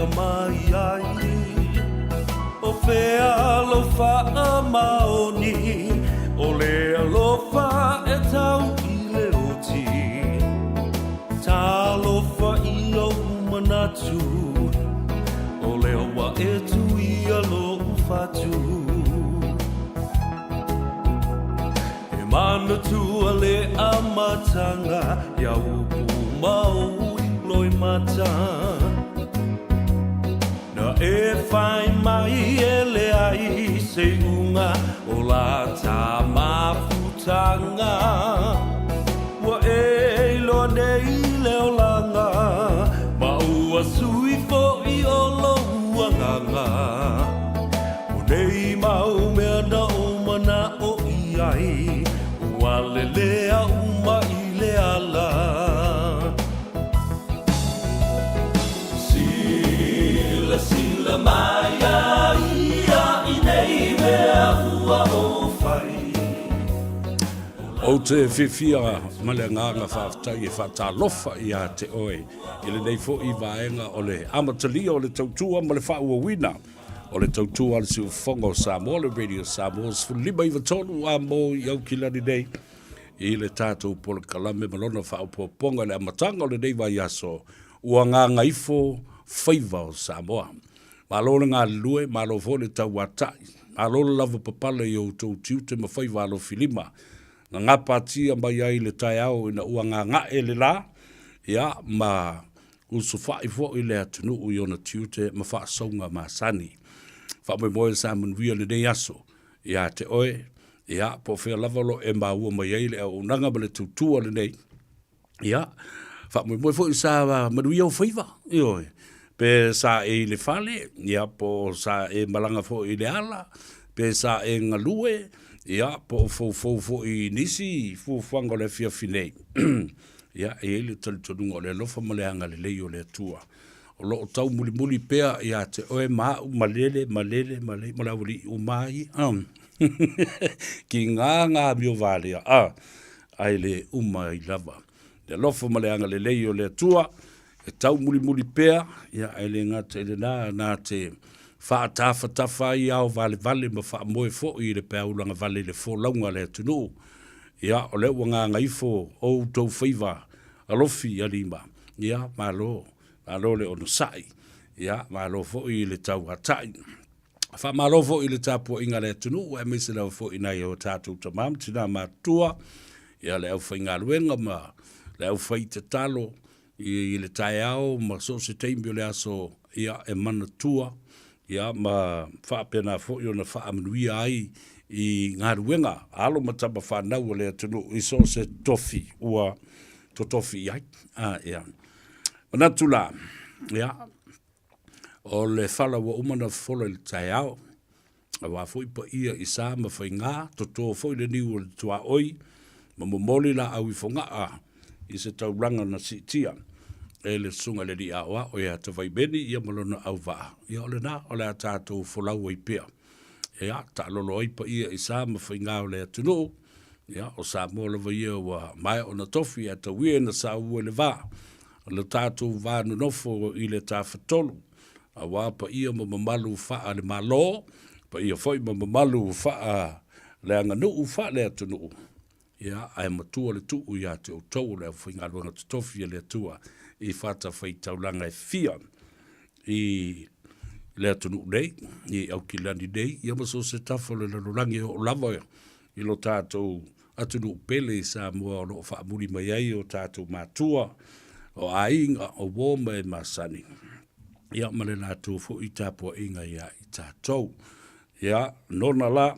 ea mai ai O fea lou faamaoni O le alofa e tau i le oti Talofa i lou manatu O lea ua e tuia lou fatu E manatua le amataga Ia upu ma ou loimata Na e whai mai e leai se iuga o la ta mafutanga Ua e iloa nei le olaga Ma ua sui foi o lou agaga O nei mau mea na ou mana'o i ai Ua lelea uma i le ala Silasila mai a ia i nei mea ua ou fai. Ou te fiafia ma le agaga faafetai e faatalofa ia te oe i lenei foi vaega o le amatalia o le tautua ma le faaauauina o le tautua a le Siufofoga o Samoa, le Radio Samoa 15 93 a mo i Aukilani nei i le tatou polokalame ma lona faaopoopoga i le amataga o lenei vaiaso ua gagaifo faiva o Samoa. Malo le galulue, malo foi le tauatai, malo le lavapapale i outou tiute ma faiva alofilima na gapatia mai ai le taeao ina ua gaga'e le la, ia, ma usufa'i foi le atunuu i ona tiute ma faasauga masani. Faamoemoe sa manuia lenei aso ia te oe, ia, po o fea lava o lo o e maua mai ai le auaunaga ma le tautua lenei, ia, faamoemoe foi sa manuia ou faiva, ioe, pe sa e i le fale, ia, po o sa e malaga foi i le ala, pe sa e galue, ia, po o foufou foi i nisi fuafuaga o le afiafi nei. Ia, e i ai le talitonuga o le alofa ma le agalelei o le Atua o lo o taumulimuli pea ia te oe ma au, malele, malele, malele, ma le aualii uma ai, ki ngā ngā amio valea, a, ai le uma ai lava. Le alofa ma le agalelei o le Atua, e taumulimuli pea, ia, e le gata i lenā, nā te faatafatafa ai ao valevale ma faamoe foi i le peaulaga vale i le folauga a le atunuu. Ia, o lea ua gagaifo o outou faiva alofi ia lima, ia, malo, malo le onosai, ia, malo foi i le tauatai. Faamalo foi i le tapuaiga a le atunuu aemaise lava foi i nai o tatou tama ma tina matutua, ia le aufaigaluega ma le aufaitatalo i le taeao ma so o se taimi o le aso, ia, e manatua, ia, ma faapena foi ona faamanuia ai i galuega a alo ma tama fanau a le atunuu i so o se tofi ua totofi i ai. A, ia. Manatu la, ia, o le fala ua uma ona fofola i le taeao, aua foi paia i sa ma faigā, toto foi le niu o le tuaoi, ma momoli laau i Fogaa i se taulaga na siitia e le Susuga i le Alii Aoao ia Tavaimeni ia ma lona auvaa. Ia o lenā, o le a tatou folau ai pea. Ia, taalolo ai paia i sa ma faigā o le atunuu, ia, o Samoa lava ia ua maea ona tofi ae tau ia ina saua i le va, lo tatou va nonofo i le Tafatolu, aua paia ma mamalu faa le Malo, paia foi ma mamalu faa le aganuu faa le atunuu, ia, ae matua le tuu ia te outou o le aufaigaluega totofi a le Atua i fatafaitaulaga e fia i le atunuu nei, i Aukilani nei, ia ma so o se tafa o le lalolagi e oo lava i lo tatou atunuu pele i Samoa o lo o faamuli mai ai o tatou matua, o aiga, o uo ma e masani, ia ma le latou foi tapuaiga ia i tatou. Ia, nona la,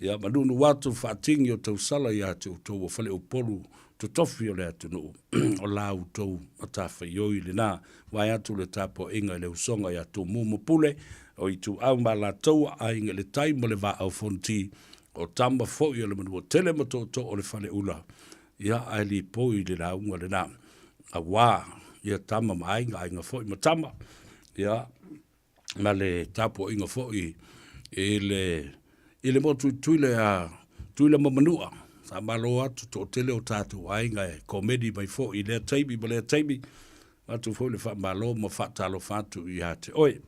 ia manunu atu faatini o tausala ia te outou o faleupolu totofi o le atunuu, o la outou matafaioi lenā, vae atu le tapuaiga i le usoga ia Tumua ma Pule, o Ituau ma Alataua, Aiga i le Tai ma le Vaa o Fonoti, o tama foi o le Manuatele ma Tootoo o le Faleula, ia ae lipoi le lauga lenā, auā ia tama ma aiga, aiga foi ma tama, ia ma le tapuaiga foi i le i le motu i Tutuila ia Tutuila ma Manua. Faamalo atu, toatele o tatou aiga e komeni mai foi i lea taimi ma lea taimi. Avatu foi le faamalo ma faatalofa atu ia te oe.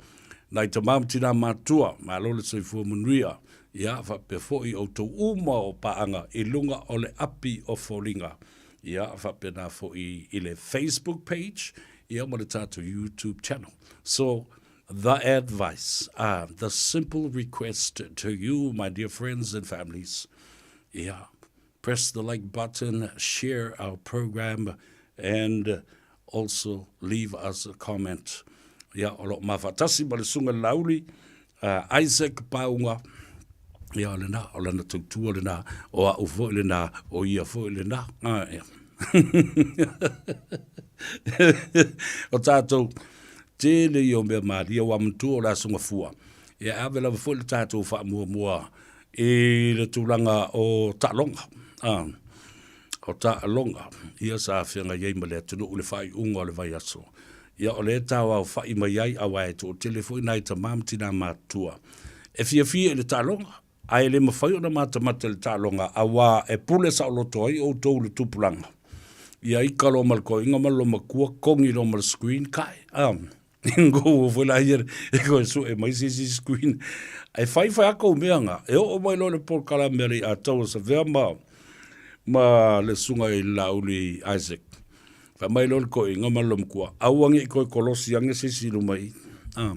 Nai tama ma tina matua, malo le soifua manuia, ia faapea foi outou uma o paaga i luga o le api o foliga, ia faapena foi i le Facebook page, ia ma le tatou YouTube channel. So, the advice, the simple request to you, my dear friends and families, ia, press the like button, share our program, and also leave us a comment. Ia, o lo o mafaatasi ma le Susuga i le Laauli, Isaac Paunga, ia o lena, o lana tautua lena, o au foi lena, o ia foi lena. Ah, ia. o tātou, tele ia o mea malia, ua matua o le aso gafua. Ia, e ave lava foi le tātou faamuamua i le tulaga o taaloga. Ah, o taaloga, ia sa feagai ai ma le atunuu i le faaiuga o le vaiaso. Ia o lea e taoaofa'i mai ai aua e toatele foi nai tamā ma tinā matutua e fiafia i le taaloga, ae le mafai ona matamata i le taaloga auā e pule saoloto ai outou i le tupulaga. Ia ika loa ma le toeaina ma le loomatua, kogi loa ma le screen, kai, a, Kou foi la ia e koe sue mai se isi screen. Ae fai fai a kou mea nga. E oo mai loa le polokalame a le Atau Savea ma ma le susuga i le Laauli Isaac. Fai mai loa le toeaina ma le loomatua, aua ne i toe kolosi ane se isi i luma i i. A.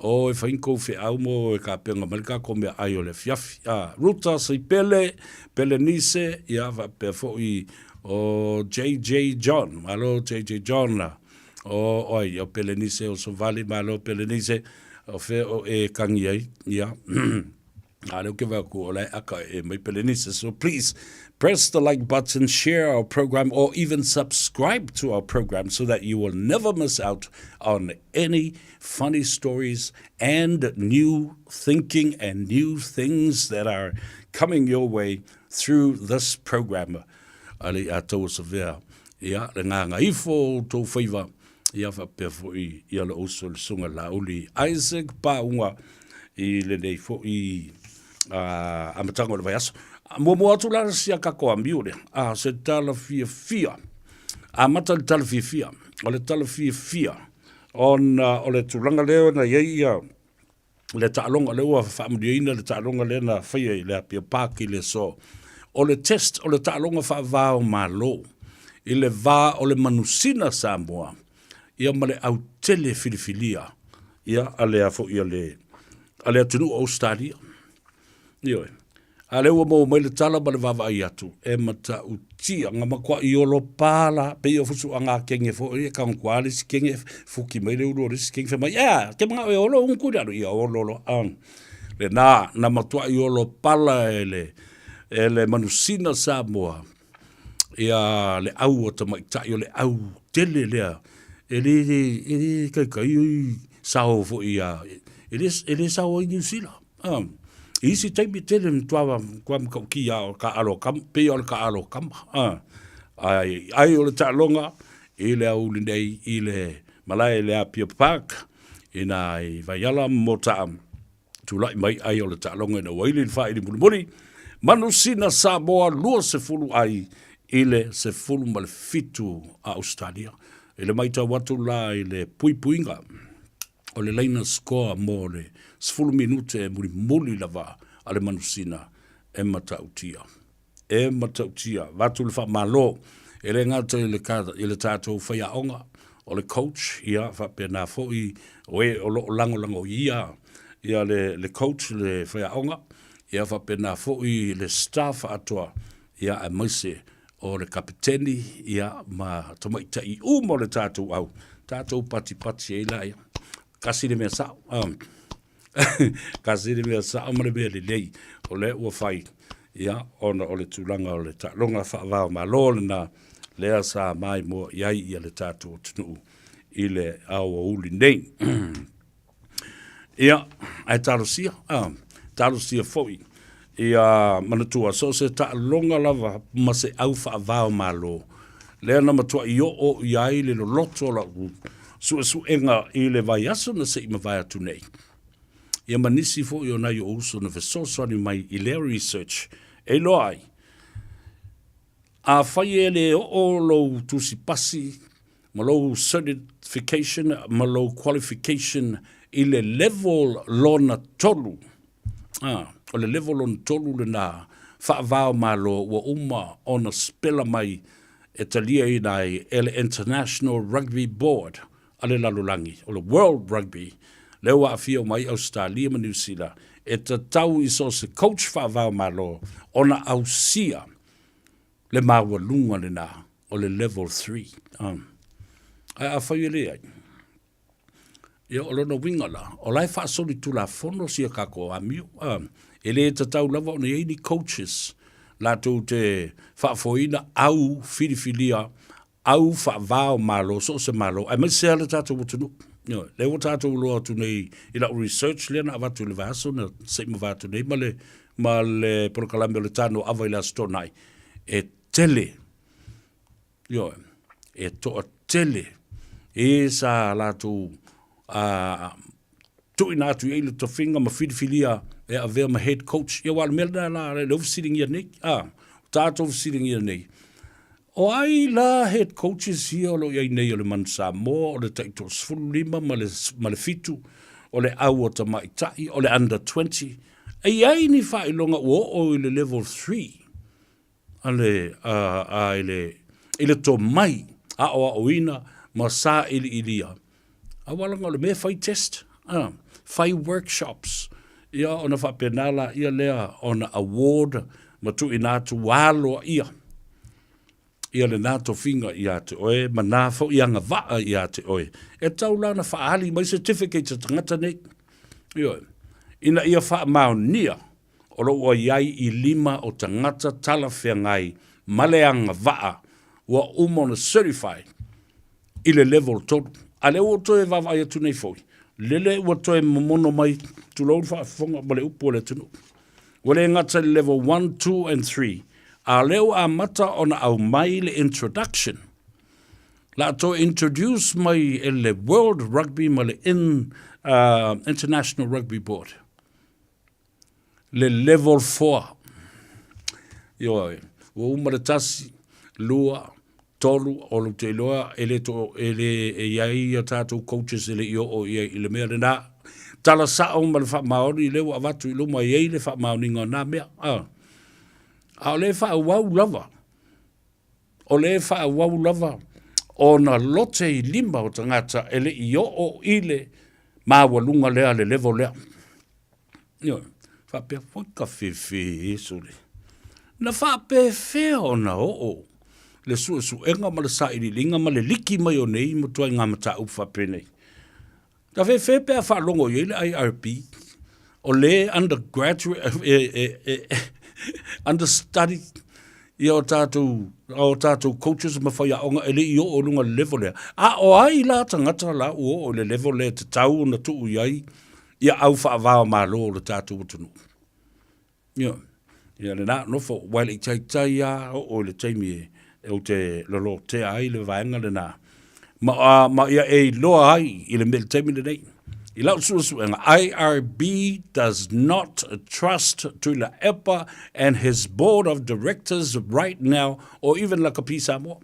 O e fai ni kou feau mo e tapena mai le tatou meaai o le afiafi. A. Ruta Saipele, Pelenise, ia faapea foi o JJ John. Malo JJ John. O ai, o Pelenise o Sovali, malo Pelenise, o fea o e kagi ai, ia. A lea ou te vaai atu o la e aka e mai Pelenise. So please, press the like button, share our program, or even subscribe to our program so that you will never miss out on any funny stories and new thinking and new things that are coming your way through this program. A le i atoa savea Ia, le gagaifo o outou faiva, ia faapea foi ia lou uso le Susuga Laauli Isaac Paauga i lenei foi amataga o le vaiaso. Muamua atu la sia tatou amio lea, a se tala fiafia, amata le tala fiafia, o le tala fiafia ona o le tulaga lea na i ai ia le taaloga lea ua faamalieina le taaloga lea na faia i le Apia Park i le aso. O le test o le taaloga faava o Malo i le va o le manusina Samoa ia ma le autele filifilia ia a le a foi a le a le atunuu o Ausetalia. Ioe. A lea ua maua mai le tala ma le vaavaai atu, e matautia, na matuai olo pa la, pei o fusuaga a kenge foi, e tagotoa le isi kenge, fuki mai le ulu o le isi kenge, fai mai, ea, ke manao e olo ugu i lalo, ia olo loa. A, lena, na matuai olo pala e le, e le manusina Samoa, ia le au o tamaitai, o le au tele lea, e le, e le kaikai ai sao foi ia, e le, e le sao ai Niu Sila. A, i isi taimi tele matua matua matautia o taaalo a tama, pei o le taaalo a tama. A, ai, ai o le taaloga i le aoauli nei i le malae i le Apia Park, ina i Vaiala ma Motaa, tulai mai ai o le taaloga ina ua ili le faaili mulimuli, Manusina Samoa 20 ai i le 17 a Ausetalia. I le matau atu la i le puipuiga o le laina score mo le 10 minute e mulimuli lava a le Manusina e matautia. E matautia, avatu le faamalo, e le gata i le, i le tatou faiaoga, o le coach, ia, faapena foi o e o lo o lagolagoia ia le, le coach, le faiaoga, ia faapena foi le staff atoa, ia, aemaise o le kapeteni, ia, ma tamaitai uma o le tatou au, tatou patipati ai laia. Kasi le mea sao. Kasi le mea sao ma le mea lelei o lea ua fai, ia, ona o le tulaga o le taaloga faava o Malo lena lea sa maimoa i ai ia le tatou atunuu i le aoauli nei. Ia, ae talosia, a, talosia foi ia manatua so o se taaloga lava ma se au faava o Malo lea na matuai oo i ai le loloto o lau suesuega i le vaiaso na se i mavae atu nei. Ia ma nisi foi o nai ou uso na fesoasoani mai i lea research e iloa ai, afai e le oo lou tusi pasi. ma lou certification ma lou qualification i le level lona tolu. Ah, o le level lona tolu lena faava-o-Malo ua uma ona spela mai e taliaina ai e le International Rugby Board a le lalolagi, o le World Rugby, lea ua aafia uma ai Ausetalia ma Niu Sila, e tatau i so o se coach faava-o-Malo ona ausia le maualuga lena o le level 3. Um, ae afai e leai, ia o lona uiga la, o la e faasolitulafono sia tatou amio. Um, e le tatau lava ona i ai ni coaches latou te faafoeina au filifilia au faava o Malo, so o se Malo, aemaise lava le tatou atunuu. Ioe, lea ua tatou iloa atu nei i lau research lea na avatu i le vaiaso na se i mavae atu nei ma le, ma le polokalame o le Tano Ava i le Aso Toonai, e tele, ioe, e toatele e sa latou a tuuina atu i ai le tofiga ma filifilia e avea ma head coach. Ia aua o le mea lena la lea ua fesiligia nei, a, tatou fesiligia nei, o ai la head coaches ia o lo o i ai nei o le Manu Samoa, o le taitoasefululima ma le, ma le fitu, o le au o tamaitai, o le under 20, e i ai ni faailoga ua oo i le level 3 a le, a, a, i le, i le tomai aoaoina ma sailiilia, aua leaga o le mea e fai test, a, fai workshops, ia ona faapena laia lea ona award ma tuuina atu ua aloaia ia lena tofiga ia te oe ma na foi agavaa ia te oe. E tatau la ona faaali mai certificates a tagata nei, ioe, ina ia faamaonia o lo o i ai i lima o tagata talafeagai ma le agavaa ua uma ona certify i le level 3. A lea ua ou toe vaavaai atu nei foi, lele ua toe momono mai, tulou le faafofoga ma le upu a le atunuu, ua le gata i le level 1, 2 and 3, a o lea ua amata ona aumai le introduction. La toe introduce mai e le World Rugby ma le in, International Rugby Board. Le level 4. Ioe, ua uma le tasi, lua, tolu, o ou te iloa e le to, e le e i ai a tatou coaches e le i oo i ai i le mea lena. Tala sao ma le faamaoni lea ua avatu i luma e i ai le faamaoniga o na mea. A, a o lea e faaauau lava, o lea e faaauau lava ona lote i lima o tagata e le i oo i le maualuga lea, le level lea. Ioe, faapea foi ka fefe sole. Na faapefea ona oo le suesuega ma le sailiiliga ma le liki mai o nei matuaiga mataupu faapenei. Na fefe pe a faalogo i ai le IRB, o le undergraduate, e, e, e, understudy ia o tatou, o tatou coaches ma faiaoga e le i oo i luga o le level lea. A o ai la tagata la ua oo i le level lea e tatau ona tuu i ai ia au faava o Malo o le tatou atunuu. Ia, ia lena, nofo, ua e le i taitai lava oo i le taimi e, e ou te lolotea ai le vaega lena, ma, uh, ma ia e iloa ai i le mea le taimi lenei. I lau suesuega, IRB does not trust Tuilaepa and his board of directors right now or even Lakapi Samoa.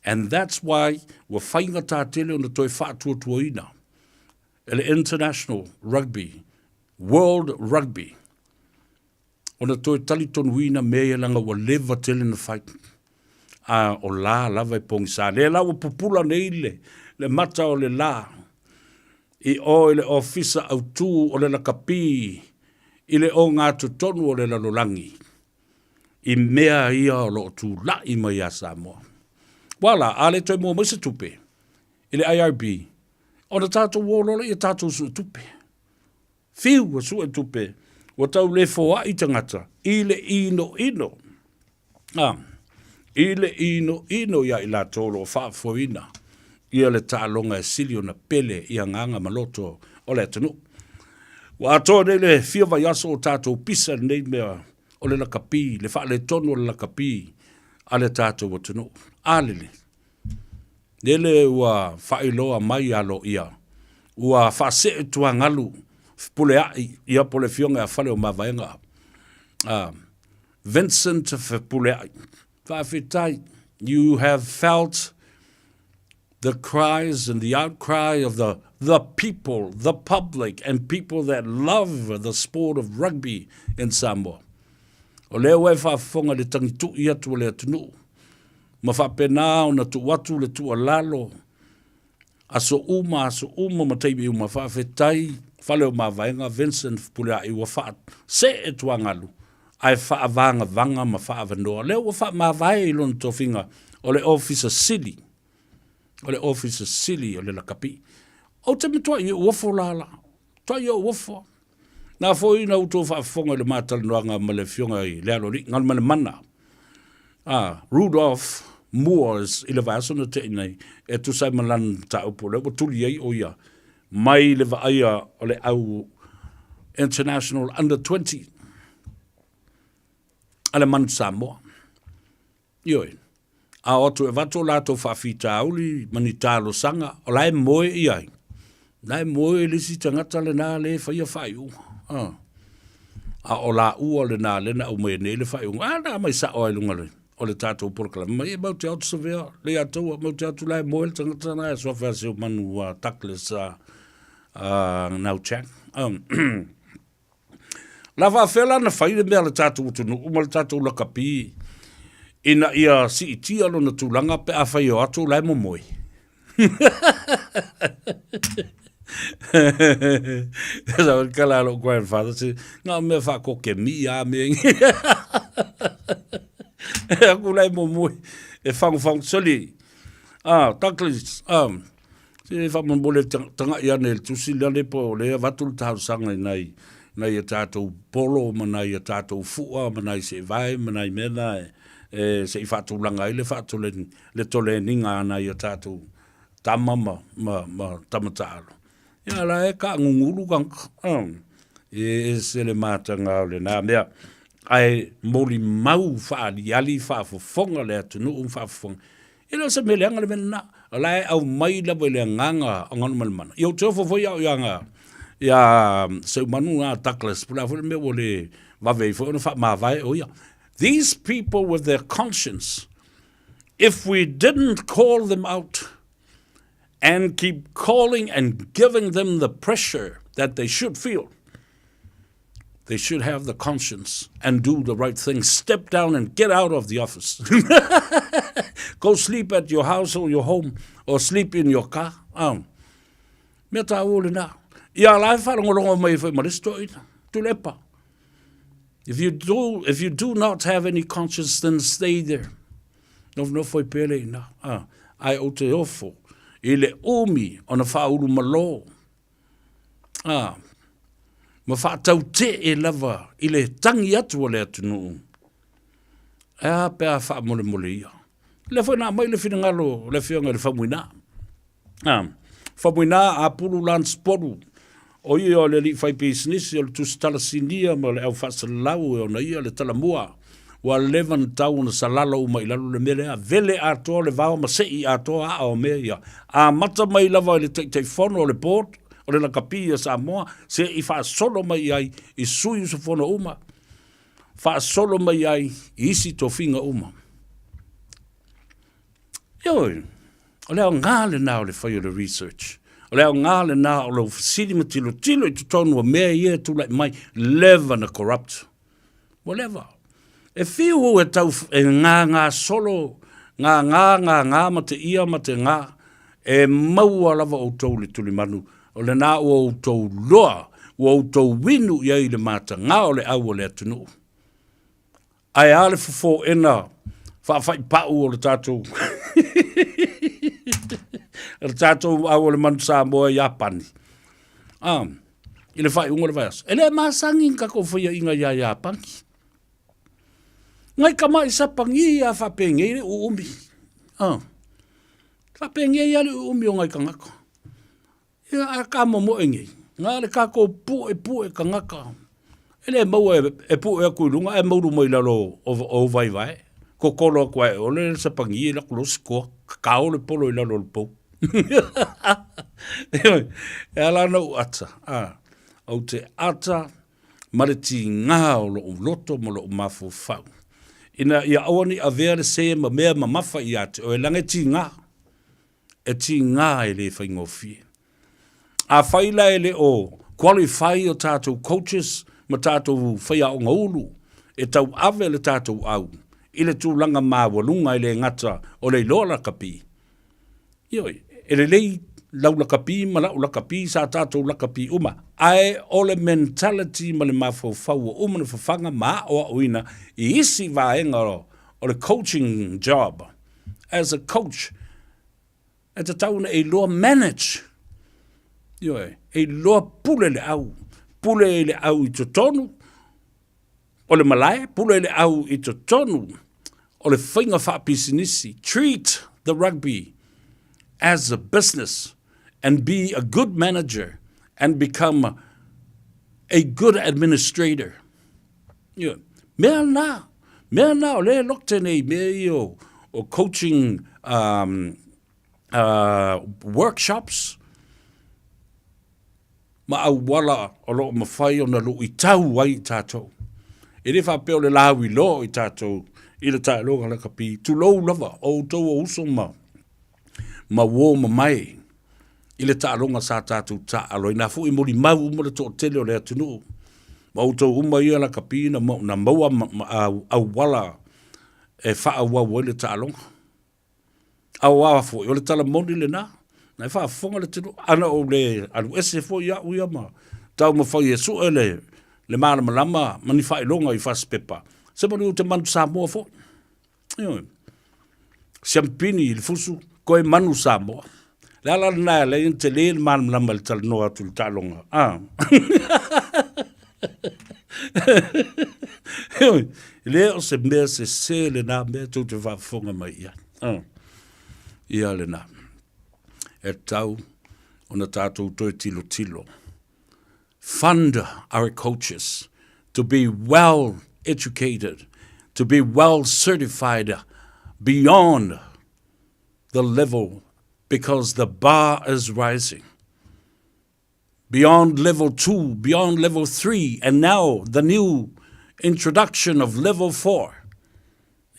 And that's why ua faigata tele ona toe faatuatuaina e le International Rugby, World Rugby, ona toe talitonuina mea ia leaga ua leva tele na fai. A o la lava e pogisa. Lea la ua pupula nei le, le mata o le la i o i le ofisa autū o le lakapi i le ogatotonu o le lalolagi i mea ia o lo o tula'i mai ia Samoa. Ua la, a le toe maua mai se tupe i le IRB, ona tatou o loa lea ia tatou suetupe. Fiu ua suetupe, ua tau le foai tagata i le inoino. A, i le inoino ia i latou o lo o faafoeina ia le taaloga e sili ona pele i agaga ma loto o le atunuu. Ua atoa nei le fia vaiaso o tatou pisa lenei mea o le lakapi, le faaletonu o le lakapi a le tatou atunuu. A lele, Lele ua faailoa mai aloaia, ua faasee tuagalu Fepuleai, ia po o le Afioga ia Faleomavaega, Vincent Fepuleai. Faafetai, you have felt. The cries and the outcry of the the people, the public and people that love the sport of rugby in Samoa. O lea ua e faafofoga i le tagitu'i atu a le atunuu, ma faapena ona tuu atu le tuualalo aso uma aso uma ma taimi uma. Faafetai Fale o Mavaega Vincent Fepuleai ua faasee tuagalu ae faavagavaga ma faaavanoa. Lea ua faamavae i lona tofiga o le Ofisa Sili, o le Ofisa Sili o le Lakapi. Ou te matuai ou ofo lala, matuai ou ofo. Na foi na outou faafofoga i le ma talanoaga ma le afioga i le Aloalii Galumalemana a Rudolph Moores i le vaiaso na te'i nei e tusa ai ma lana mataupu o lea ua tuli ai o ia mai le vaaia o le au International Under 20 a le Manu Samoa. Ioe. A o atu e avatu o latou faafitauli ma ni talosaga, o la e moe i ai. La e moe le isi tagata lena le faia faaiuga. Ah. A o laua lena le na aumaia nei le faaiuga. A na aumai sao ai luga le o le tatou polokalame mai e mau te atu savea le ia taua mau te atu la e moe le tagata na e suafa e seu manu a Douglas a Ngau Chang. La faafefea la ona fai le mea a le tatou atunuu ma le tatou lakapi ina ia siitia lona tulaga pe afai e o atu o la e momoe? Sa kala a lou grandfather se na o mea faakokemi a mea e aku la e momoe e fagofago soli. Ah, Douglas, ah, Se faamolemole tagai ane i le tusi lea le po o lea avatu le talosaga i nai nai a tatou polo ma nai a tatou fua ma nai seevae ma nai mea na e se i faatulaga ai le faatoleni le toleniga a nai a tatou tama ma ma ma tama taalo. Ia la e kaagugulu tagata e ese le mataga o lena mea ae molimau faaaliali faafofoga le atunuu ma faafofoga E le o se mea leaga le mea lena. O la e aumai lava i le agaga o Galumalemana. Ia ou te ofo foi au ia ia Seumanu na Douglas, po o le a foi le mea ua le vave ai foi ona faamavae o ia. These people with their conscience, if we didn't call them out and keep calling and giving them the pressure that they should feel, They should have the conscience and do the right thing. Step down and get out of the office. Go sleep at your house or your home or sleep in your car. Um, mea tāua lena. Ia la e whaalongolongo mai foi ma le toina. Tulepa. If you do, if you do not have any conscience, then stay there. Nofonofo i pele ina. Ah, ai o te ofo. I le umi ona whaulu malo. Ā, ma faatautee lava i le tangi atu a le atunuu, e a pe a faamolemole ia. Lea foi na aumai le finagalo o le Afioga i le Faumuina. Ā, Faumuina Apulu Lance Poru, o ia o le alii faipisinisi o le tusitala sinia ma le au faasalalau e ona ia le talamua Ua leva ona tau ona salala uma i lalo le mea lea, vele atoa le vao ma sei atoa aa o mea ia. Amata mai lava i le Taitaifono o le Board o le Lakapi a Samoa se i faasolo mai i ai i sui usufono uma, faasolo mai ai i isi tofiga uma. Ioe, o le aoga lena o le fai o le research. O le aoga lena o lou fesili ma tilotilo i totonu o mea ia e tulai mai, leva na corrupt. Ua leva. E whiu e tau e ngāngā solo, ngāngā, ngāngā ma te ia ma te ngā, e maua lava outou le tulimanu, o lena ua outou loa, ua outou winu i ai le matagā o le au o le atunuu. Ae a le fofoena faafaipau o le tatou o le tatou au o le manu Samoa i Iapani. Ah, i le faaiuga o le vaiaso. E le masani ni tatou faiaina iā Iapani. Ngai tama'i Sapani a faapenei le uumi. Ah. Faapenei lava le uumi o ngai tagata. Ia a ka momoe nei, na le tatou pu'epu'e tagata, e le maua e pu'e atu i luga ae maulu mai lalo o ou vaevae. Kokolo atu ae ole le Sapani e laku loa sikoa, kakao le polo i lalo o le pou. E ala ona ou ata, a, ou te ata ma le tigā o lo'u loto ma lo'u mafaufau, ina ia aua ne i avea le sē ma mea mamafa ia te oe, leaga e tigā. E tiga e le faigofie. Afai la e le o qualify o tatou coaches ma tatou faiaoga ulu e tauave le tatou au i le tulaga maualuga e le gata o le iloa lakapi, ioe, e lelei lau lakapi ma lau lakapi, sa tatou lakapi uma, ae o le mentality ma le mafaufau ua uma ona fafaga ma aoaoina i isi vaega o le coaching job. As a coach, e tatau ona e iloa manage, ioe, e iloa pule le au, pule i le au i totonu o le malae, pule le au i totonu o le faiga faapisinisi. Treat the rugby as a business and be a good manager and become a good administrator. Ioe. Mea na, mea na o lea e lote nei mea ia o, o coaching um, uh, workshops, ma auala o lo o mafai ona luitau ai i tatou. E le faapea o le lauiloa i tatou i le taaloga lakapi, tulou lava, o outou o uso ma, ma uō mamae i le taaloga sa tatou taaalo ai. Na foi e molimau uma le toatele o le atunuu, ma outou uma ia lakapi na, na maua auala e faaauau ai le taaloga. A o a foi, o le tala moni lena, na e faafofoga le atunuu. Ana ou le alu ese foi au ia ma taumafai e sue le, le malamalama ma ni faailoga i fasipepa, se manu ou te manu Samoa foi. Ioe. Siampini i le fusu, koe manu Samoa. Le ala lena e ala ai ona tele le malamalama i le talanoa atu i le taaloga. Ah. Heoi, le o se mea sese lena mea tou te faafofoga mai i ai. Ah. Ia lena. E tatau ona tatou toe tilotilo. Fund our coaches to be well educated, to be well certified beyond the level because the bar is rising. Beyond level 2, beyond level 3, and now the new introduction of level 4.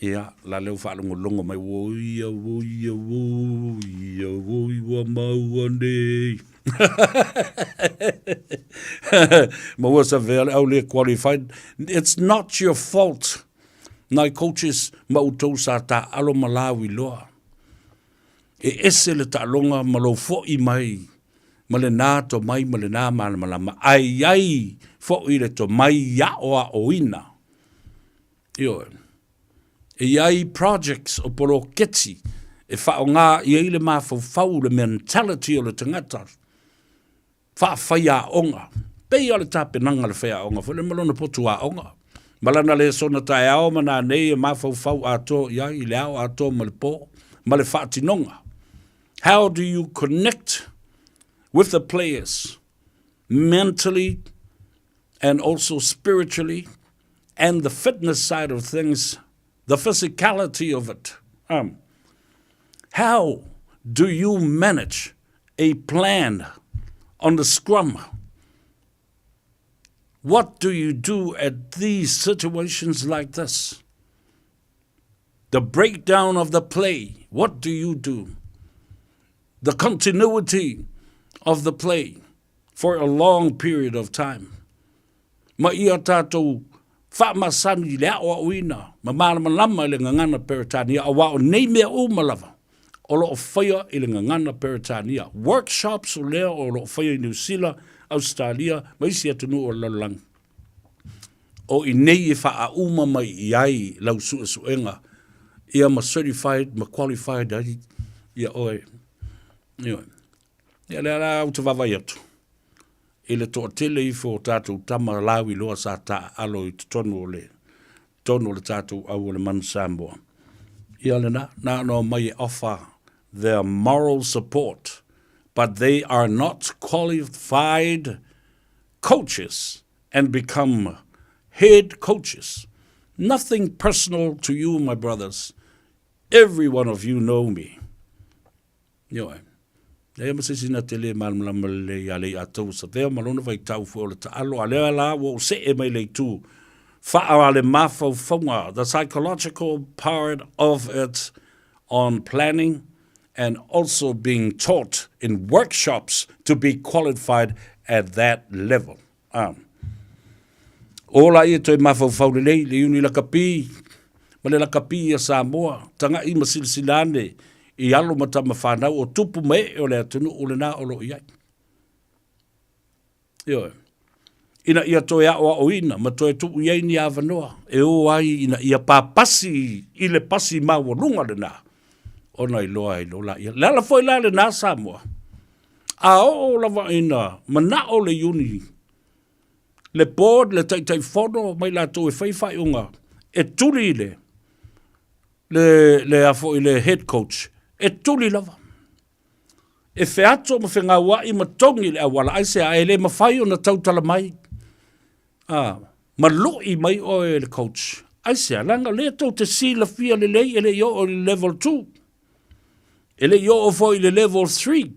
Ia, la lea ua faalogologo mai, oi ia, oi ia, oi ia, oi ua maua nei. Ma ua savea le au le qualified. It's not your fault. Nai coaches ma outou sa taaalo ma lauiloa. E ese le taaloga ma lou fo'i mai ma lenā tomai ma lenā malamalama, ae i ai fo'i le tomai i aoaoina. Ioe. E i ai projects o poloketi e faaaoga i ai le mafaufau, le mentality o le tagata. faafaiaoga. Pei o le tapenaga a le faiaoga foi lea ma lona potu aoga. Ma lana lesona taeao ma nanei e mafaufau atoa i ai i le ao atoa ma le po, ma le faatinoga. How do you connect with the players mentally and also spiritually and the fitness side of things, the physicality of it? Um, how do you manage a plan on the scrum? What do you do at these situations like this? The breakdown of the play, what do you do? The continuity of the play for a long period of time. Ma ia tātou faamasani i le aoaoina ma malamalama i le gagana Peretania, auā o nei mea uma lava o lo o faia i le gagana Peretania. Workshops o lea o lo o faia i Niu Sila, Ausetalia ma isi atunuu o le lalolagi. O i nei e faaauma mai i ai lau suesuega ia ma certified ma qualified ai ia oe. Ioe. Ia lea la ou te vaavaai atu i le toatele ifo o tatou tama lauiloa sa taaalo i totonu o le totonu o le tatou au o le Manu Samoa. Ia lena, na ona omai e offer their moral support, but they are not qualified coaches and become head coaches. Nothing personal to you, my brothers. Every one of you know me. Ioe. Leai ma se isi na te le malamalama lelei ia Lei'atou Savea ma lona vaitau foi o le taalo, a lea la ua ou se'e mai le itu fa'a le mafaufauga, the psychological part of it on planning. and also being taught in workshops to be qualified at that level. Ah. O la ia toe mafaufau lelei le iuni lakapi ma le lakapi a Samoa, taga'i ma silasila ane i alo ma tama fanau o tupu ma ee o le atunuu lena o lo o i ai. Ioe. Ina ia toe aoaoina ma toe tuu i ai ni avanoa e o ai ina ia papasi i le pasi maualuga lena ona iloa ai loa laia. Le ala foi la lena Samoa, a oo lava ina manao le iuni, le board, le Taitaifono ma i latou e fai faaiuga e tuli le, le, le, a foi, le head coach, e tuli lava. E feato ma fegaua'i ma togi i le auala, aisea? E le mafai ona tautala mai, a, ma lu'i mai oe e le coach. Aisea? Leaga o lea tou te silafia lelei e le i oo i le level 2. E le i oo foi i le level 3.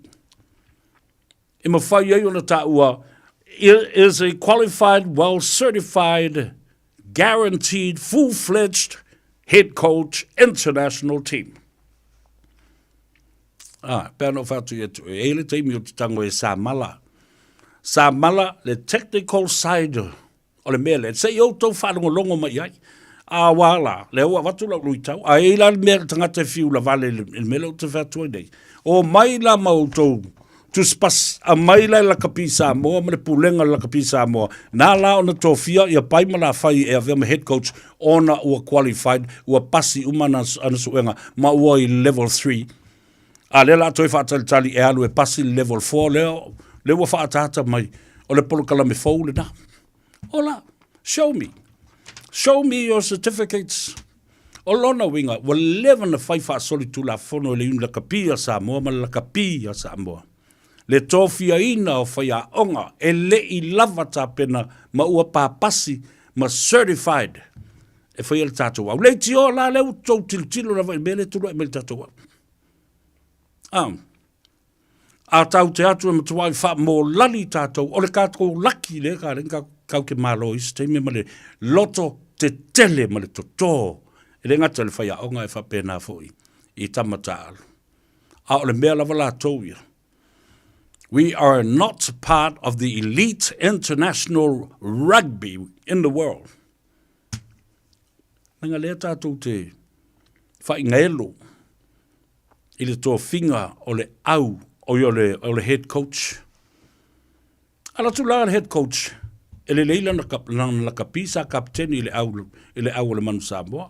E mafai ai ona taua is a qualified, well certified, guaranteed, full-fledged head coach international team. Ah, pea no whatu i atu, e le taimi o te tango e Samala. Samala, le technical side o le mea lea, se i outou faalogologo mai i ai. A wā la, lea ua avatu lau luitau, a e i la le mea le tagata e fiu lavale i le mea lea ou te fai atu ai nei. O mai la ma outou tusipasi, aumai la i Lakapi Samoa ma le Pulega o le Lakapi Samoa, na la ona tofia ia Pai ma Lafai e avea ma head coach ona ua qualified, ua pasi uma ana, ana suega ma ua i level 3. A lea la toe faatalitali e alu e pasi le level 4 lea, lea ua faaataata mai o le polokalame fou lena. Ola, show me. Show me your certificates. O lona uiga, ua leva na fai faasolitulafono e le Iuni Lakapi a Samoa ma le Lakapi a Samoa. Le tofiaina o faiaoga e le i lava tapena ma ua papasi ma certified e faia le tatou au. Leitioa la lea ua tou tilotilo lava i le mea lea e tuluai mai le tatou au. Ah. A tau te atu e matuai faamolali tatou, o le tatou laki lea ka lea kau ke malo i se taimi ma le loto tetele ma le toto. E le gata i le faiaoga e faapena foi i tama taaalo. A o le mea lava latou ia. We are not part of the elite international rugby in the world. Leaga lea tatou te whaingaelo i le tofiga o le au, oi o le, o le head coach. Ala atu la le head coach, e lelei lana, lana lakapi sa kapiteni i le au, i le au o le Manu Samoa.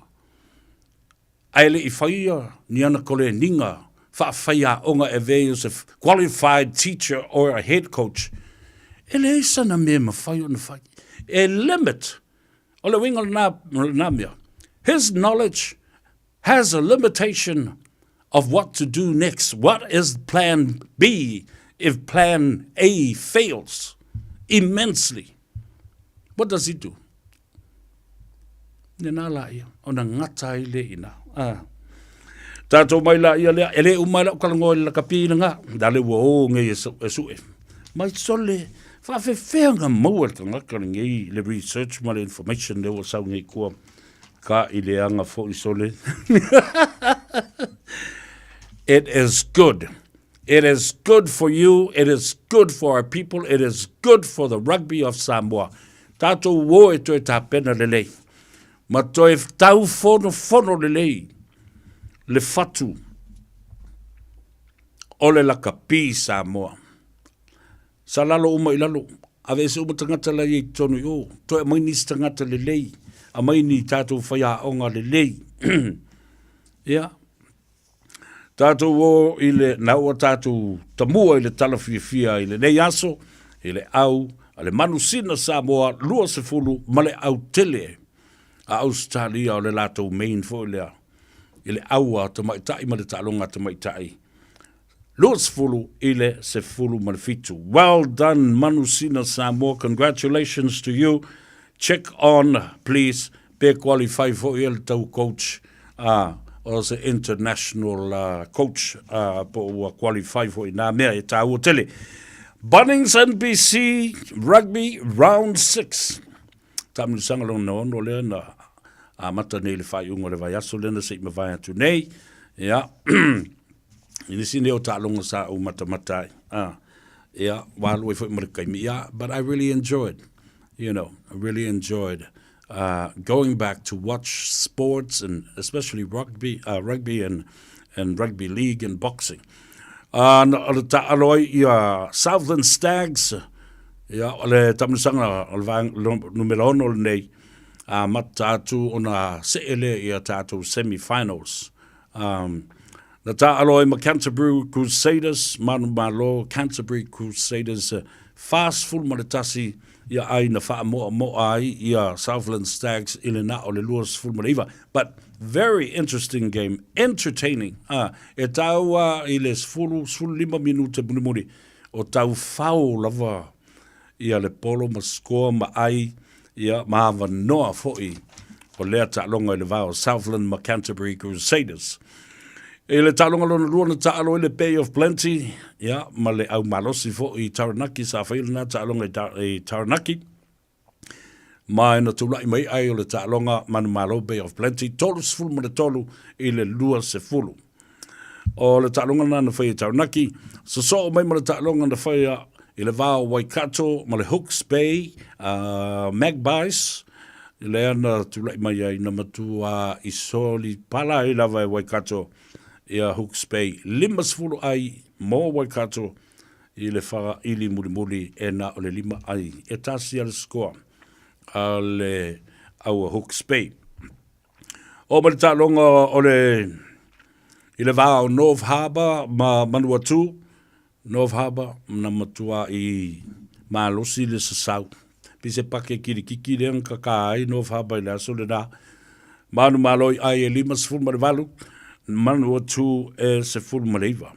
Ae le i faia ni ana koleniga faafaiaoga e avea ia o se qualified teacher or a head coach, e leai sana mea e mafai ona fai. E limit, o le uiga o lena, lena mea, his knowledge has a limitation of what to do next. What is plan B if plan A fails immensely? What does he do? Nena la ia, ona gata ai le ina. Ah. Tātou mai la ia lea, e le uma lau kalangoa i le lakapi na ngā, da le ua o ngei e, e sue. Mai sole, whaafewhea ngā maua le tangata ngei le research ma le information le ua sau ngei kua ka i le anga fo i sole. It is good. It is good for you, it is good for our people, it is good for the rugby of Samoa. Tātou ō e toe tāpena lelei. Ma toe taufonofono lelei le fatu o le lakapi Samoa. Sa lalo uma i lalo, aveese uma tagata la i totonu i o, toe aumai nisi tagata lelei, aumai ni tātou whaiaonga lelei. Ia, Tātou o i le, na ua tātou tamua i le tala fiafia i lenei aso, i le au a le Manusina Samoa 20 ma le au tele a Ausetalia o le latou main foi lea i le au a tamaitai ma le taaloga a tamaitai 20 i le 17. Well done Manusina Samoa, congratulations to you. Check on please pe qualify foi e le tau coach a o se international uh, coach uh, po ua qualify foi nā mea e tāua tele. Bunnings NPC Rugby Round 6. Taamilosaga lona ono lea na amata nei le faaiuga o le vaiaso lea na se i mavae atu nei. Ia. I nisi nei o taaloga sa ou matamata ai, ia, ua alu ai foi ma le taimi, ia, but I really enjoyed, you know, I really enjoyed going back to watch sports and especially rugby, rugby and, and rugby league and boxing. Na, o le taalo ai ia Southland Stags, ia, o le taamilosaga o le vaega numera 6 lenei, amata atu ona see lea ia tatou semi-finals. Na taaalo ai ma Canterbury Crusaders, manumalo Canterbury Crusaders 41 ia ai na faamoamoa ai ia Southland Stags i le na o le 29. But very interesting game, entertaining. E taua i le 10, 15 minute mulimuli o tau fao lava ia le polo ma score ma ai ia ma avanoa foi o lea taaloga i le va o Southland ma Canterbury Crusaders. I le taaloga lona lua na taalo ai le Bay of Plenty ia ma le au malosi foi i Taranaki sa faia lena taaloga i Taranaki. Ma na tula'i mai ai o le taaloga manumalo Bay of Plenty 33 i le 20. O le taaloga lena na faia i Taranaki, sosoo mai ma le taaloga na faia i le va o Waikato ma le Hooks Bay Magpies, lea na tula'i mai ai na matua i soli pala ai lava e Waikato ia Hooks Bay 50 ai mo Waikato i le faaili mulimuli e na o le 5 ai e tasi a le score a le aua Hooks Bay. O ma le taaloga o le i le va o North Harbour ma Manuatu, North Harbour na matua i malosi le sasau. Pei se pake kilikiki lea na kaka ai North Harbour i le aso lena. Manu malo i ai e 58, Manuatu e 19.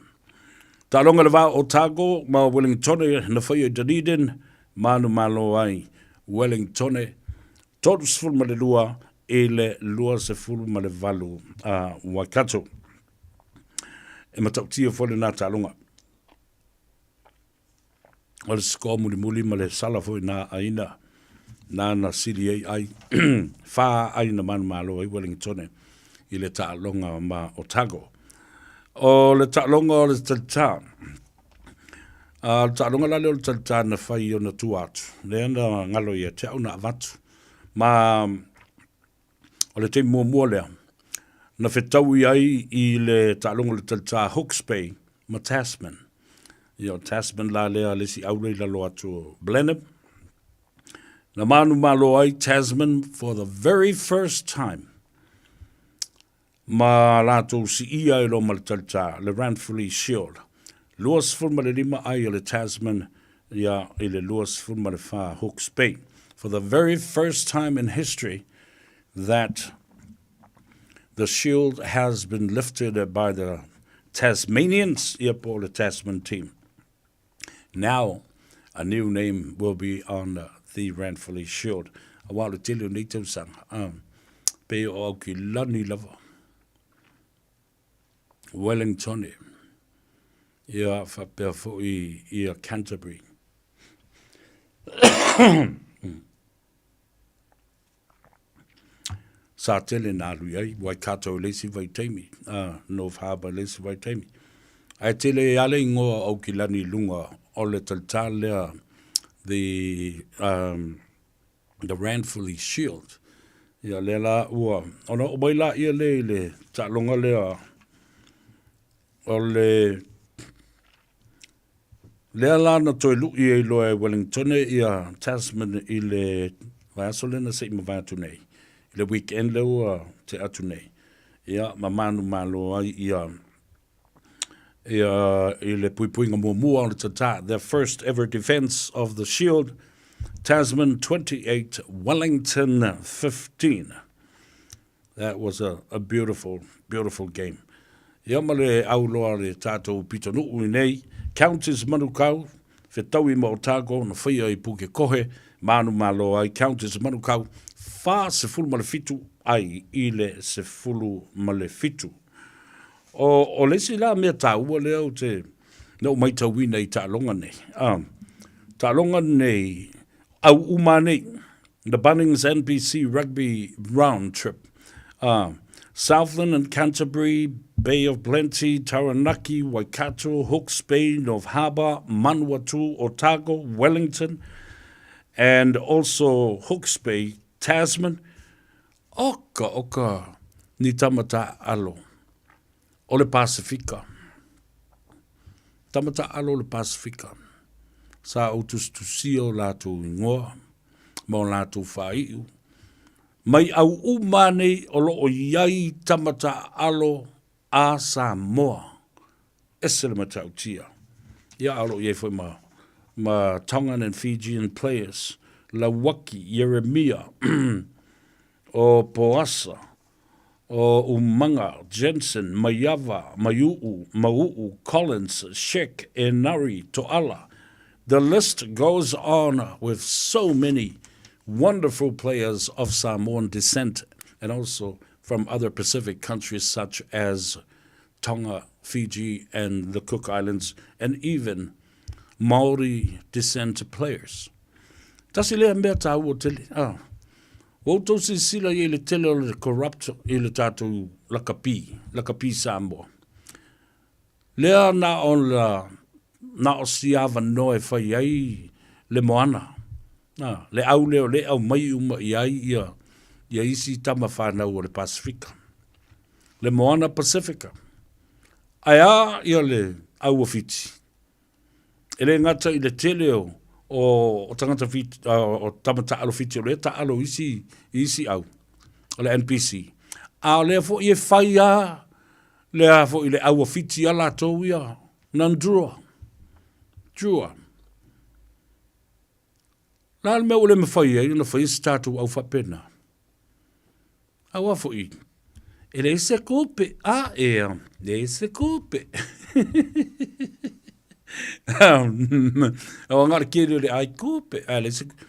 Taaloga i le va o Otago ma Wellingtone na faia i Dunedin, manu malo ai Wellingtone 32 i le 28 a Waikato. E matautia foi lena taaloga. O le score mulimuli ma le sala foi na aina nana sili ai ai whā ai na manumalo ai Wellingtone i le taaloga ma Otago. O le taaloga o le talitā, a le taaloga la lea o le talitā na fai i ona tua atu, lea na galo ia te au na avatu. Ma o le taimi muamua lea, na fetaui ai i le taaloga o le talitā Hawke's Bay ma Tasman. Ia o Tasman la lea le isi aula i lalo atu o Blenheim. Na manumalo ai Tasman for the very first time ma latou siia ai loa ma le talitā, le Ranfurly Shield. 25 ai o le Tasman ia i le 24 Hawke's Bay. For the very first time in history that the shield has been lifted by the Tasmanians, ia po o le Tasman team. Now, a new name will be on the Ranfurly Shield. Aua o le tele o nei tausaga, pei o Aukilani lava, Wellingtone, ia faapea foi ia Canterbury. Sa tele na alu i ai, Waikato i le isi vaitaimi, North Harbour i le isi vaitaimi. Ae tele lava le ingoa o Aukilani i luga o le talitā lea, the, the Ranfurly Shield. Ia lea la ua, ona oo mai laia lea i le taaloga lea o le Lea la na toe lu'i ai loa e Wellingtone ia Tasman i le vaiaso lea na se i mavae atu nei, i le weekend lea ua tea atu nei, ia ma manumalo ai ia ia i le puipuiga muamua o le tatā, their first ever defence of the Shield, Tasman 28, Wellington 15. That was a, a beautiful, beautiful game. Ia ma le auloa le tātou pitonuu i nei, Countess Manukau, whetaui ma Otago, na whaia i Pukekohe, mānu malo ai, Countess Manukau, 47 ai i le 17. O, o le isi la mea tāua lea o te, na o maitauina i taaloga nei. Taaloga nei, au uma nei, The Bunnings NPC Rugby Round Trip. Southland and Canterbury, Bay of Plenty, Taranaki, Waikato, Hawke's Bay, North Harbour, Manawatu, Otago, Wellington, and also Hawke's Bay, Tasman. Oka, oka, ni tama taalo o le Pasifika. Tama taalo o le Pasifika. Sa ou tusitusia o latou ingoa ma o latou faaiu. Mai au uma nei o loo iai tama taaalo a Samoa. Ese le matautia. Ia a o loo iai foi ma ma Tongan and Fijian players, Lauaki, Ieremia, o Poasa, o Umanga, Jensen, Maiava, Maiu'u, Mau'u, Collins, Sheck, Enari, To'ala. The list goes on with so many wonderful players of Samoan descent and also from other Pacific countries such as Tonga, Fiji and the Cook Islands and even Maori descent players. Tasi lea mea tāua tele. Ah. Ua outou silasila i ai i le tele o le corrupt i le tatou lakapi, lakapi Samoa. Lea na o la, na o si avanoa e fai ai le moana. Na, le au lea o le aumai uma i ai ia, ia isi tama whanau o le Pasifika. Le Moana Pasifika. Ae a ia le au o Fiti. E le gata i le tele o, o, o tagata Fiti, o tama taalo Fiti o lea taalo isi, isi au, o le NPC. A o lea foi e fai a lea foi le au a Fiti a latou ia, Nadrua. Drua. La le mea ua le mafai ai ona faia se tatou au faapena. Aua foi, e leai se tupe, a ea, leai se tupe. Aua na o le tele o le ai tupe, a leai se tupe.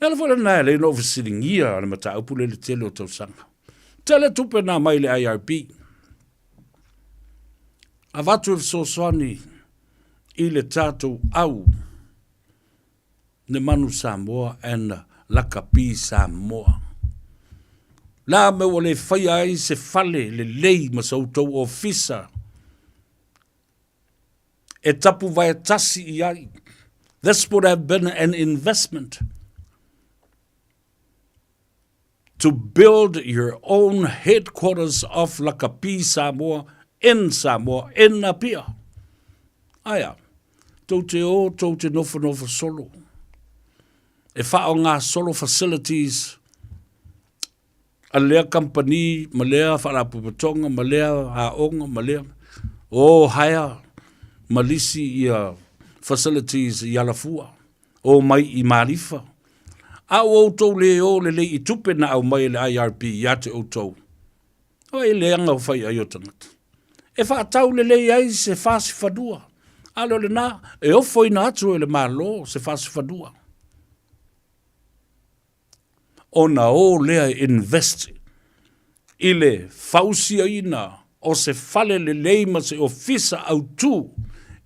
Le ala foi lena e alai ona ou fesiligia le mataupu lea i le tele o tausaga. Tele tupe na aumai i le IRB. Avatu e fesoasoani i le tatou au le manu Samoa and lakapi Samoa. La mea ua le faia ai se fale lelei ma sa outou ofisa e tapuvae tasi i ai. This would have been an investment to build your own headquarters of Lakapi Samoa in Samoa, in Apia. Aia, tou te o, tou te nofonofo solo. E whaonga solo facilities a lea company, ma lea whaalapopotonga, ma lea aonga, ma lea o haea, ma lisi ia facilities i Alafua. O mai i Malifa. A ua outou le o lelei i tupe na aumai e le IRB ia te outou, o ai leaga o fai ai o tagata. E faatau lelei ai se fasi fanua, a le o lena, e ofoina atu e le Malo se fasi fanua. Ona o lea e invest i le fausiaina o se fale lelei ma se ofisa autu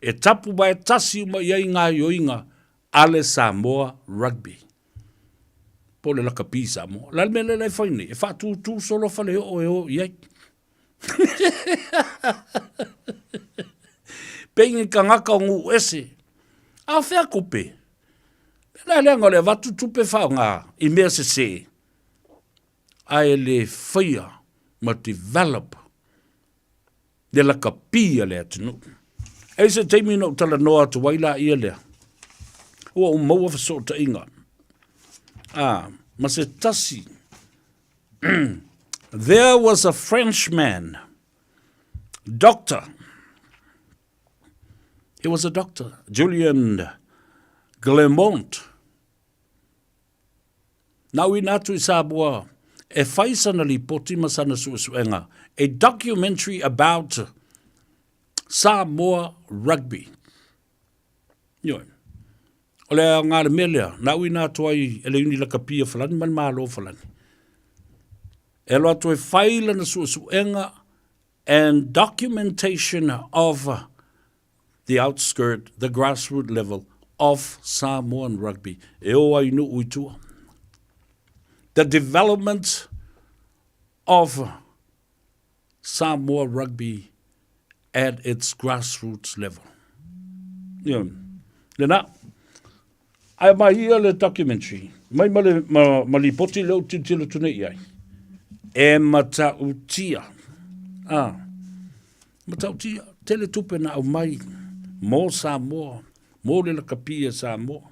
e tapuvae tasi uma i ai gaoioiga a le Samoa Rugby po o le Lakapi Samoa. O le a le mea lea la e fai nei? E faatūtū solo faleoo e o i ai. Pei ni tagata o nuu ese. A o fea tupe? Mea la leaga o le avatu tupe faaaoga i mea sese, ae le faia ma develop le lakapi a le atunuu. E i se taimi na ou talanoa atu ai laia lea, ua ou maua fesootaiga a ma se tasi There was a Frenchman, doctor. He was a doctor, Julian Glemont. Na uina atu i Samoa e fai sana lipoti ma sana suesuega, a documentary about Samoa rugby. Ioe. O le aoga le mea lea, na uina atu ai e le Iuni Lakapi a Falani ma le Malo o Falani. E alu atu e fai lana suesuega and documentation of the outskirt, the grassroot level of Samoan rugby. E o ai nuu i tua. The development of Samoa Rugby at its grassroots level. Ia, lena. Ae mai ia le documentary, mai ma le ma, ma lipoti lea ou tilotilo atu nei i ai. E matautia. Ah, matautia, tele tupe na aumai mo Samoa, mo le lakapi e Samoa.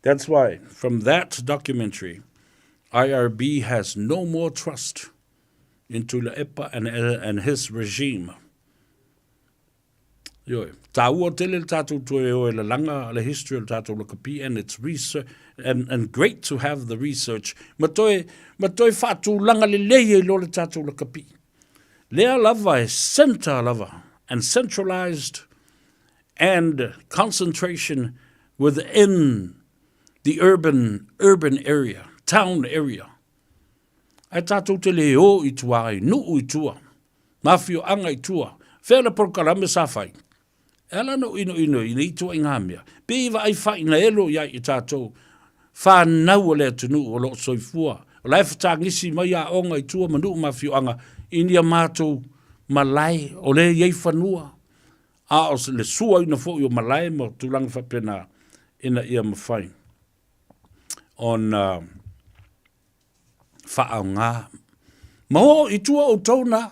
That's why, from that documentary, IRB has no more trust in Tuilaepa and, and his regime. Ioe, tāua tele le tātou toe o e lalanga le history o le tātou lakapi and it's research and, and great to have the research. Ma toe, ma toe whaatūlanga le lei e lo le tātou lakapi. Lea lava e center lava and centralized and concentration within the urban, urban area, town area. Ae tātou te le o i tua ai, nuu i tua, mawhioanga i tua, whea le porokalame sa whai. E ala no ino ino i nei tua i ngā mea. Pe i vaai whai na elo i ai i tātou whānau o le atunuu o loo soifua. O la e whatāngisi mai a onga i tua ma nuu mawhioanga i nia mātou malae o le iei whanua. A o le suaina foi o malae ma tulaga faapena ina ia mafai ona faaaoga ma oo i tua outou na.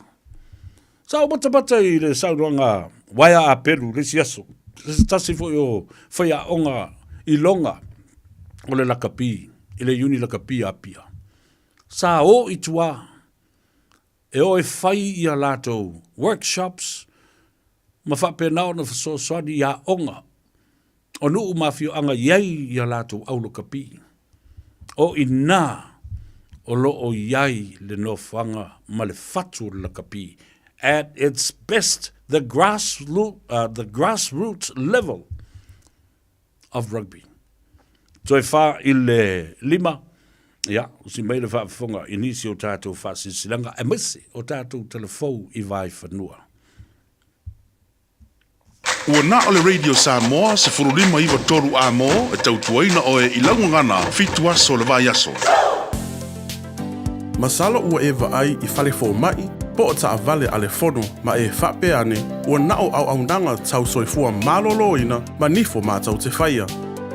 Sa ou matamata i le saunoaga waea a Peru le isi aso, se tasi foi o faiaoga i Loga o le lakapi, i le Iuni Lakapi a Apia. Sa o i tua e o e fai i a latou workshops ma faapena ona fesoasoani i aoga o nuu ma afioaga i ai i a latou aulakapi. O ina o lo o i ai le nofoaga ma le fatu o le lakapi at its best the grass, the grassroots level of rugby. Toe wha i le lima, ia, usi mai le faafofoga i nisi o tātou faasilasilaga, aemaise o tātou talafou i Vaefanua. Ua na o le Radio Samoa 15 9 3 A mo e tautuaina oe i lau gagana fitu aso o le vaiaso. Masalo ua e vaai i fale fomai po o taavale a le fono ma e faapea ane ua na o auaunaga tau soifua maloloina ma nifo matou te faia.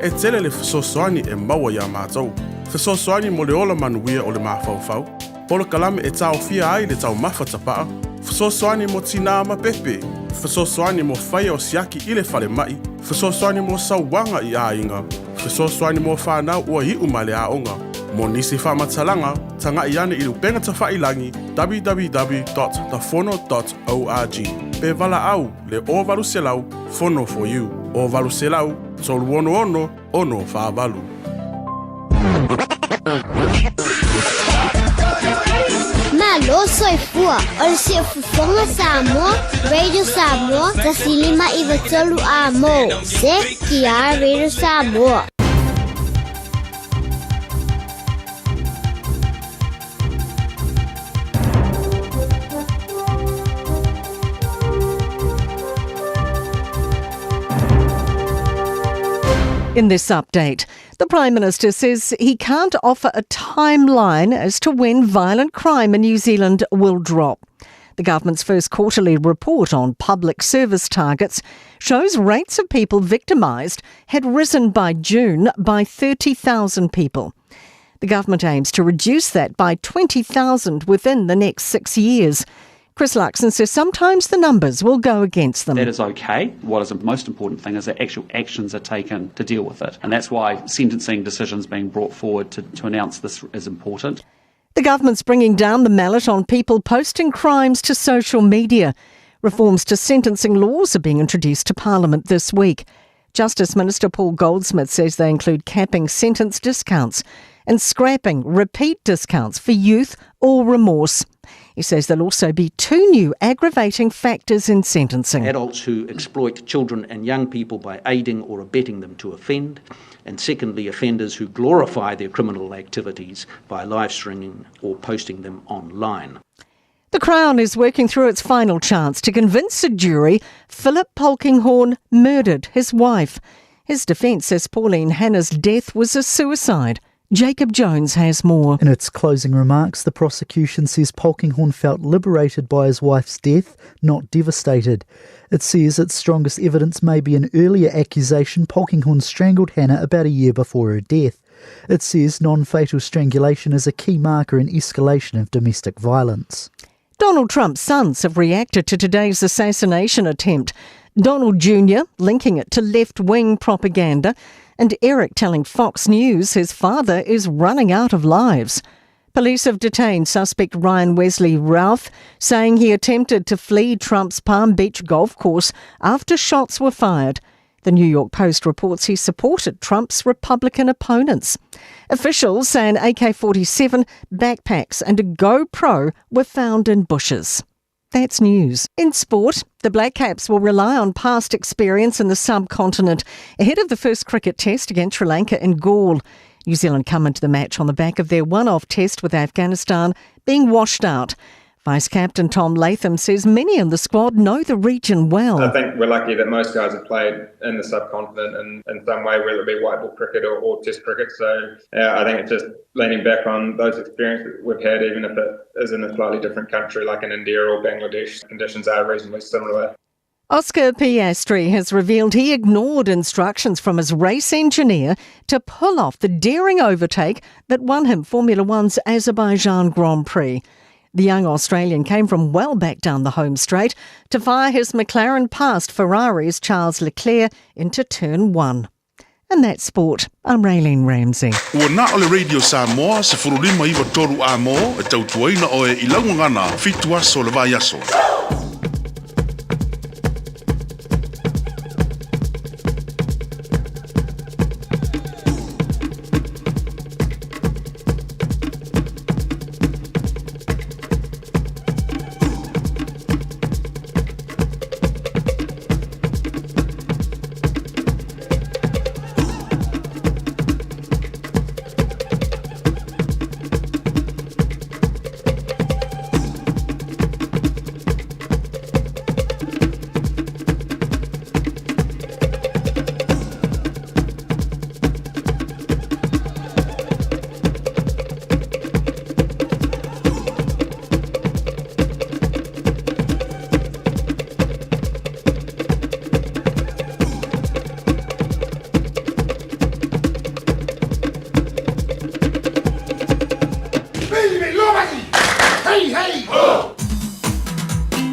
E tele le fesoasoani e maua iā matou. Fesoasoani mo le ola manuia o le mafaufau, polokalame e taofia ai le taumafa tapaa, fesoasoani mo tinā ma pepe, fesoasoani mo faia o siaki i le falemai, fesoasoani mo sauaga i aiga, fesoasoani mo whanau ua iu mai le aoga. Mo nisi faamatalaga, taga'i ane i le upega tafailangi www.thefono.org pe valaau le 0800 Fono for you 0800 366 648. Malo soifua o le Siufofoga Samoa, Radio Samoa, 1593 A mo, CTR Radio Samoa. In this update, the Prime Minister says he can't offer a timeline as to when violent crime in New Zealand will drop. The government's first quarterly report on public service targets shows rates of people victimised had risen by June by 30,000 people. The government aims to reduce that by 20,000 within the next 6 years. Chris Luxon says sometimes the numbers will go against them. That is okay. What is the most important thing is that actual actions are taken to deal with it. And that's why sentencing decisions being brought forward to, to announce this is important. The government's bringing down the mallet on people posting crimes to social media. Reforms to sentencing laws are being introduced to Parliament this week. Justice Minister Paul Goldsmith says they include capping sentence discounts and scrapping repeat discounts for youth or remorse. He says there'll also be two new aggravating factors in sentencing. Adults who exploit children and young people by aiding or abetting them to offend, and secondly, offenders who glorify their criminal activities by live streaming or posting them online. The Crown is working through its final chance to convince a jury Philip Polkinghorne murdered his wife. His defence says Pauline Hanna's death was a suicide. Jacob Jones has more. In its closing remarks, the prosecution says Polkinghorne felt liberated by his wife's death, not devastated. It says its strongest evidence may be an earlier accusation Polkinghorne strangled Hannah about a year before her death. It says non fatal strangulation is a key marker in escalation of domestic violence. Donald Trump's sons have reacted to today's assassination attempt. Donald Jr. linking it to left wing propaganda, and Eric telling Fox News his father is running out of lives. Police have detained suspect Ryan Wesley Routh, saying he attempted to flee Trump's Palm Beach golf course after shots were fired. The New York Post reports he supported Trump's Republican opponents. Officials say an AK 47, backpacks, and a GoPro were found in bushes. That's news. In sport, the Black Caps will rely on past experience in the subcontinent ahead of the first cricket test against Sri Lanka in Galle. New Zealand come into the match on the back of their one off test with Afghanistan being washed out. Vice Captain Tom Latham says many in the squad know the region well. I think we're lucky that most guys have played in the subcontinent in, in some way, whether it be white ball cricket or, or test cricket. So I think it's just leaning back on those experiences we've had, even if it is in a slightly different country like in India or Bangladesh, conditions are reasonably similar. Oscar Piastri has revealed he ignored instructions from his race engineer to pull off the daring overtake that won him Formula One's Azerbaijan Grand Prix. The young Australian came from well back down the home straight to fire his McLaren past Ferrari's Charles Leclerc into turn one. And that's sport. I'm Raylene Ramsey. Ua na o le Radio Samoa 1593 a mō e tautuaina oe i laugagana fitu aso le vai aso.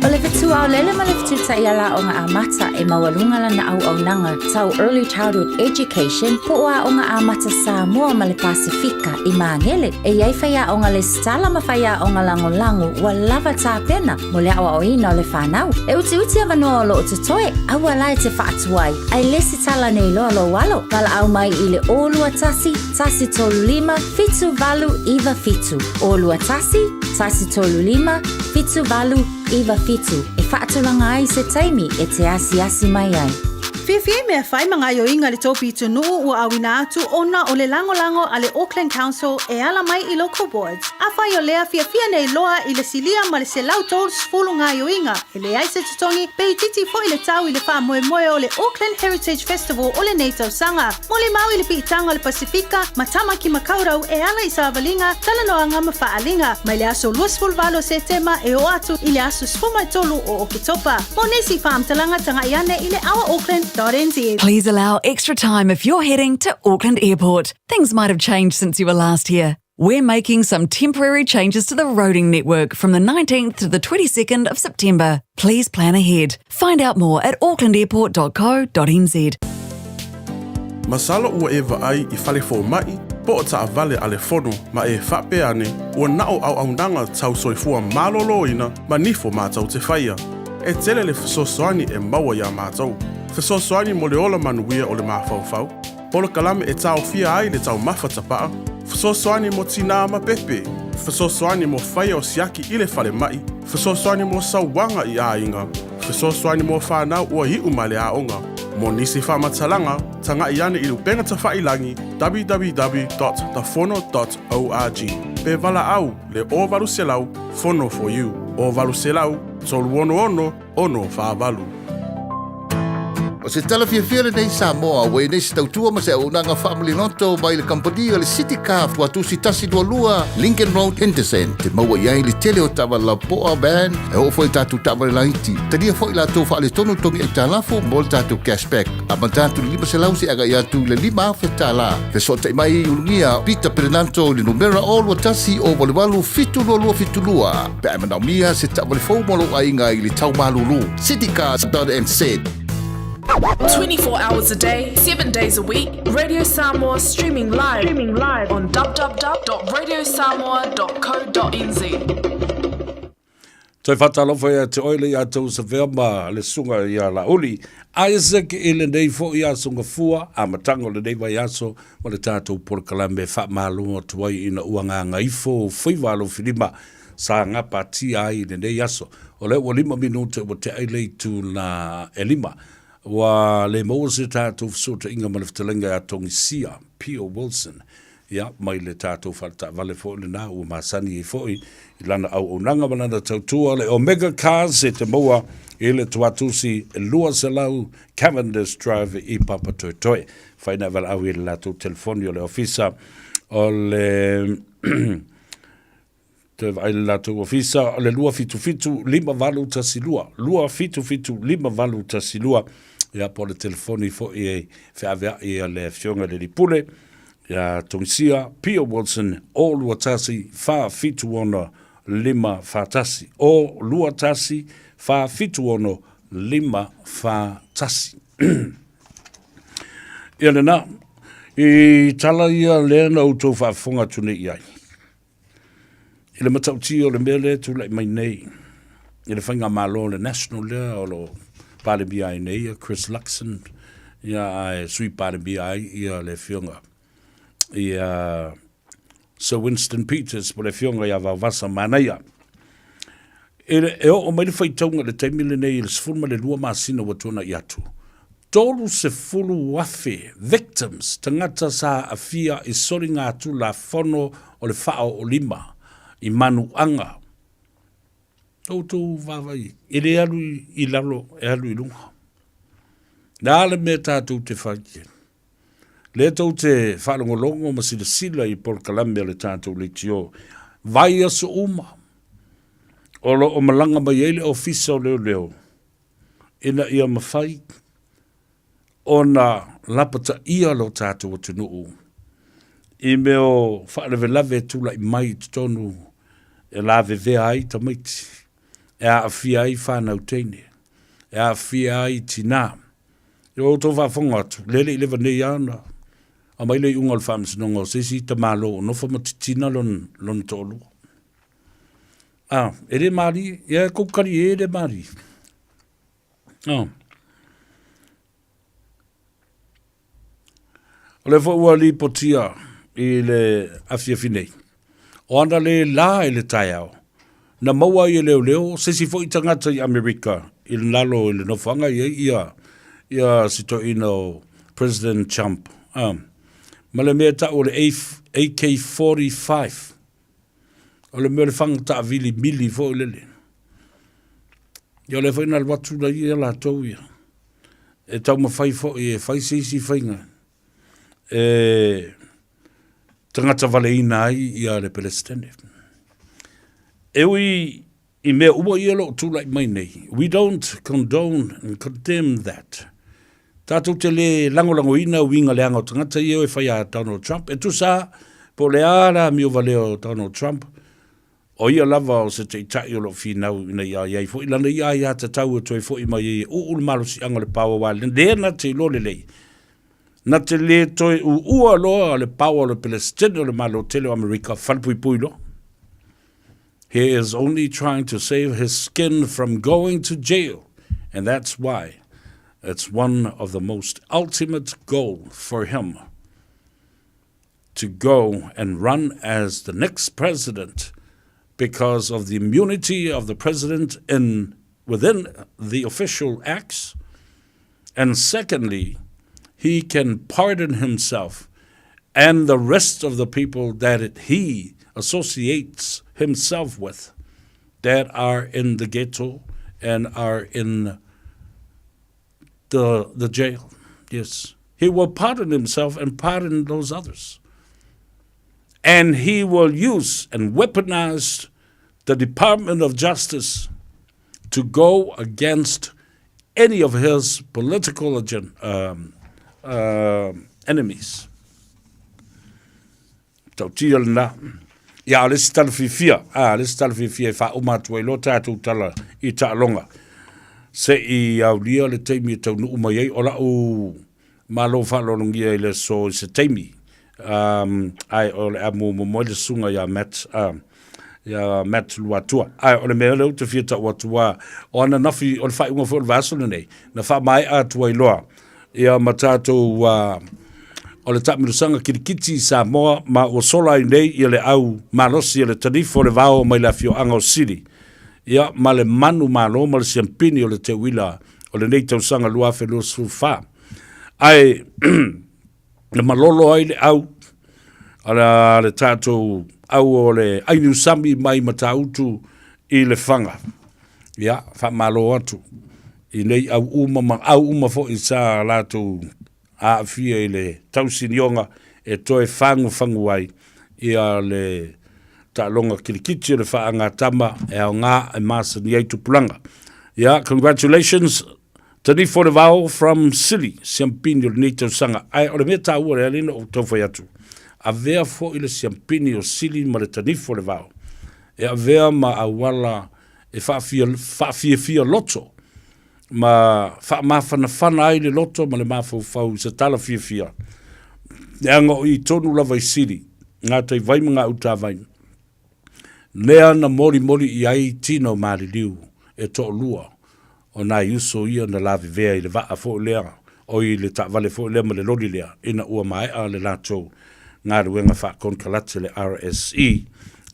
O le fetuaolele ma le fetutaiala aoga amata e maualuga lana auaunaga tau Early Childhood Education po o Aoga Amata Samoa ma le Pasefika i Magele. E i ai faiaoga lesitala ma faiaoga lagolago ua lava tapena mo le aoaoina o le fanau. E utiuti avanoa o loo totoe, aua la e te faatuai ae lesitala nei loa lou alo. Valaau mai i le 0 2 1 3 5 7 8 9 7. 0 2 1 3 5 7 8 9 7 e faatulaga ai se taimi e te asiasi mai ai. Fiafia i mea fai ma gaoioiga a le tou pitonuu ua auina atu ona o le lagolago a le Auckland Council e ala mai i Local Boards. Afai o lea, fiafia nei loa i le silia ma le 130 gaoioiga e leai se totogi pe itiiti foi le tau i le faamoemoe o le Auckland Heritage Festival o lenei tausaga. Molimau i le piitaga o le Pasefika ma Tamaki Makaurau e ala i savaliga, talanoaga ma faaaliga mai le aso 28 o Setema e oo atu i le aso 13 o Oketopa. Mo nisi faamatalaga tagai ane i le ourauckland.nz. Please allow extra time if you're heading to Auckland Airport. Things might have changed since you were last here. We're making some temporary changes to the roading network from the 19th to the 22nd of September. Please plan ahead. Find out more at aucklandairport.co.nz. Masalo ua e vaai i fale fomai, po o taavale a le fono ma e faapea ane, ua na o auaunaga tau soifua malōlōina ma nifo matou te faia. E tele le fesoasoani e maua iā matou. Fesoasoani mo le ola manuia o le mafaufau, polokalame e taofia ai le taumafa tapaa, fesoasoani mo tinā ma pepe, fesoasoani mo faia o siaki i le falemai, fesoasoani mo sauaga i aiga, fesoasoani mo fanau ua iu mai le aoga. Mo nisi faamatalaga, tagai ane i le upega tafailagi www.tafono.org. Pe valaau le 0800 Fono for you. 0800 366 648. O se tala fiafia lenei Samoa, ua i ai nei se tautua ma se auaunaga faamaliloto mai le kamupani a le City Car Tuatusi 122 Lincoln Road, Henderson. Te maua i ai le tele o taavale lapoa, van, e oo foi i tatou taavale laiti. Talia foi latou faaletonu togi aitalafu mo le tatou cashback. Amata atu i le 500 seia agai atu i le $5,000. Fesootai mai i Ulugia Peter Perenanto i le numera 021 088 7272 pe a e manaomia se taavale fou mo lou aiga i le tau malulu. Citycars.nz. 24 hours a day, 7 days a week, Radio Samoa streaming live, streaming live on www.radiosamoa.co.nz. Toe faatalofa ia te oe le ia tou Savea ma le susuga ia Lauli Isaac i lenei foi aso gafua, amataga o lenei vaiaso ma le tatou polokalame e faamalo atu ai ina ua gagaifo faiva alofilima sa gapatia ai i lenei aso. O lea ua 5 minute ua tea ai le itula e 5. Ua le maua se tatou fesootaiga ma le fetalaiga ia Togisia Pio Wilson, ia, mai le tatou faletaavale foi lena ua masani ai foi i lana auaunaga ma lana tautua, le Omega Cars e te maua i le Tuatusi 200 Cavendish Drive i Papatoetoe. Fai na valaau i le latou telefoni o le ofisa o le Toe vaai le latou ofisa o le 277 5812, 277 5812, ia po o le telefoni foi e feaveai a le Afioga i le Alii Pule ia Togisia Pio Wilson o 21 476 541, o 21 476 541. Ia lena, i tala ia lea na outou faafofoga atu nei i ai. I le matautia o le mea lea e tulai mai nei i le faigamalo le National lea o lo o Palemia ai nei ia Chris Luxon, ia ae Sui Palemia ai ia le Afioga ia Sir Winston Peters po o le Afioga ia Vaovasa Manaia. E, e oo mai le faitauga i le taimi lenei i le 12 masina ua tuanai atu, 30,000 victims, tagata sa aafia i soligatulafono o le faaoolima i manuaga. Outou vaavaai, e le alu i lalo, e alu i luga. Le a le mea tatou te fai ai? Lea tou te faalogologo ma silasila i polokalame a le tatou leitio vaiaso uma o lo o malaga mai ai le Ofisa o Leoleo ina ia mafai ona lapataia lo tatou atunuu i mea o faalavelave e tulai mai i totonu e lavevea ai tamaiti, e aafia ai fanau teine, e aafia ai tinā. Ia ua outou faafofoga atu, lea e le i leva nei lava ona aumai le iuga o le faamasinoga o se isi tamalo o nofo ma titina lona toalua. Ah, e le malie, ia e kou kali e le malie. Ah. O lea foi ua lipotia i le afiafi nei, o ana le la i le taeao, na maua ai e leoleo se isi foi tagata i Amerika i lalo i le nofoaga i ai ia, ia si toeaina o President Trump, ah, ma le mea e tau o le AK-45. O le mea o le faga taavili mili foi lele. Ia o lea foi na alu atu la ia latou ia. E taumafai foi e fai se isi faiga e tagata valeina ai ia le Peresetene. E ui i mea uma ia o lo o tulai mai nei, we don't condone and condemn that. Tatou te le lagolagoina uiga leaga o tagata ia e fai a Donald Trump. E tusa po o le a le amio valea o Donald Trump, o ia lava o se taitai o lo o finau ina ia i ai foi lana ia aiatatau e toe foi mai ai e uu le malosiaga o le power aua lea na te iloa lelei na te le toe uua loa le power o le Peresetene o le Malo tele o Amerika falepuipui loa. He is only trying to save his skin from going to jail and that's why it's one of the most ultimate goal for him to go and run as the next president because of the immunity of the president in within the official acts and secondly he can pardon himself and the rest of the people that it, he associates himself with that are in the ghetto and are in the, the jail. Yes. He will pardon himself and pardon those others. And he will use and weaponize the Department of Justice to go against any of his political um, enemies. Tautia lena. Ia, o le isi tala fiafia, a, le isi tala fiafia e faauma atu ai loa tatou tala i taaloga. Se i aulia le taimi e taunuu mai ai, o lau malo faaaloalogia i le aso i se taimi, um, ae o le a muamua mai le susuga ia Matt, uh, ia Matt Luatua. Ae o le mea lea ou te fia tau atu a, o ananafi, o le faaiuga foi o le vaiaso lenei, na faamaea atu ai loa Ia ma tatou uh, o le taamilosaga kirikiti i Samoa ma ua sola ai nei ia le au malosi o le tanifo o le vao mai le afioaga o Sili. Ia ma le manu malo ma le siampini o le teuila o lenei tausaga 2024. Ae na malolo ai le au a le tatou au o le Ainiusami mai Matautu i Lefaga. Ia, faamalo atu i nei au uma ma au uma foi sa latou aafia i le tausinioga e toe fagufagu ai ia le taaloga kirikiti o le faagatama e aoga e masani ai tupulaga. Ia, congratulations Tanifa o le Vao from Sili, siampini o lenei tausaga. Ae o le mea taua lea lea na ou taufai atu, avea foi le siampini o Sili ma le Tanifa o le Vao e avea ma auala e faafiafia loto ma faamafanafana ai le loto ma le mafaufau i se tala fiafia. Leaga o i tonu lava i Sili, ngā tai vai ma ngā utavai, lea na molimoli i ai tino maliliu e toalua o nai uso ia na lavevea i le vaa foi lea, oi i le taavale foi lea ma le loli lea, ina ua maea le latou galuega faakonekarate le RSE.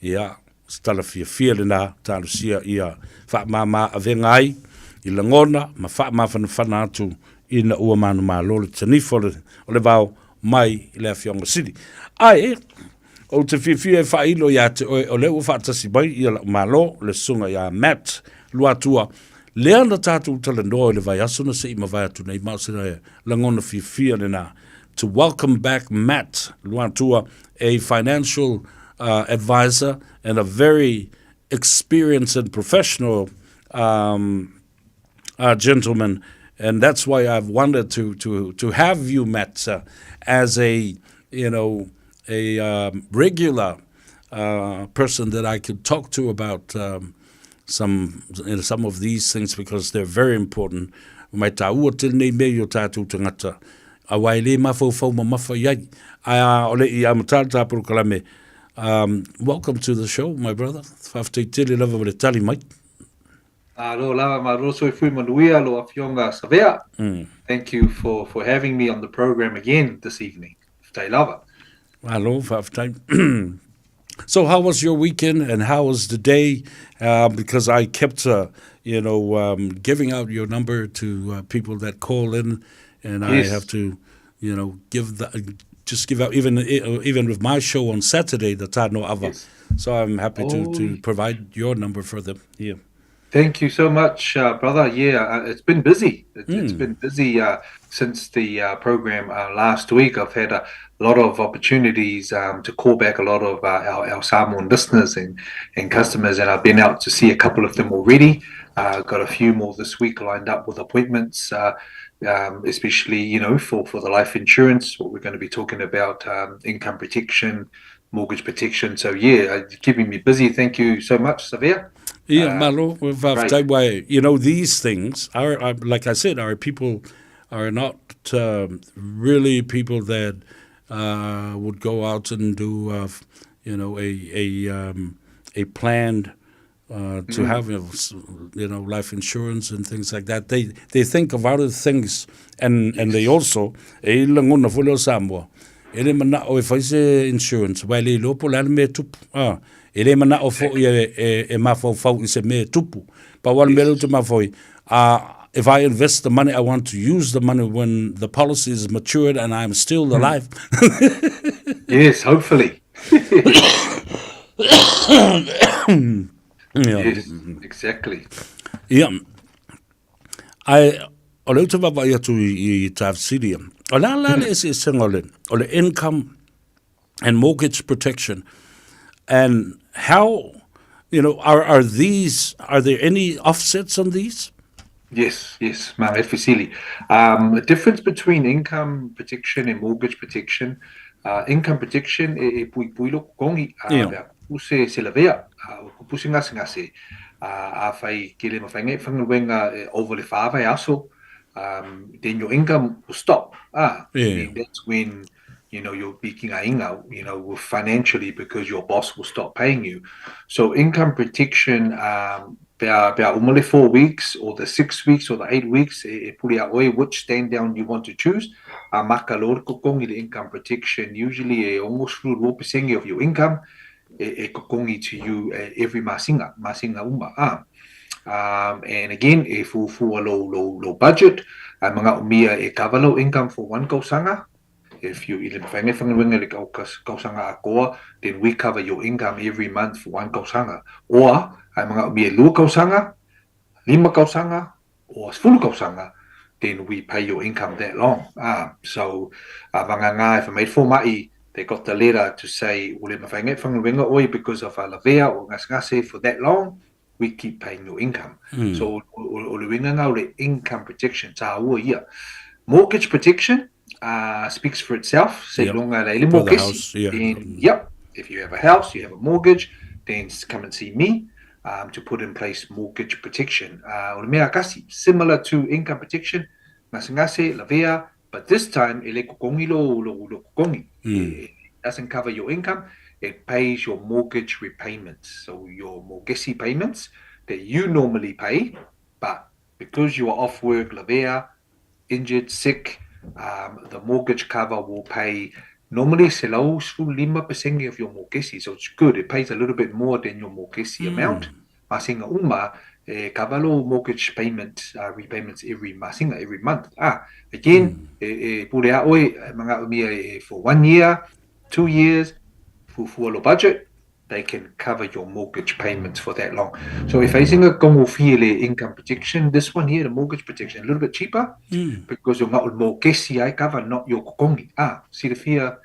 Ia, o se tala fiafia lena, talosia ia faamama avega ai i lagona ma faamafanafana atu ina ua manumalo le tanifa o le vao mai i le Afioga Sili. Ae, ou te fiafia e faailo ia te oe o lea ua faatasi mai ia lau malo, le susuga ia Matt Luatua, lea na tatou talanoa i le vaiaso na se i mavae atu nei, ma o se lagona fiafia lena to welcome back Matt Luatua, a financial advisor and a very experienced and professional um, gentleman. And that's why I've wanted to, to, to have you, Matt, uh, as a, you know, a um, regular person that I could talk to about um, some, you know, some of these things because they're very important. Mai tāua tēnei nei mea i o tātou tangata. A wai le mafaufau mamafa i ai. A o le i a matara tā porokalame. Um, welcome to the show, my brother. Whawhitei tele lava o le tali mai. Alo lava malo soifua manuia lo afioga Savea. Thank you for for having me on the program again this evening. Faafetai lava. Malo, faafetai. So how was your weekend and how was the day? Because I kept, you know, giving out your number to people that call in, and I have to, you know, give the, just give out even even with my show on Saturday, the Tano Ava. Yes. So I'm happy to, oh. to provide your number for them. Yeah. Thank you so much, brother. Yeah, it's been busy. It, mm. It's been busy since the program last week. I've had a lot of opportunities um, to call back a lot of our, our Samoan listeners and, and customers, and I've been out to see a couple of them already. Got a few more this week lined up with appointments um, especially you know for, for the life insurance, what we're going to be talking about, um, income protection, mortgage protection. So yeah, keeping me busy. Thank you so much, Savea. Yeah, malo, right. You know, these things are, are, like I said, our people are not really people that would go out and do, you know, a a a planned to have you know life insurance and things like that. They they think of other things and and they also e lagona foi lea o Samoa e le manao e fai se insurance wa e le iloa po o le a le mea e tupu. Ah, e le manao foi e, e, e mafaufau i se mea e tupu. Pau lava le mea lea ou te mafaufau ai, if I invest the money, I want to use the money when the policy is matured and I'm still alive. Yes, hopefully. yeah. Yes, exactly. Yeah. Ae, O lea ou te vaavaai atu i, i tā fesili ia. O le a la le eseesega o le, o le income and mortgage protection and how, you know, are, are these, are there any offsets on these? Yes, yes, ma e fesili. Um, the difference between income protection and mortgage protection, uh, income protection e, e pui pui lo kongi, uh, yeah. puse se lavea, uh, o puse ngase ngase, uh, a whai ke le mawhainga e whangawenga e over le whāwai aso, um, then your income will stop. Ah, yeah. that's when you know you'll be kingainga, you know, financially because your boss will stop paying you. So income protection um, pea, pea umale four weeks or the six weeks or the eight weeks e, e puri a oe which stand down you want to choose. A maka lor kokongi le income protection usually e almost 22% of your income e, e kokongi to you eh, every masinga, masinga uma. Ah. Um, and again, e fuafua low, low, low budget, a mga umia e cover low income for one kausanga, if you ile mawhainga whangawenga le kausanga akoa, then we cover your income every month for one kausanga. Or, ai mga umia lua kausanga, lima kausanga, or sefulu kausanga, then we pay your income that long. Ah, so, a mga ngā, if I made for mai, they got the letter to say, ule mawhainga whangawenga oi because of a lavea or ngasngase for that long, we keep paying your income. Mm. So, o le winga ngā o income protection, tā ua ia. Mortgage protection uh, speaks for itself. Se yep. longa le mortgage. Yeah. Then, yep, if you have a house, you have a mortgage, then come and see me um, to put in place mortgage protection. Uh, o le mea kasi, similar to income protection, ngase ngase, lavea, but this time, ele kokongi lo, lo, lo kokongi. Mm. It doesn't cover your income, it pays your mortgage repayments. So your mortgage payments that you normally pay, but because you are off work, lavea, injured, sick, um, the mortgage cover will pay normally selau lima percent of your mortgage. So it's good. It pays a little bit more than your mortgage mm. amount. Masinga uma e cover lo mortgage payment uh, repayments every masinga every month. Ah, again, mm. e, e pure a oi mga umia e for one year, two years, fuafua lo budget, they can cover your mortgage payments for that long. So if facing a le income protection, this one here, the mortgage protection, a little bit cheaper mm. because you're not mortgage I cover, not your kokongi. Ah, silafia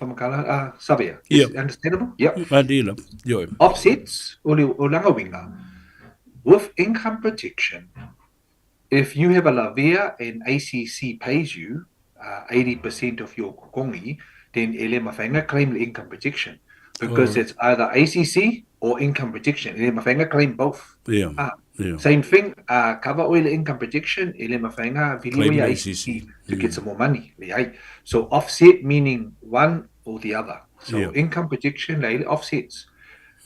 whamakala, ah, sabea. Yep. Understandable? Yep. Adila. Yoi. Offsets, o le o langa With income protection, if you have a lavea and ACC pays you uh, 80% of your kokongi, then ele mawhainga claim the income protection because oh. it's either ACC or income protection. Ele mawhainga claim both. Yeah. Ah, yeah. Same thing, uh, cover oil income protection, ele mawhainga vili ACC to get some more money. So offset meaning one or the other. So yeah. income protection offsets.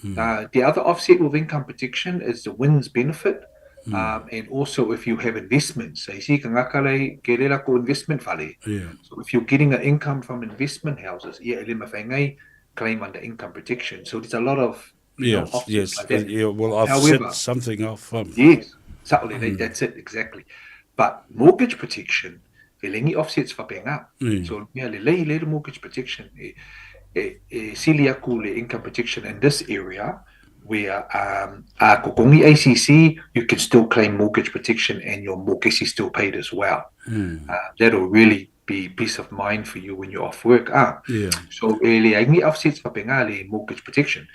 Mm. Uh, the other offset with income protection is the WINZ benefit. Mm. Um, and also if you have investments. So you see, investment fale. Yeah. So if you're getting an income from investment houses, yeah, claim under income protection. So there's a lot of yes, know, yes, like that. Yeah, will offset However, something off. Um, yes, certainly, mm. that's it exactly. But mortgage protection, e lengi offsets whapenga. Mm. So mea le lei le mortgage protection e, e, e sili aku le income protection in this area where um, a kokongi ACC, you can still claim mortgage protection and your mortgage is still paid as well. Mm. Uh, that'll really be peace of mind for you when you're off work. Ah, yeah. So e le aingi offsets whapenga le mortgage protection.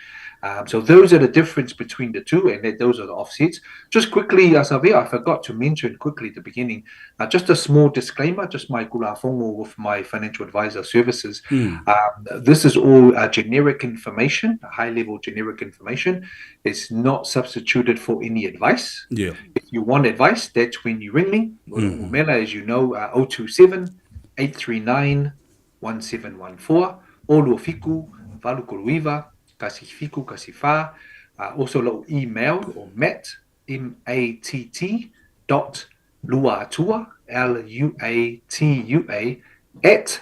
Um, so those are the difference between the two, and that those are the offsets. Just quickly, Asavea, I forgot to mention quickly at the beginning, uh, just a small disclaimer, just my kulafongo with my financial advisor services. Mm. Um, this is all uh, generic information, high-level generic information. It's not substituted for any advice. Yeah. If you want advice, that's when you ring me. Mm. Umela, as you know, uh, 027 839 1714 o lua fiku, valu koluiva, kasi fiku, kasi fa. Uh, also lo email or matt, M-A-T-T dot luatua, L-U-A-T-U-A, at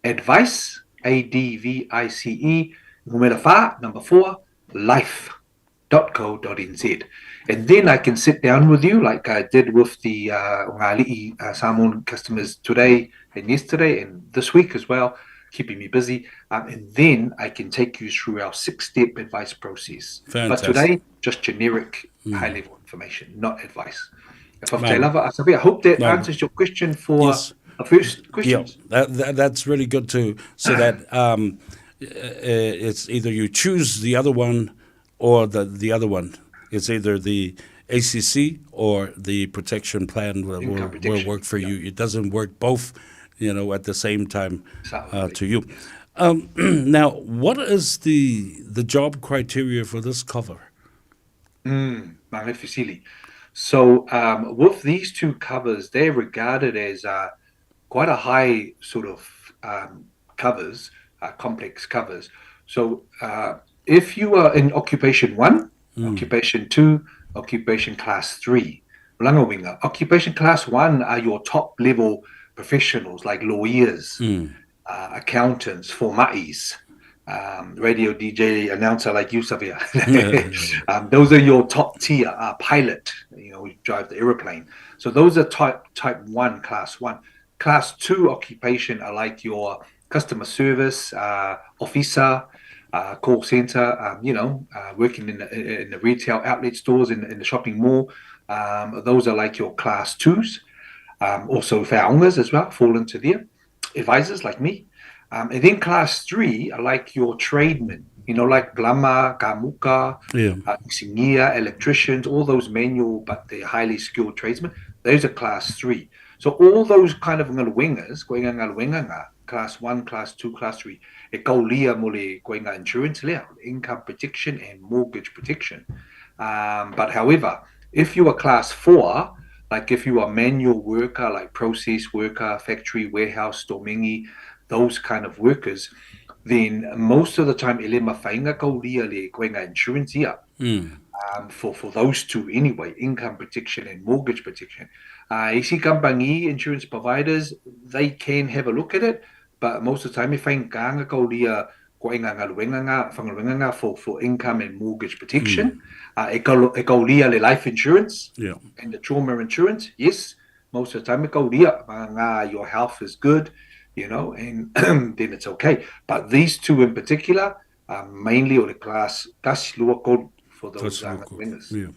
advice, A-D-V-I-C-E, numera fa, number four, life www.co.nz. And then I can sit down with you like I did with the uh, Ngāli'i uh, Samoan customers today and yesterday and this week as well, keeping me busy. Um, and then I can take you through our six-step advice process. Fantastic. But today, just generic mm. high-level information, not advice. Whawhtai lava. So I hope that answers your question for yes. the first question. Yeah, that, that, that's really good too. So that um, it's either you choose the other one or the, the other one. It's either the ACC or the protection plan will, will, will work for yeah. you. It doesn't work both, you know, at the same time uh, to you. Um, now, what is the the job criteria for this cover? Mm, So um, with these two covers, they're regarded as uh, quite a high sort of um, covers, uh, complex covers. So uh, if you are in occupation one, mm. occupation two, occupation class three, Langawinga, occupation class one are your top level professionals like lawyers, mm. accountants, forma'is, um, radio DJ announcer like you, Savia. um, those are your top tier uh, pilot, you know, drive the aeroplane. So those are type type one, class one. Class two occupation are like your customer service uh, officer, uh, call center, um, you know, uh, working in the, in the retail outlet stores, in, in the shopping mall. Um, those are like your class twos. Um, also, fa'ongas as well fall into there. Advisors like me. Um, and then class three are like your tradesmen, you know, like plumber, kamuka, yeah. uh, engineer, electricians, all those manual, but they're highly skilled tradesmen. Those are class three. So all those kind of wingers, going ngaluwenga, class one, class two, class three, e kaulia mo le koinga insurance lea, income protection and mortgage protection. Um, but however, if you are class four, like if you are manual worker, like process worker, factory, warehouse, domingi, those kind of workers, then most of the time ele mawhainga kaulia le koinga insurance ia. Mm. Um, for, for those two anyway, income protection and mortgage protection. Uh, isi company insurance providers, they can have a look at it, but most of the time, if whainga kaulia ko inga ngaluenga nga, whangaluenga nga for, for income and mortgage protection. Mm. Uh, e, kau, e kaulia le life insurance yeah. and the trauma insurance, yes. Most of the time, e kaulia, nga, your health is good, you know, and then it's okay. But these two in particular, are mainly or the class, tasi lua kolu for those uh, winners. Yeah.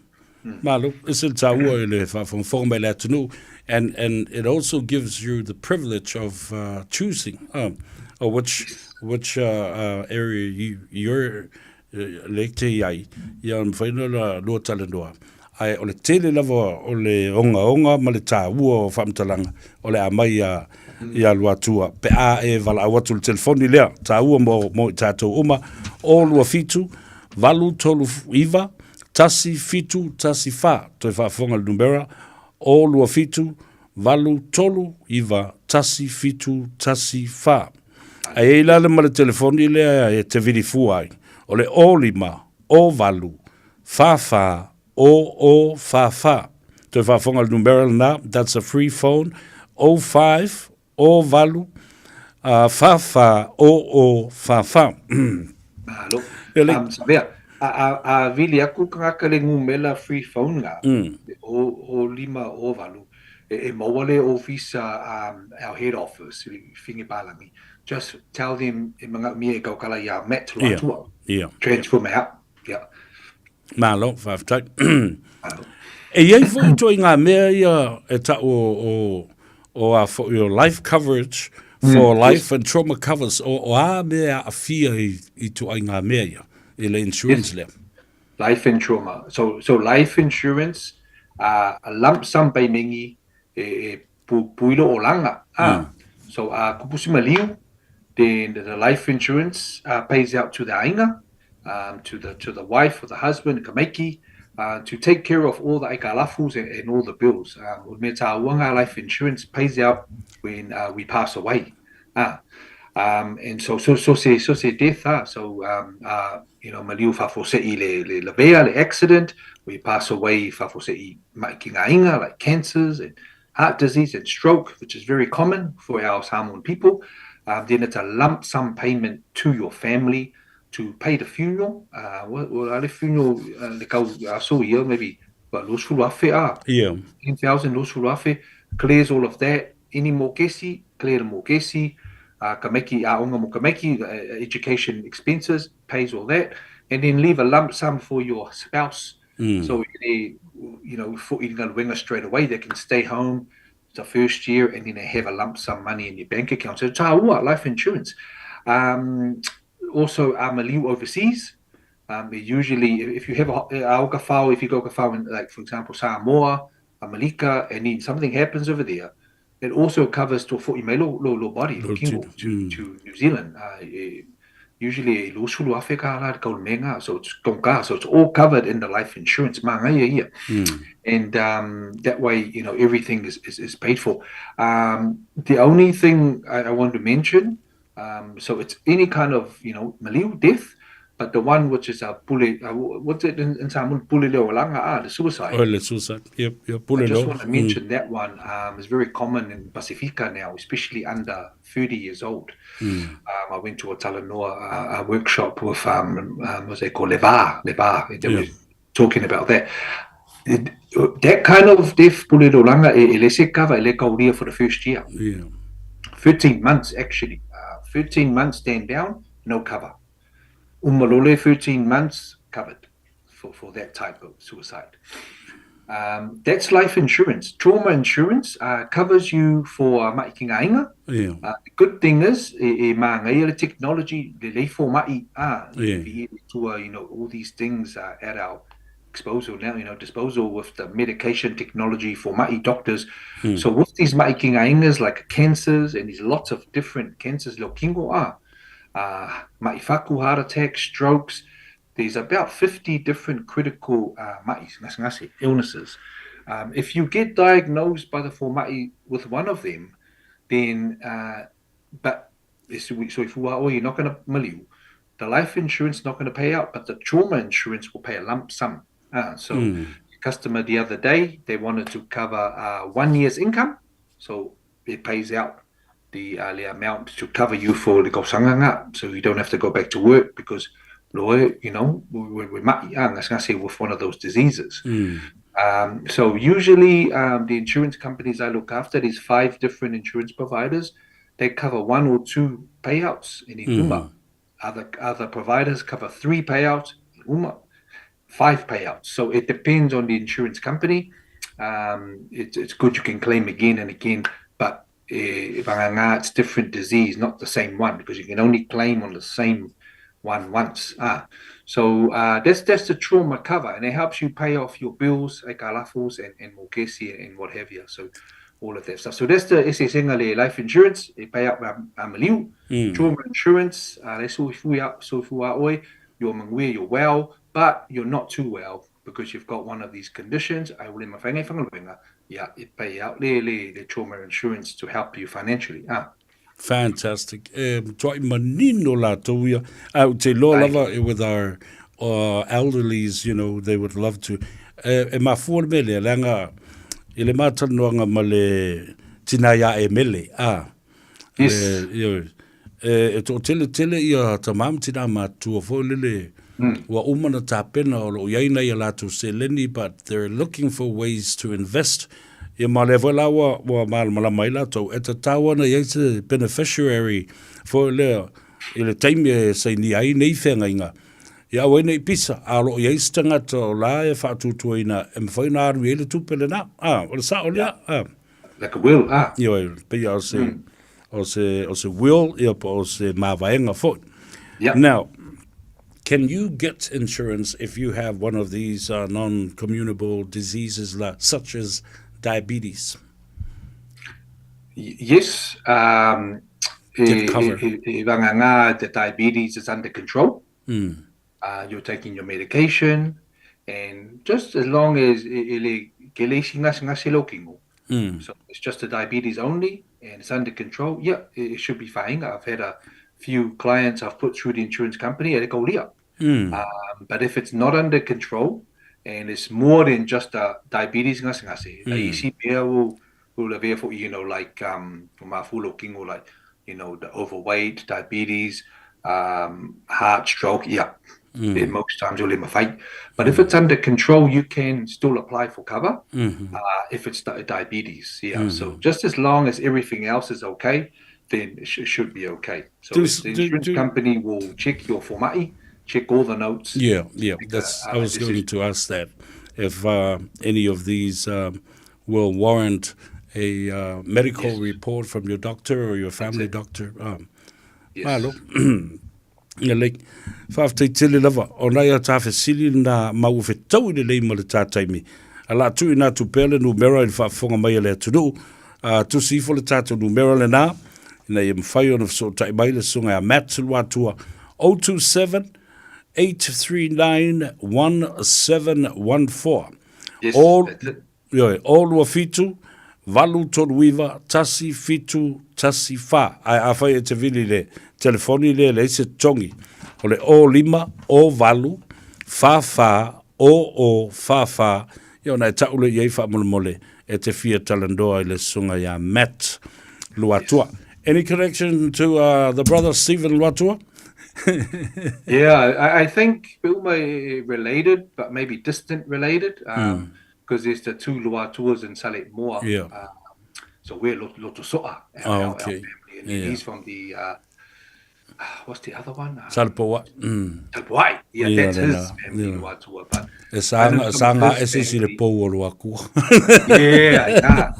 Mm. Malo, it's il taua i le whaafonfonga mai le atunuu, and, and it also gives you the privilege of uh, choosing um, or which, which uh, uh, area you, you're uh, le te ai, ia mwhaina la lua talanoa. Ae o le tele lava o le ongaonga ma le tāua o faamatalaga o le a mai ia ia Luatua pe a e valaau atu le telefoni lea tāua mo mo i tātou uma o 27 839 1 7 1 4 toe faafofoga le numera o 27 8 3 9 1 7 1 4 Ae i ai la le ma le telefoni lea e te vilifua ai o le o 5 o 8 4 4 o o 4 4 Toe faafofoga le numera lena, that's a free phone, 05 o 8 uh, 4 4 o o 4 4. Malo. Ele... Um, Savea, a, a, a vili aku kangaka le ngumela free phone nga, mm. o, o lima o valu, e, e maua le ofisa um, our head office, i Palangi. Just tell them e manga mia e kaukala ia Matt Luatua. Yeah. Yeah. Transfer me out. Yeah. Malo, faafetai. E iai foi toi ngā mea ia e tau o, o, o a foi o life coverage for mm, life yes. and trauma covers o, o a mea a fia i, i tu ai ngā mea ia, i le insurance yes. lea. Life and trauma. So, so life insurance, uh, a lump sum payment e, e pu, puilo o langa. Ah. Mm. So, uh, kupusi maliu, then the life insurance uh, pays out to the ainga, um, to the to the wife or the husband, kamaiki, uh, to take care of all the aikalafus and, and all the bills. Um, life insurance pays out when uh, we pass away. Ah. Um, and so so so se so se death ah. So um, uh, you know maliu fa'afose'i le le lavea le accident we pass away fa'afose'i ma'i ki like cancers and heart disease and stroke which is very common for our Samoan people um, then it's a lump sum payment to your family to pay the funeral uh, well, le funeral uh, le kau aso ia maybe but lusu afe ah yeah 10,000 lusu afe clears all of that any mokesi clear mokesi uh, kameki aonga mo kameki uh, education expenses pays all that and then leave a lump sum for your spouse. Mm. So e you know, for galuega straight away. They can stay home the first year and then they have a lump sum money in your bank account. So tāua, life insurance. Um, also, amaliu overseas. Um, usually, if you have a, a if you go kawhao in, like, for example, Samoa, Amalika, and then something happens over there, it also covers to fo'i mai lo, lo, lo body, lo kingo, to, mm. to New Zealand. Uh, e, usually, e lo sulu afe ka la ka so it's tonka, so it's all covered in the life insurance. Ma ngai ia. Mm. And um, that way, you know, everything is, is, is paid for. Um, the only thing I, I want to mention, um, so it's any kind of, you know, maliu death, but the one which is a pule, uh, what's it in, in Samoan, pule leo langa, ah, the suicide. Oh, the suicide, yep, yep, pule I just want to mention mm. that one um, is very common in Pasifika now, especially under 30 years old. Mm. Um, I went to a Talanoa uh, a workshop with, um, um, what's it called, Leva, Leva, they yeah. were talking about that. It, that kind of death, pule leo langa, e, e lese kava, e le kauria for the first year. Yeah. 13 months, actually. Uh, 13 months stand down, no cover. Umalole, 13 months covered for, for that type of suicide. Um, that's life insurance. Trauma insurance uh, covers you for uh, ma'ikinga inga. Yeah. Uh, the good thing is, e, e mā le technology, le leifo ma'i, ah, yeah. tua, you know, all these things are at our disposal now, you know, disposal with the medication technology for ma'i doctors. Mm. So with these ma'ikinga ingas, like cancers, and there's lots of different cancers, leo kingo ah, uh, ma'ifaku heart attacks, strokes. There's about 50 different critical uh, ma'is, ngasingasi, illnesses. Um, if you get diagnosed by the forma'i with one of them, then, uh, but so if you are, oh, you're not going to maliu, the life insurance is not going to pay out, but the trauma insurance will pay a lump sum. Uh, so, mm. customer the other day, they wanted to cover uh, one year's income, so it pays out the, uh, the amount to cover you for the kausanganga, so you don't have to go back to work because lawyer, you know, we we with one of those diseases. Mm. Um, so usually um, the insurance companies I look after, these five different insurance providers, they cover one or two payouts in Uma. Mm. Other other providers cover three payouts in Uma, five payouts. So it depends on the insurance company. Um, it, it's good you can claim again and again, but eh, it's different disease, not the same one, because you can only claim on the same one once. Ah, so uh, that's that's the trauma cover, and it helps you pay off your bills, like alafos and and mokesi and what have you. So all of that stuff. So that's the SSNGale life insurance. They pay out amaliu. Mm. Trauma insurance. Uh, so if we are so if we are oi, you're mangwe, you're well, but you're not too well because you've got one of these conditions. I will yeah, it pay out le, le, the trauma insurance to help you financially. Ah. Fantastic. E, tuai manino lātou ia. Au te loa lava eh, with our uh, elderlies, you know, they would love to. E, e mafua le mele, leaga i le mātanoanga ma le tina ia e mele. Ah. Yes. E, ia, e, e to tele tele ia tamam tina matua foi lele. Mm. Ua uma na tapena o lo iai nei a lātou seleni, but they're looking for ways to invest. Ia ma lea foi la ua, ua malamalama ai lātou, e tatau ana i ai se beneficiary foi lea i le taimi e sainia ai nei feagaiga. Ia aua ai nei pisa, a o lo o i ai se tagata o la e faatuatuaina e mafai ona alu i ai le tupe lena. A, o le sao lea? A. Like a will, ah. Ioe, pei o se, mm. o se, o se will, ia po o se mavaenga foi. Yeah. Now, can you get insurance if you have one of these uh, non-communicable diseases la, such as diabetes? Yes. Um, Get cover. E, e, e, the diabetes is under control. Mm. Uh, you're taking your medication, and just as long as Mm. So it's just the diabetes only, and it's under control. Yeah, it, it should be fine. I've had a few clients I've put through the insurance company at Ekolia. Mm. Um, but if it's not under control, and it's more than just a diabetes ngase Mm. you know, like um, like you know, the overweight, diabetes, um, heart stroke, yeah. Mm. Most times you'll let fight. But if it's under control, you can still apply for cover mm-hmm. uh, if it's diabetes. Yeah. Mm. So just as long as everything else is okay, then it sh- should be okay. So Do- the do- insurance do- company will check your forma'i, check all the notes. Yeah, yeah. That's uh, I was decision. going to ask that. if any of these will warrant a medical yes. report from your doctor or your family doctor. Yes. Malo. Ia lei, faafetai tele lava, o nai a tā fesili na ma ua fetaui lelei ma le tā taimi. A la tuuina atu pea le numera i le faafofoga mai a le atunuu, a tusi ifo le tātou numera lenā, ina ia mafai ona fesootai mai le susuga ia Matt Luatua, 027 839 1714. Yes, that's it. Ioe, 027 839 1714. Ae afai e te vili i le telefoni lea e leai se totogi, o le 05 08 44 00 44, ia ona e ta'u lea i ai faamolemole e te fia talanoa i le susuga ia Matt Luatua. Any connection to the brother Stephen Luatua? Yeah, I think pe uma e related, but maybe distant related. Because there's the two Luatuas in Saleimoa. Yeah. So we're Lotosoa, our family, and he's from the what's the other one? Salepoai. Salepoai. Yeah, that's his family, Luatua. But E saga, saga ae se isi le pou o Luatua. Yeah.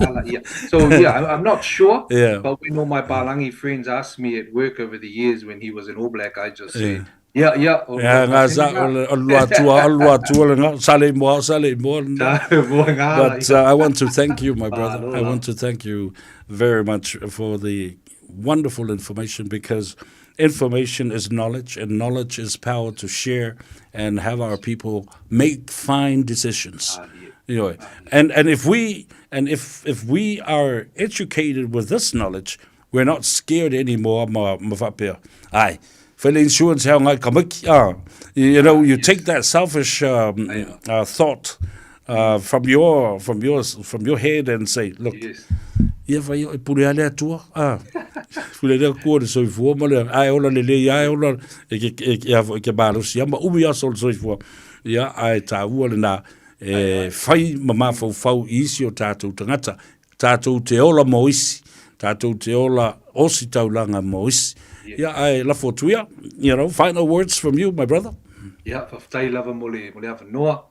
So yeah, I'm not sure. But when all my Palangi friends asked me at work over the years when he was an All Black, I just said, yeah, yeah. O yeah, ngā sa, o le Luatua, o Luatua le ngā, Saleimoa, Saleimoa. But I want to thank you, my brother. I want to thank you very much for the wonderful information, because information is knowledge, and knowledge is power to share and have our people make fine decisions. You know, and if we and if if we are educated with this knowledge, we're not scared anymore. Ma ma faapea, ai, fai le insurance hao ngai ka maki, ah. You know, you take that selfish thought from your from your from your head and say, look, yes. Ia fai o e pule a le Atua, ah. Pule le Atua le soifua ma le ae ola lelei ae ola e ke e ke e ke malosi ma umi aso o le soifua. Ia ae tāua lenā e fai ma mafaufau i isi o tātou tagata, tātou te ola mo isi, tātou te ola ositaulaga mo isi. Ia ae lafo atu ia, you know, final words from you, my brother. Ia, faafetai lava mo le, mo le avanoa.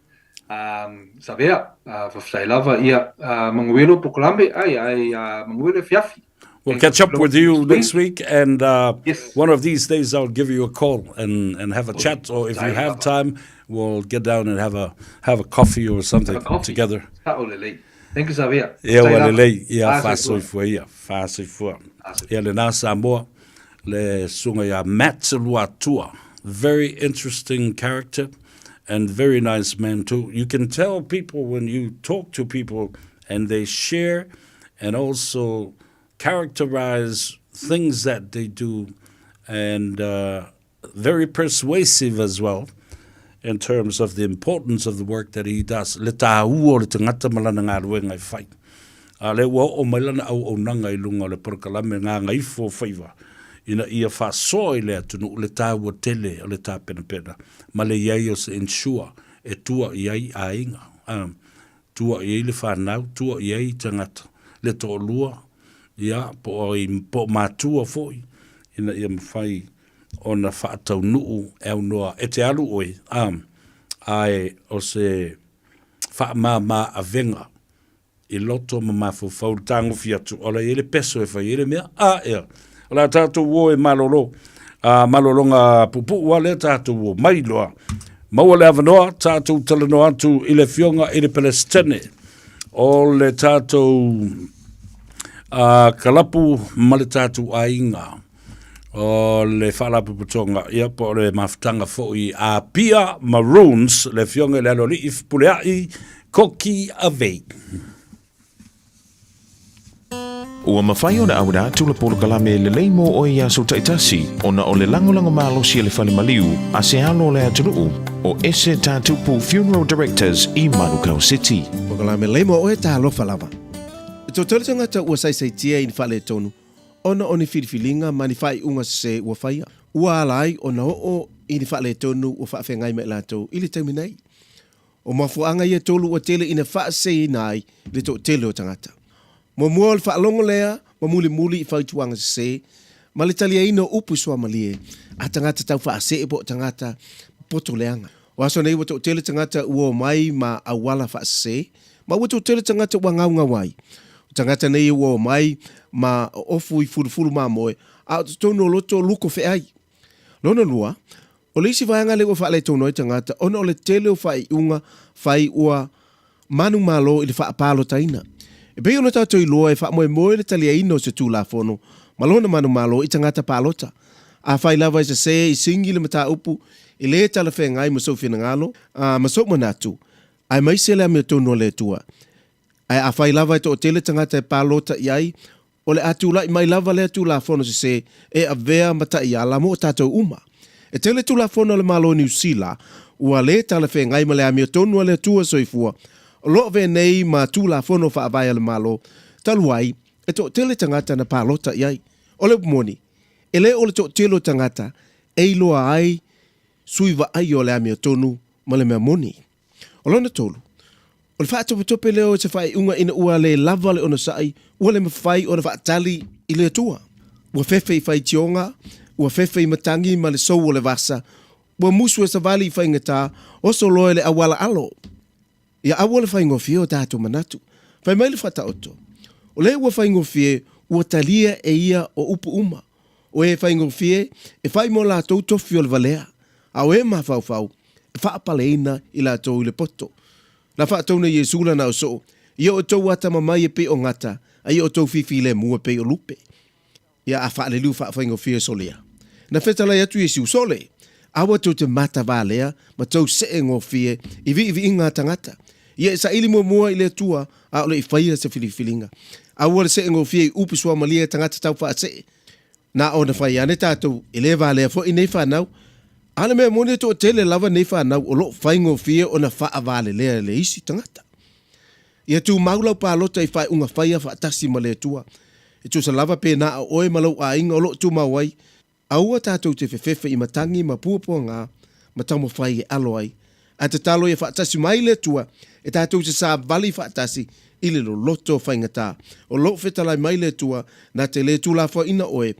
Um, Savea, faafetai lava. Ia, Manuelo Pokolame, ai, ai, Manuelo e fiafi. We'll catch up with you next week, and yes. one of these days I'll give you a call and have a chat, or if you have time, we'll get down and have a coffee or something coffee. together. Thank you, Savea. Ia ua lelei, ia faasoifua ia, faasoifua. Ia lenā Samoa, le susuga ia Matt Luatua. Very interesting character and very nice man too. You can tell people when you talk to people and they share and also characterize things that they do and very persuasive as well in terms of the importance of the work that he does, le tāua o le tangata ma lana galuega e fai. A lea ua oo mai lana auaunaga i luga o le polokalame Gagaifo o Faiva ina ia faasoa i le atunuu le tāua tele o le tapenapena ma le i ai o se ensure e tua i ai aiga, tua i ai le fanau, tua i ai tagata, le toalua, ia, po o ai, po o matua foi, ina ia mafai ona faataunuu e aunoa e te alu oe, a, ae o se faamāmā avega i loto ma mafaufau le tagofi atu, o la e i ai le peso e fai ai le mea, a, ea, o le a tatou o e malolo, a, malologa puupuu lava lea tatou omai loa. Maua le avanoa, tatou talanoa atu i le Afioga i le Peresetene o le tatou kalapu ma le tatou aiga o le Faalapotopotoga, ia, po o le mafutaga foi a Apia Maroons, le Afioga i le Aloalii Fepuleai Koki Avei. Ua mafai ona auina atu le polokalame lelei mo oe i aso taitasi ona o le lagolago malosi a le fale maliu a se alo o le atunuu o Ese Tatupu Funeral Directors i Manukau City. Polokalame lelei mo oe talofa lava. E toatolu tagata ua saisaitia i ni faaletonu ona o ni filifiliga ma ni faaiuga sese ua faia. Ua ala ai ona oo i ni faaletonu ua faafeagai ma i latou i le taimi nei. O mafuaaga ia e tolu ua tele ina faaseseina ai le toatele o tagata. Muamua o le faalogo lea ma mulimuli i fautuaga sese ma le taliaina o upu suamalie a tagata tau faasee po o tagata poto leaga. O aso nei ua toʻatele tagata ua omai ma auala faasese, ma ua toʻatele tagata ua gaugau ai. O tagata nei ua omai ma ofu i fulufulu mamoe, a o totonu o loto luko feai. Lona lua, o le isi vaega lea ua faaletonu ai tagata ona o le tele o faaiuga fai ua manumalo i le faapalotaina. E pei ona tatou iloa e faamoemoe le taliaina o se Tulafono ma lona manumalo i tagata palota. Afai lava e sese i sigi le mataupu e le talafeagai ma sou finagalo ma sou manatu, aemaise le amiotonu a le Atua. Ae afai lava e toatele tagata e palota i ai, o le a tulai mai lava lea Tulafono sese e avea ma taiala mo tatou uma. E tele Tulafono a le Malo o Niu Sila ua le talafeagai ma le amiotonu a le Atua Soifua o lo o avea nei ma Tulafono Faavae a le Malo talu ai e toatele tagata na palota i ai. O le upu moni, e le o le toatele o tagata e iloa ai sui vaaia o le amiotonu ma le mea moni. O lona tolu, o le faatopetope lea o se faaiuga ina ua le lava le onosai, ua le mafai ona faatali i le Atua. Ua fefe i faitioga, ua fefe i matagi ma le sou o le vasa, ua musu e savali i faigata, oso loa i le auala alo. Ia aua le faigofie o tatou manatu. Fai mai le Faataoto, o lea ua faigofie, ua talia e ia o upu uma. O e faigofie, e fai mo latou tofi o le valea, a o e mafaufau, e faapaleina i latou i le poto. Na faatau nei Iesu lana osoo, ia outou atamamai e pei o gata, a ia outou fifilemu e pei o lupe. Ia a faaleliu faafaigofie solea. Na fetalai atu Iesu, Sole! Aua tou te matavalea ma tou see gofie i viiviiga a tagata. Ia e saili muamua i le Atua a o le i faia se filifiliga. Aua le see gofie i upu suamalie a tagata tau faasee. Na ona fai ane tatou, e le valea foi nei fanau. A o le mea moni e toatele lava nei fanau o lo o faigofie ona faavalelea e le isi tagata. Ia tumau lau palota i faaiuga faia faatasi ma le Atua. E tusa lava pe na o oe ma lou aiga o lo o tumau ai, aua tatou te fefefe i matagi ma puapuaga ma taumafai e alo ai. Ae tatalo ia faatasi mai le Atua e tatou te savali faatasi i le loloto faigata. O lou fetalai mai le Atua, na te le tulafoaina oe,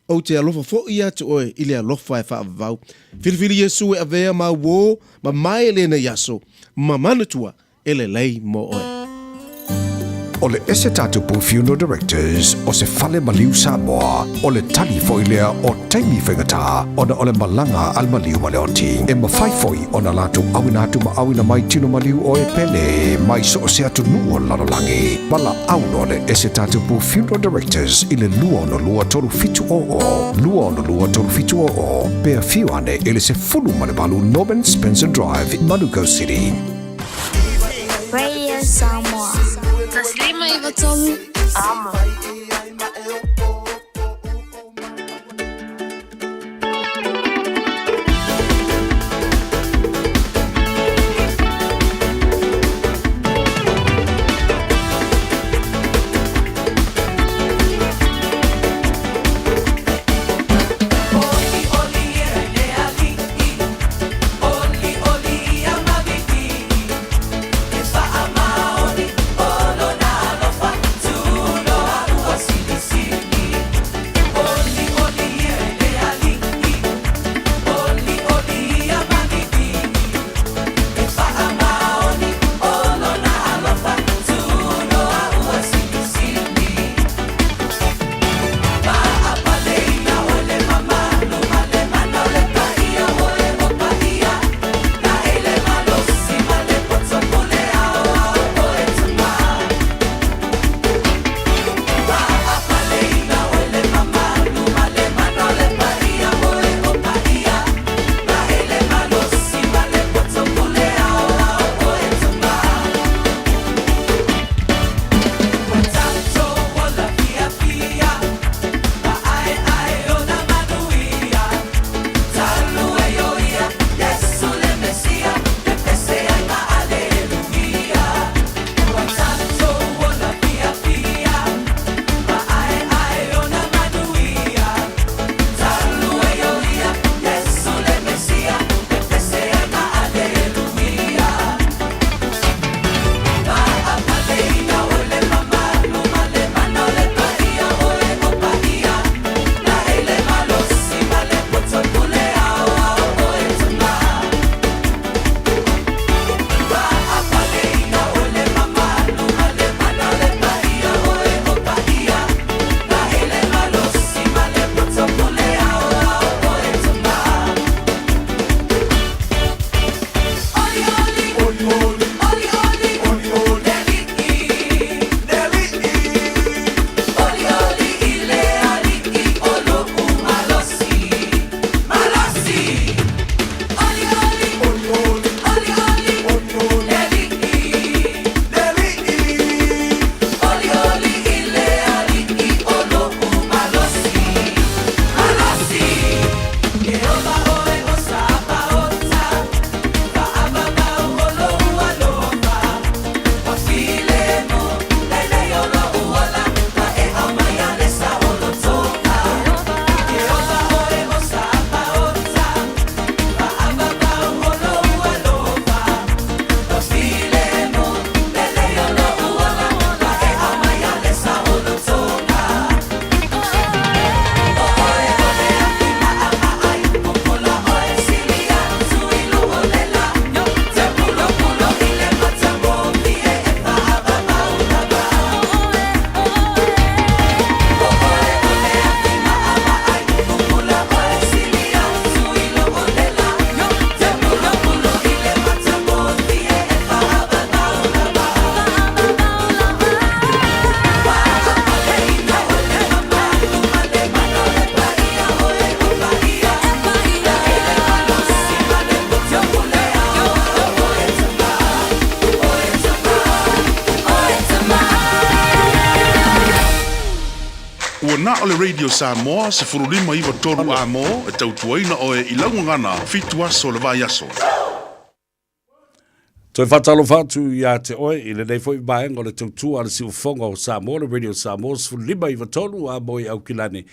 ou te alofa foi atu oe i le alofa e faavavau. Filifili Iesu e avea ma uō ma mae lenei aso, ma manatua e lelei mo oe. O le Ese Tatupu Funeral Directors o se fale maliu Samoa, o le tali foi lea o taimi faigata ona o le malaga a le maliu ma le oti. E mafai foi ona latou auina atu ma auina mai tino maliu o e pele mai so o se atunuu o le lalolagi. Valaau loa le Ese Tatupu Funeral Directors i le 262 3700, 262 3700, pe afio ane i le 18 Norman Spencer Drive, Manukau City. Radio Samoa. 153 Amo. O le Radio Samoa 15 9 3 Amo e tautuaina oe i lau gagana fitu aso o le vaiaso. Toe faatalofa atu ia te oe i lenei foi vaega o le tautua a le Siufofoga o Samoa, le Radio Samoa 15 93 a mo i Aukilani,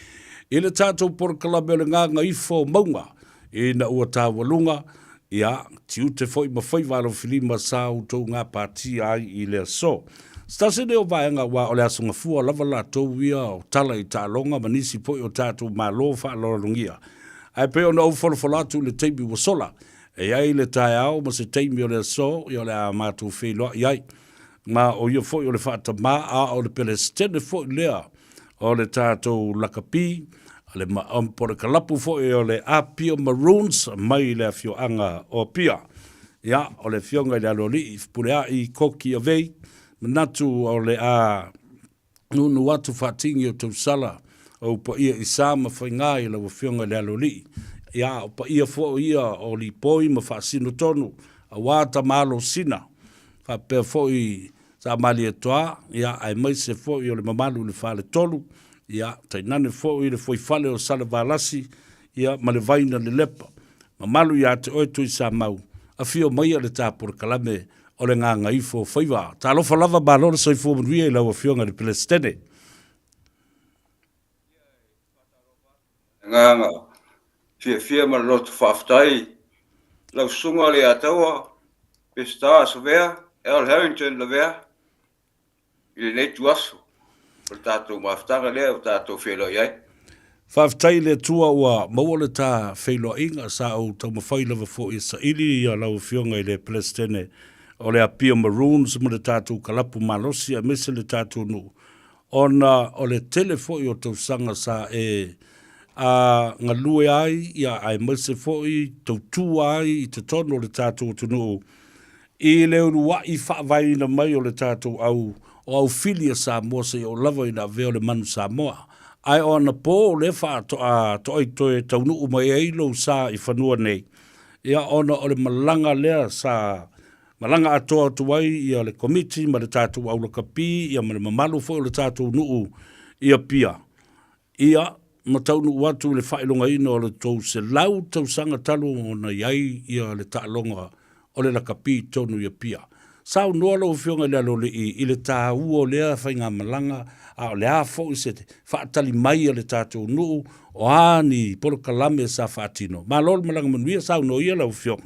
i le tatou polokalame o le Gagaifo Mauga, ina ua taualuga, ia, tiute foi ma faiva alofilima sa outou gapatia ai i le aso. Se tasi lenei o vaega aua o le Aso Gafua lava latou ia o tala i taaloga ma nisi foi o tatou malo faaaloalogia. Ae pei ona ou folafola atu i le taimi ua sola, E i ai le taeao ma se taimi o le aso, ia o le a matou feiloai ai. Ma o ia foi o le faatamā, a o le Pelesitene foi lea o le tatou lakapi, le po o le kalapu foi o le Apia Maroons mai le afioaga o Apia. Ia, o le afioga i le Aloalii Fepuleai Koki Avei, manatu o le a Nunu atu faatini o tausala o paia i sa ma faiga i lau Afioga i le Aloalii. Ia, o paia foi ia o lipoi ma faasino tonu, aua Tamaalosina, faapea foi Sa Malietoa, ia, aemaise foi o le mamalu i le Faletolu, ia, tainane foi le fuaifale o Salevalasi, ia, ma le vai na lelepa. Mamalu ia te oe Tuisamau, afio maia le ta polokalame o le Gagaifo Faiva. Talofa lava, malo le soifua manuia i lau Afioga i le Peresetene. Agaga fiafia ma le loto faafetai lau susuga Leiataua Peseta Savea, Al Harrington Lavea, i lenei ituaso o le tatou mafutaga lea ua tatou feiloai ai. Faafetai i le Atua ua maua le ta feiloaiga, sa ou taumafai lava foi e saili ia lau Afioga i le Peresetene o le Apia Maroons ma le tatou kalapu malosi aemaise le tatou nuu, ona o le tele foi o tausaga sa e a galue ai ia aemaise foi tautua ai i totonu o le tatou atunuu I le uluai faavaeina mai o le tatou au o au fili a Samoa seia oo lava ina avea o le manu Samoa. Ae o anapo lea faatoa toai toe taunuu mai ai lou sa i fanua nei, ia ona o le malaga lea sa malaga atoa atu ai ia le Komiti ma le tatou au lakapi ia ma le mamalu foi o le tatou nuu i Apia. Ia, ma taunuu atu i le faailogaina o le 300 tausaga talu ona i ai ia le taaloga o le lakapi tonu i Apia. Saunoa lau Afioga i le Aloalii i le taua o lea faigamalaga, a o le a foi se faatali mai a le tatou nuu, o a ni polokalame sa faatino. Malo le malaga manuia, saunoa ia lau Afioga.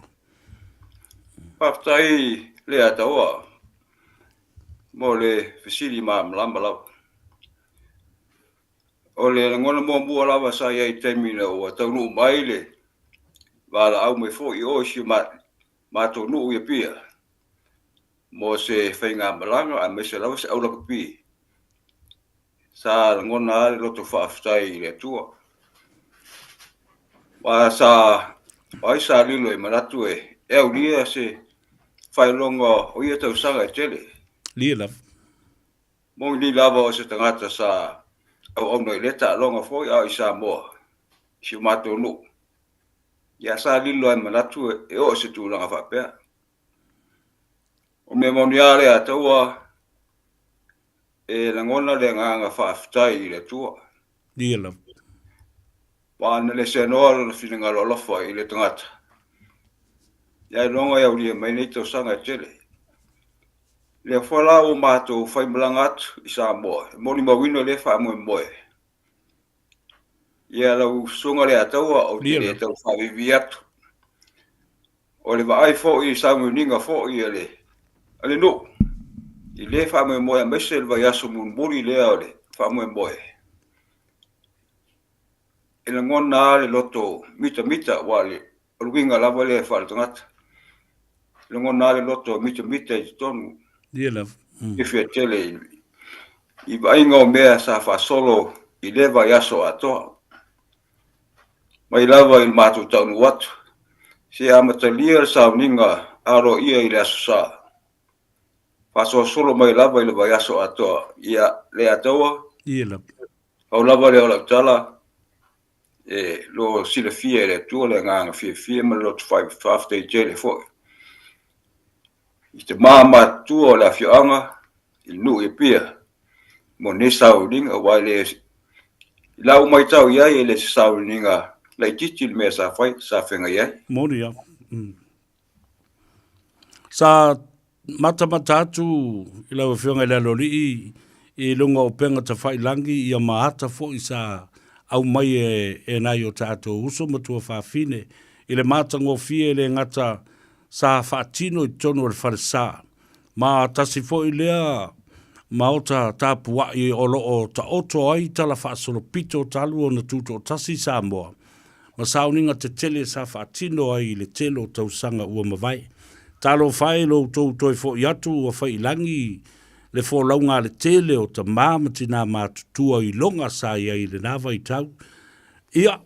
Faafetai Leataua mo le fesili malamalama lava. O le lagona muamua lava sa i ai i taimi ina ua taunuu mai le valaau mai foi i o i si o matou nuu i Apia mo se faigamalaga aemaise lava se aulakapi. Sa lagona lava le loto faafetai i le Atua. Aua sa, o ai sa lilo e manatu e aulia se faailoga o ia tausaga e tele. Lia lava. Moni lava o se tagata sa auauna i lea taaloga foi a o i Samoa, i si o matou nuu. Ia sa lilo ai manatu e oo i se tulaga faapea. O mea moni a lea taua e lagona le agaga faafetai i le Atua. Ia lava. Aua na le seanoa lona finagalo alofa i le tagata. Ia iloga e aulia mai nei tausaga e tele. Lea foi la ua matou faimalaga atu i Samoa e molimauina lea faamoemoe. Ia lau susuga Leiataua ou te le tau faaviivi atu. O le vaai foi i sauniuniga foi a le a le nuu i lea faamoemoe aemaise le vaiaso mulimuli lea o le faamoemoe. E lagona lava le loto mitamita aua o le uiga lava lea faaletagata. E lagona lava le loto mitamita i totonu. Ia lava. Fiafia tele i vaaiga o mea sa faasolo i lea vaiaso atoa. Mai lava i le matou taunuu atu, seia amatalia le sauniga aloaia i le Aso Sa. Faasolosolo mai lava i le vaiaso atoa. Ia, Leiataua. Ia lava. Pau lava lea o lau tala, e lo silafia e le Atua le agaga fiafia ma le loto faafetai tele foi i tama matutua o le afioaga i le nuu i Apia mo lenei sauniga, aua e le, I lau maitau i ai e le se sauniga laitiiti le mea sa fai, sa feagai ai. Moni lava. Sa matamata atu i lau Afioga i le Aloalii i luga o upega tafailangi ia ma ata foi sa aumai e, e nai o tatou uso ma tuafafine i le matagofie e le gata sa faatino i totonu o le falesa ma tasi foi lea maota tapuai o lo o taoto ai tala faasolopito talu ona tutoatasi Samoa ma sauniga tetele sa faatino ai i le tele o tausaga ua mavae. Talofa e lo outou toe foi atu ua fai i lagi le folauga a le tele o tama ma tina matutua i loga sa i ai i lena vaitau. Ia,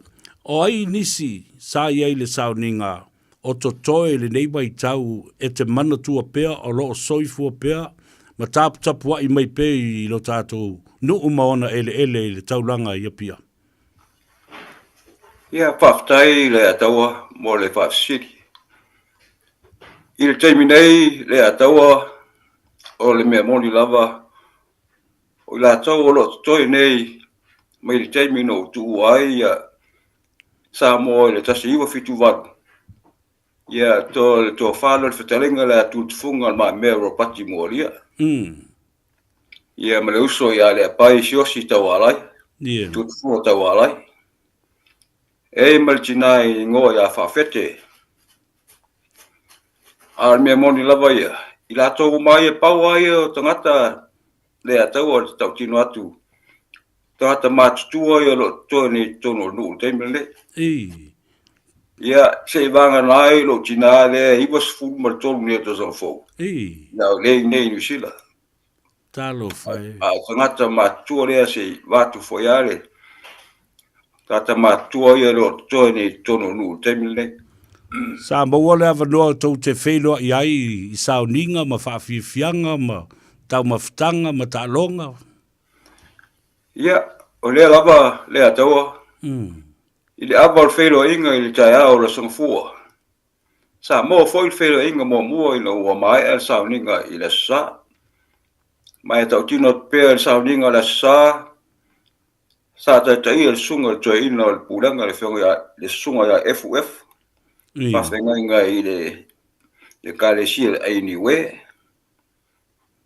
o ai nisi sa i ai i le sauniga o totoe i lenei vaitau e te manatua pea o lo o soifua pea ma taputapuai mai pea i lo tatou nuu ma ona eleele i le taulaga i Apia? Ia, faafetai Leiataua mo le faafesili. I le taimi nei Leiataua, o le mea moni lava, o i latou o lo o totoe nei mai le taimi na ou tuua ai Samoa i le 1978, ia, to le tofa lea o le fetalaiga lea a Tutufuga le Maamea Ropati Moalia. Ia ma le uso ia Leapai Siaosi Taualai, Tutufuga Taualai. E ma le tinā i ingoa ia Faafete. A o le mea moni lava ia, i latou uma ai e pau lava ia o tagata Leiataua o le tautino atu, tagata matutua ia o lo o totoe nei i totonu o le nuu i le taimi lenei. Ia, se i vagana ai lou tinā lea e 93 nei o tausaga fou. Ia, o lea i inei i Niu Sila. Talofa e. A o tagata matutua lea se i vaeatu foi lava le tagata matutua ia o lo o totoe nei i totonu o le nuu i le taimi lenei. Sa maua le avanoa tou te feiloai ai i sauniga ma faafiafiaga ma taumafataga ma taaloga? Ia, o lea lava Leiataua, i le ava o le feiloaiga i le taeao o le Aso Gafua. Sa maua foi le feiloaiga muamua ina ua maea le sauniga i le Aso Sa. Ma e tautino atu pea i le sauniga o le Aso Sa, sa taitaia le susuga i le toeaina o le pulega, le afioga ia, le susuga ia Efu Efu, faafeagaiga i le Ekalesia i le ai Niue.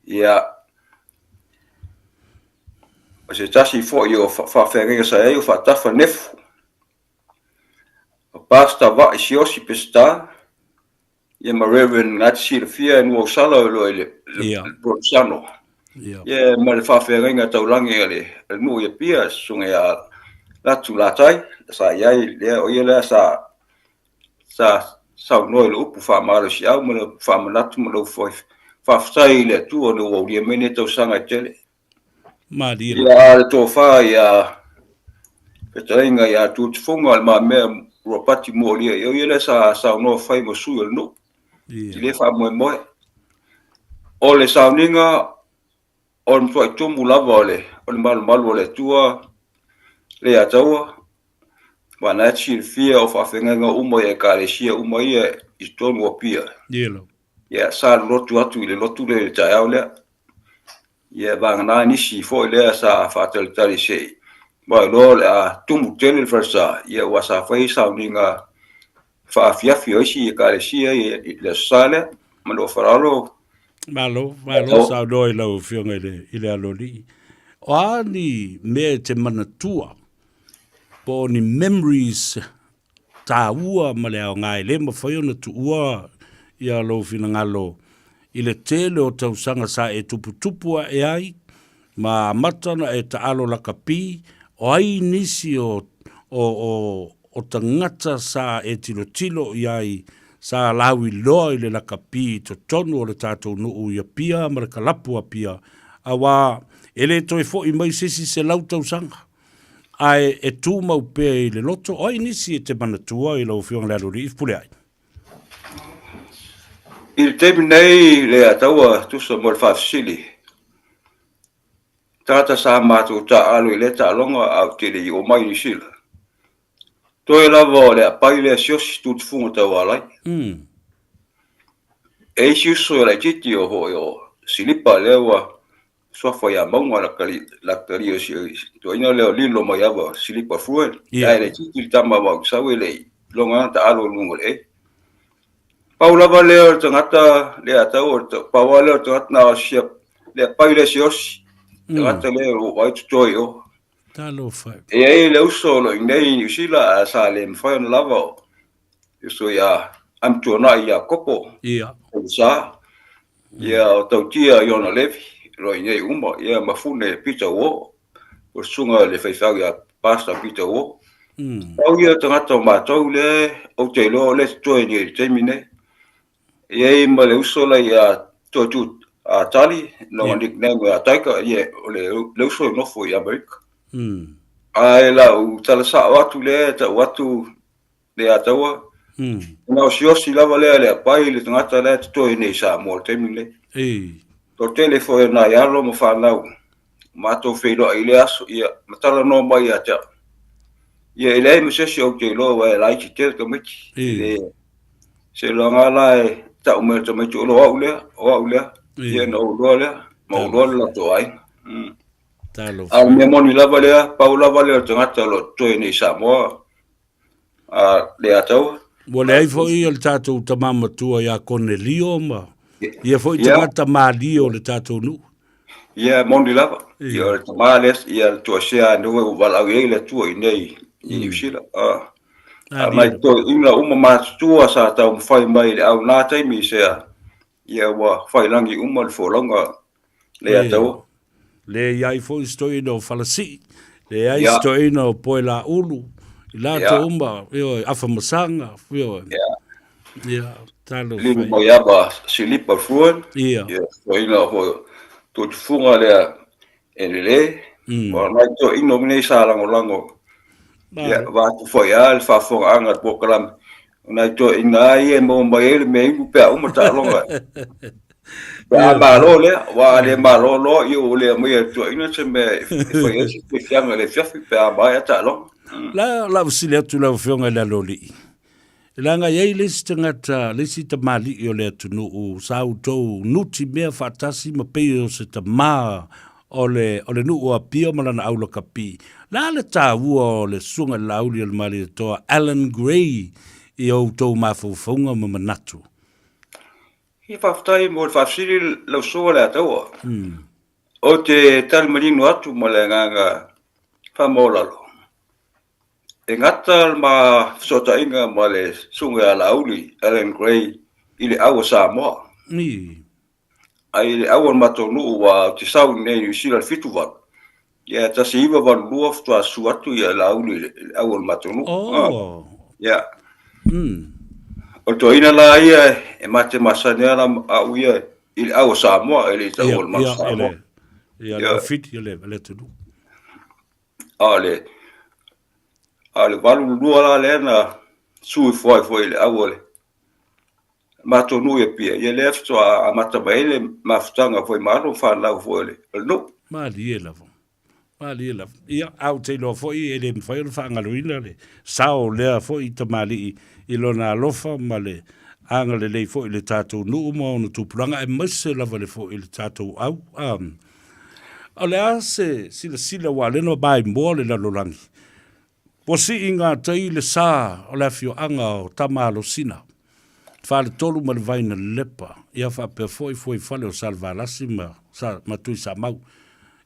Ia, o se tasi foi o faafeagaiga sa i ai o Faatafa Nefu, o Pastor Vaai Siaosi Peseta, ia ma Reverend Ngāti Silafia e Nuausala o loa i le, le, le Polosano. Ia ma le faafeagaiga taulagi a le, a le nuu i Apia, susuga ia Latu Latai, sa i ai lea, o ia lea sa, sa saunoa i le upu faamalosiau ma le upu faamanatu ma le upu faafetai i le Atua ina ua aulia mai nei tausaga e tele. Malie. Ia a le tofa ia fetalaiga ia Tutufuga le Mamea Ropati Moalia, ia o ia lea sa saunoa fai ma sui o le nuu. I le faamoemoe. O le sauniga o le matuai tumu lava o le, o le malumalu o le Atua Leiataua, aua na e te silafia o faafeagaiga uma i Ekalesia uma ia i totonu o Apia. Ia, sa lolotu atu i le lotu lea i le taeao lea. Ia, vagana nisi foi lea sa faatalitali se i mailoa o le a tumu tele le falesa, ia aua sa fai sauniga faafiafi o isi Ekalesia i le Aso Sa lea. Ma lou faaaloalo. Malo, malo saunoa i lau Afioga i le, i le Aloalii. O a ni mea e te manatua po o ni memories taua ma le aoga e le mafai ona tuua ia lou finagalo i le tele o tausaga sa e tuputupu ae ai ma amata ona e taalo lakapi, o ai nisi o, o, o, o tagata sa e tilotilo i ai sa lauiloa i le lakapi i totonu o le tatou nuu i Apia ma le kalapu Apia, auā e le toe fo'i mai se isi 100 tausaga. Ae e tumau pea i le loto, o ai nisi e te manatua i lau Afioga i le Aloalii Fepuleai? I le taimi nei, Leiataua, tusa mo le faafesili, tagata sa matou taaalo i lea taaloga a ou te le i oo mai i Niu Sila. Toe lava o le apai lea Siaosi Tutufuga Taualai. E isi uso e laitiiti o hoi o Silipa lea ua. suafa ia Mauga la talia si toeaina lea o Lilo Maiava Silipa Fruel. Ae le itiiti le tama aua ou te sau e le i iloga lava ona taalo i luga o le ei. Pau lava lea o le tagata lea atau o le pau lava lea o le tagata na o sia lea pai lea siosi. Tagata lea o vaai totoe i o. Talofa. E i ai le uso o lo o i inei i Niu Sila ae sa le mafai ona lava o uso ia Amituanai ia Kopo. Ia. Sa. Ia o Tautia Iona Levi o lo o i inei uma ia ma Fune Peter Wo. O le susuga i le faifeau ia Pastor Peter Wo. Pau ia o tagata o matou lea ou te iloa o lea e totoe nei i le taimi nei. E i ai ma le uso la ia Toetu a Tali, lona nickname ia Taika, ia o le, le uso e nofo i Amerika. Ae lau tala sao atu lea, tau atu le Ataua, na osiosi lava lea le apai le tagata lea totoe nei i Samoa i le taimi lenei. Toatele foi o nai alo ma fanau matou feiloai i lea aso, ia, ma talanoa mai ia te au. Ia, e leai ma se isi ou te iloa aua e laiti tele tamaiti. Le, seiloga lava la e tau mai e le tamaiti, o lo au lea, o au lea. Ia, na ou iloa lea, ma ou iloa le latou aiga. Talofa. A o le mea moni lava lea, pau lava lea o le tagata o lo o totoe nei i Samoa, a le Ataua. Ua leai foi o le tatou tama matua ia Konelio ma ia foi tagata malie o le tatou nuu. Ia, moni lava. Ia, o le tama lea, ia le toasea ua ua valaau i ai le Atua i inei i Niu Sila. A nai toeaiina uma matutua sa taumafai mai i le au na taimi i sea, ia ua failangi uma le folauga le Ataua. Leai foi se toeaina o Falasii, leai se toeaina o Poelaulu, i latou uma, ioe, Afamasaga, ioe. Ia, talofa. Lilo mai ava Silipa Fruan, ia, toeaina foi Tuatufuga lea e lele, o nai toeaina o nei sa lagolago, ia, vaeatu foi lava le faafofogaaga a le polokalame, o nai toeaiina lava ia e maua mai ai le mea inu pe a uma taaloga. Pe a malo lea, aua a le malo loa, ia ua le aumaia e le toeaina se mea e fai ai se fiafiaga i le afiafi pe a maea taaloga. La, o lau fesili atu i lau Afioga i le Aloalii, leaga e i ai le isi tagata, le isi tamalii o le atunuu sa outou nutimea faatasi ma pei o se tama o le, o le nuu o Apia ma lana aulakapi. Le a le taua o le Susuga i le Laauli o le Malietoa Allan Gray i outou mafaufauga ma manatu? Ia faafetai mo le faafesili lau Susuga Leataua. Ou te tali manino atu ma le agaga faamaualalo, e gata le ma fesootaiga ma le Susuga ia Laauli Allan Gray i le au a Samoa. Ae i le au a le matou nuu aua ou te sau i inei i Niu Sila i le 78, ia 1982 faatoa susu atu ia Laauli i le au a le matou nuu. Ia. O le toeaina la ia e ma te masani lava au ia i le au a Samoa e le i taua o le Manu Samoa. Ia, le aufiti o le atunuu. A o le, a o le 82 la lea na susu ifo ai foi i le au a le matou nuu i Apia, ia lea faatoa amata mai ai le mafutaga foi ma alo ma fanau foi o le nuu. Malie lava. Malie lava. Ia, a ou te iloa foi e le mafai ona faagaloina le sao o lea foi tamalii i lona alofa ma le agalelei foi i le tatou nuu ma ona tupulaga aemaise lava le foi i le tatou au. O le a se silasila aua o lea na maimoa le lalolagi Ua sii gatai le sa o le afioaga o Tama-alosina, Faletolu ma le Vainalepa, ia faapea foi fuaifale o Salevalasi ma ma Tuisamau.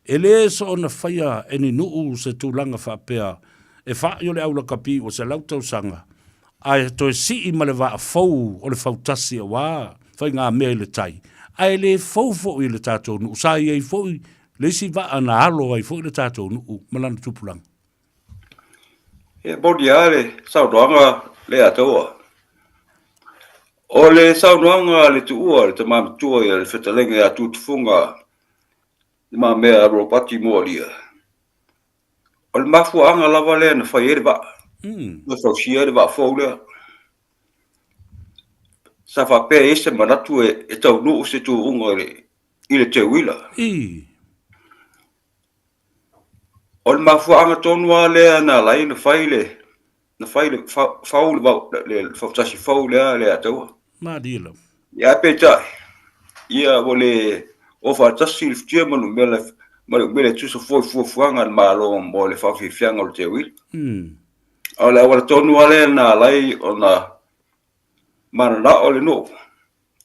E le soona faia e ni nuu se tulaga faapea e fa'i o le aulakapi ua 100 tausaga, ae toe sii ma le vaa fou o le fautasi aua faigamea i le tai, ae le fou foi i le tatou nuu. Sa i ai foi le isi vaa na alo ai foi le tatou nuu ma lana tupulaga. E moni lava le saunoaga lea a Taua. O le saunoaga a le tuua, le tama matua ia le fetalaiga ia Tutufuga Le Mamea Ropati Moalia, o le mafuaaga lava lea na fai ai le vaa, na fausia ai le vaa fou lea. Sa faapea e i ai se manatu e taunuu se tuuga i le teuila. O le mafuaaga tonu lava lea na ala ai ona fai le, na fai le fau le, le fautasi fou lea le Ataua. Malie lava. Ia ae peitai, ia ua le O faatasi le futia ma numera ma le umele e tusa foi fuafuaga a le Malo mo le faafiafiaga o le teuila. A o le auala tonu lava lea na ala ai ona mananao le nuu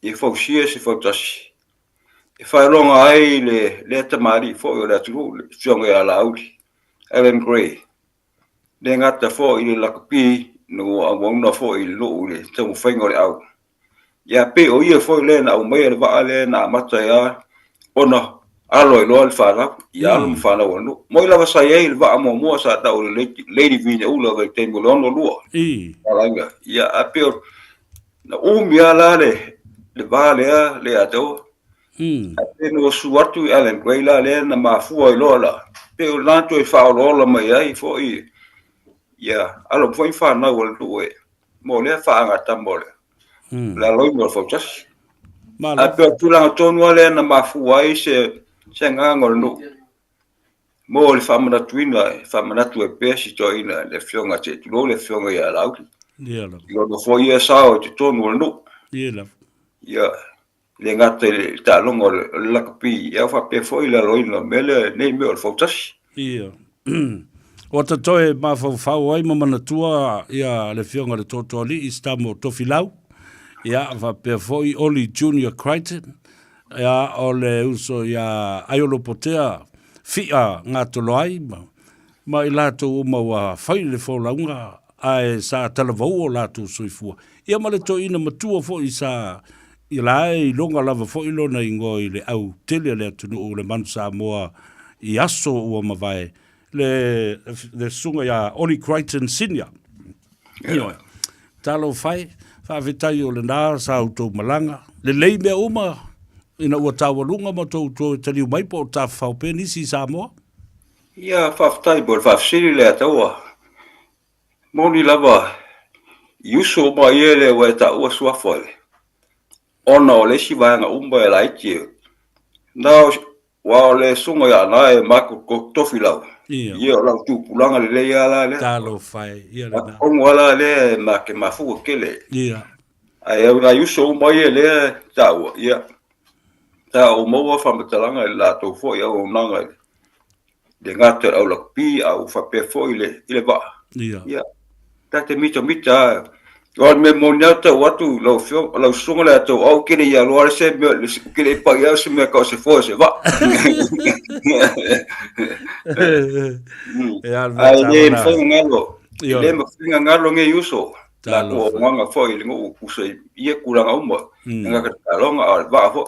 ia fausia se fautasi e faailoga ai le lea tamalii foi o le atunuu, le Afioga ia Laauli, Allan Gray, le gata foi i le lakapi na ua auauna foi i le nuu i le taumafaiga o le au. Ia pei o ia foi lea na aumaia le vaa lea na amata ai lava ona alo ai loa le fanau, i alo ma fanau a le nuu. Moi lava sa i ai le vaa muamua sa tau o le Lady Vineula vaitaimi o le 62. Talaiga. Ia ae pei o na umi lava la le le va lea le ia te oe. Ae pei na ua su atu i Allan Gray la lea na mafua ai loa la, pei o lena toe faaolaola mai ai foi ia alo foi ma fanau a le nuu e mo lea faagatama o le le aloina o le fautasi. Ae pei o le tulaga tonu lava lea na mafua ai se se agaga o le nuu mo le faamanatuina e faamanatu ai pea si toeaina le Afioga se i tulou le Afioga ia Laauli. Ia lava. I lona foi ia sao i totonu o le nuu. Ia lava. Ia, e le gata i le taaloga o le lakapi, ia faapea foi le aloina o le mea lea, nei mea o le fautasi. Ia. Ua ta toe mafaufau ai ma manatua ia le Afioga i le Tootooalii Sitamo Tofilau, ia faapea foi Oli Junior Crichton, ia o le uso ia Aiolopotea Fi'a Gatoloai ma ma i latou uma ua fai le folauga ae sa talavou o latou soifua. Ia ma le toeaina matua foi sa ia la e iloga lava foi lona igoa i le au tele a le atunuu o le Manu Samoa i aso ua mavae, le, le susuga ia Oli Crichton Senior. Ioe. Talofa e, faafetai o lena sa outou malaga. Lelei mea uma ina ua taualuga ma outou toe taliu mai po o tafafao pea nisi i Samoa? Ia, faafetai mo le faafesili lea taua. Moni lava, i uso uma ia lea ua e taua suafa le, ona o le isi vaega uma e laiti e, na o, aua o le susuga ia Anae e Michael Tofilau, ia o lau tupulaga lelei lava la lea. Talofa e, ia lena. Atonu lava la lea e ma te mafuta tele. Ia. Ae o nai uso uma ia lea e taua, ia, sa ou maua faamatalaga i le latou foi auaunaga i le le gata i le au lakapi a ua faapea foi i le, i le vaa. Ia. Ia, ta te mitamita lava. Aua o le mea moni lava tau atu lau afioga, lau susuga le tau au ke le ia loa le se mea, le ke le pa ia se mea ka o se foe se vaa. E al Ai le mafai ona galo, e le mafai ona galo nei uso. La ku o nganga foi le ngu uso i ia tulaga uma. Nga ka taaloga a o le vaa foi.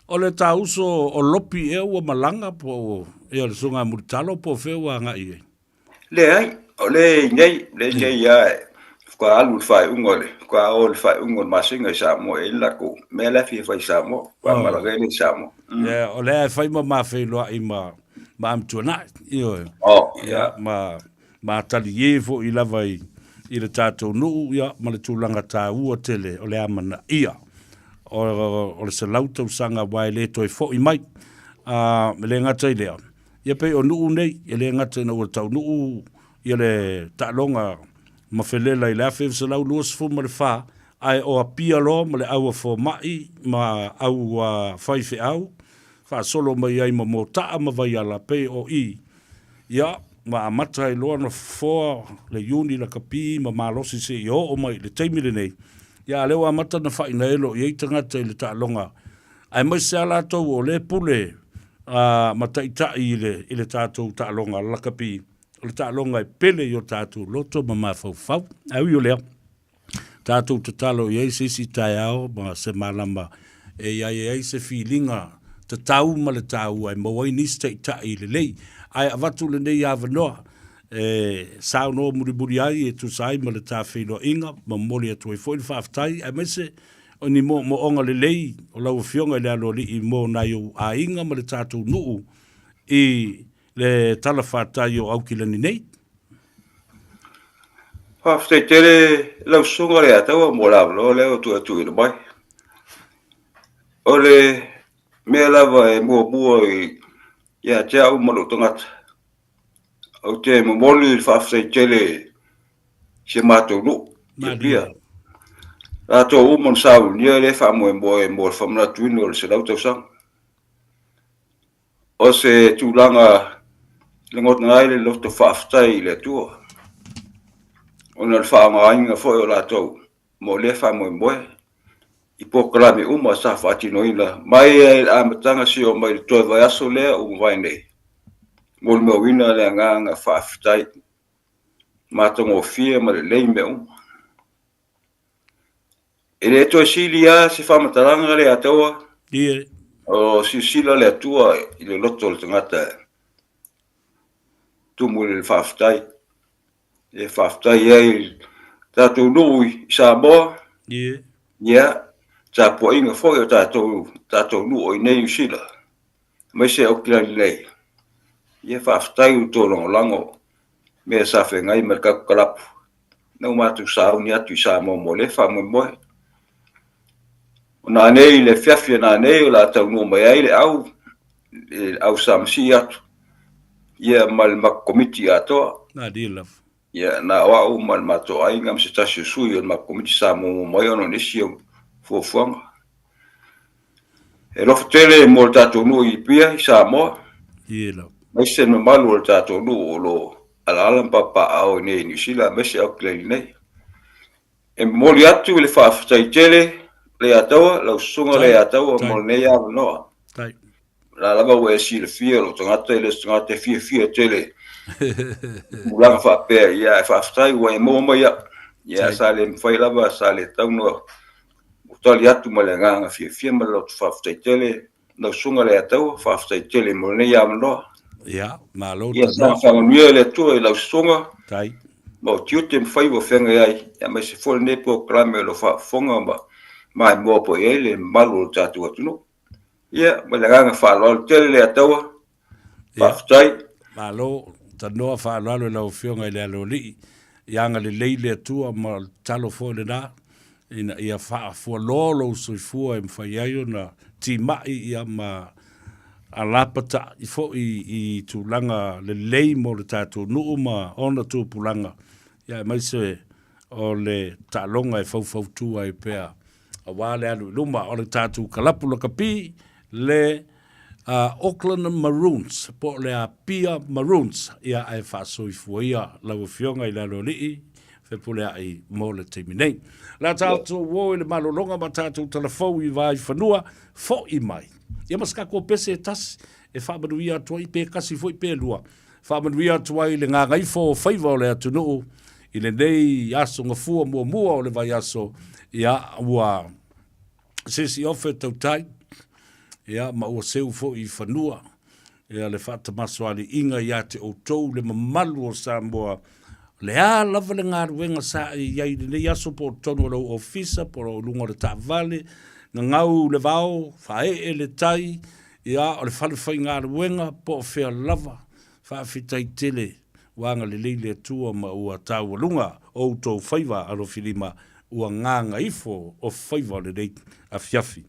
O le tā uso o Lopi ea ua malaga po o ia le susuga a Mulitalo po o fea ua agai i ai? Leai, o lea e i nei, lea e i nei lava e faatoa alu i le faaiuga o le, faatoa o i le faaiuga o le masina i Samoa e i ai le latou mea la e fia fai i Samoa, faatoa malaga ai lea i Samoa. Ia, o lea e fai ma ma feiloai ma ma Amituanai, ioe. Oh, ia. Ma ma taliē foi lava i, i le tatou nuu, ia, ma le tulaga taua tele o le amanaia o, o le 100 tausaga aua e le toe foi mai. A, e le gata i lea, ia pei o nuu nei, e le gata ina ua taunuu ia le taaloga ma felela i le 1924, ae o Apia loa ma le au a fomai ma au a faifeau, faasolo mai ai ma Motaa ma Vaiala, pei o i, Ia, ua amata ai loa ona fofoa le Iuni lakapi ma malosi seia oo mai i le taimi lenei, ia a lea ua amata ona fainaelo i ai tagata i le taaloga, aemaise lava latou o lea pule a ma taitai i le i le tatou taaloga lakapi, o le taaloga e pele i o tatou loto ma mafaufau. Ae ui o lea, tatou tatalo i ai se isi taeao ma se malama e i ai ai se filiga tatau ma le taua e maua ai nisi taitai lelei. Ae avatu lenei avanoa e saunoa mulimuli ai e tusa ai ma le ta feiloaiga ma momoli atu ai foi le faafetai aemaise o ni moomooga lelei o lau Afioga i le Aloalii mo nai ou aiga ma le tatou nuu i le Tala Fatai o Aukilani nei. Faafetai tele lau susuga Leiataua mo le avanoa lea ua toe tuuina mai. O le mea lava e muamua ia te au ma lou tagata, ou te momoli le faafetai tele i si o matou nuu i Apia. Latou uma na saunia lea faamoemoe mo le faamanatuina o le 100 tausaga. O se tulaga lagona ai le loto faafetai i le Atua, ona o le faaaogaina foi o latou mo lea faamoemoe i polokalame uma sa faatinoina mai lava i le amataga seia oo mai i le toe vaiaso lea ua mavae nei. Molimauina le agaga faafetai matagofie ma lelei mea uma. E le toe sili lava se faamatalaga le Ataua. Ie. O silasila le Atua i le loto o le tagata e tumu i le faafetai. E faafetai ai i le tatou nuu i Samoa. Ie. Ia, tapuaiga foi o tatou, tatou nuu i nei Niu Sila, aemaise Aukilani nei. Ia, faafetai i lo outou lagolago mea sa feagai ma le tatou kalapu, na ua matou sauni atu i Samoa mo lea faamoemoe. O nanei i le afiafi a nanei o le a taunuu mai ai le au, le au sa masii atu, ia ma le matou komiti atoa. Malie lava. Ia, na o au ma le matou aiga ma se tasi o sui o le matou komiti sa muamua mai ona o nisi o fuafuaga. E alofa tele mo le tatou nuu i Apia, i Samoa. Ie lava. Aemaise le mamalu o le tatou nuu o lo o alaala ma papaaao i nei i Niu Sila aemaise Auckland nei. E momoli atu le faafetai tele Leiataua, lau susuga Leiataua mo lenei avanoa. Tai. O la lava ua e silafia lou tagata e le o se tagata e fiafia tele i tulaga faapea, ia ae faafetai ua e maua mai au. Ia sa le mafai lava, sa le tatau ona ou tali atu ma le agaga fiafia ma le loto faafetai tele. Lau Susuga Leiataua, faafetai tele mo lenei avanoa. Ia, malo Ia saga faamanuia le Atua i lau susuga. Tai. Ma o tiute ma faiva o feagai ai, aemaise foi lenei polokalame o lo o faafofoga ma maimoa pea i ai le mamalu o le tatou atunuu. Ia, ma le agaga faaaloalo tele Leiataua, faafetai. Malo, tanoa faaaloalo i lau Afioga i le Aloalii, ia agalelei le Atua ma o le tatalo foi lena, ina ia faafualoa lou soifua e mafai ai ona timai ia ma alapata'i foi i tulaga lelei mo le tatou nuu ma ona tupulaga, ia aemaise o le taaloga e faufautua ai pea aua le alu i luma o le tatou kalapu lakapi le Auckland Maroons po o le Apia Maroons, ia ae faasoifua ia lau Afioga i le Aloalii Fepuleai mo le taimi nei. O le a tatou o i le malologa ma tatou talafou i Vaifanua, fo'i mai. Ia ma se tatou pese e tasi e faamanuia atu ai, pe tasi foi pe lua, faamanuia atu ai le gagaifo o faiva o le atunuu i lenei aso gafua muamua o le vaiaso, ia ua se isi ofe tautai, ia, ma ua seu foi i fanua, ia, le faatamasoaliiga ia te outou le mamalu o Samoa, o le a lava le galuega sa e i ai i lenei aso po o totonu o lou ofisa, po o luga o le taavale, gagau le vao, faaee le tai, ia, o le fale faigaluega, po o fea lava, faafetai tele, ua agalelei le Atua ma ua taualuga outou faiva alofilima, ua gagaifo o faiva o lenei afiafi.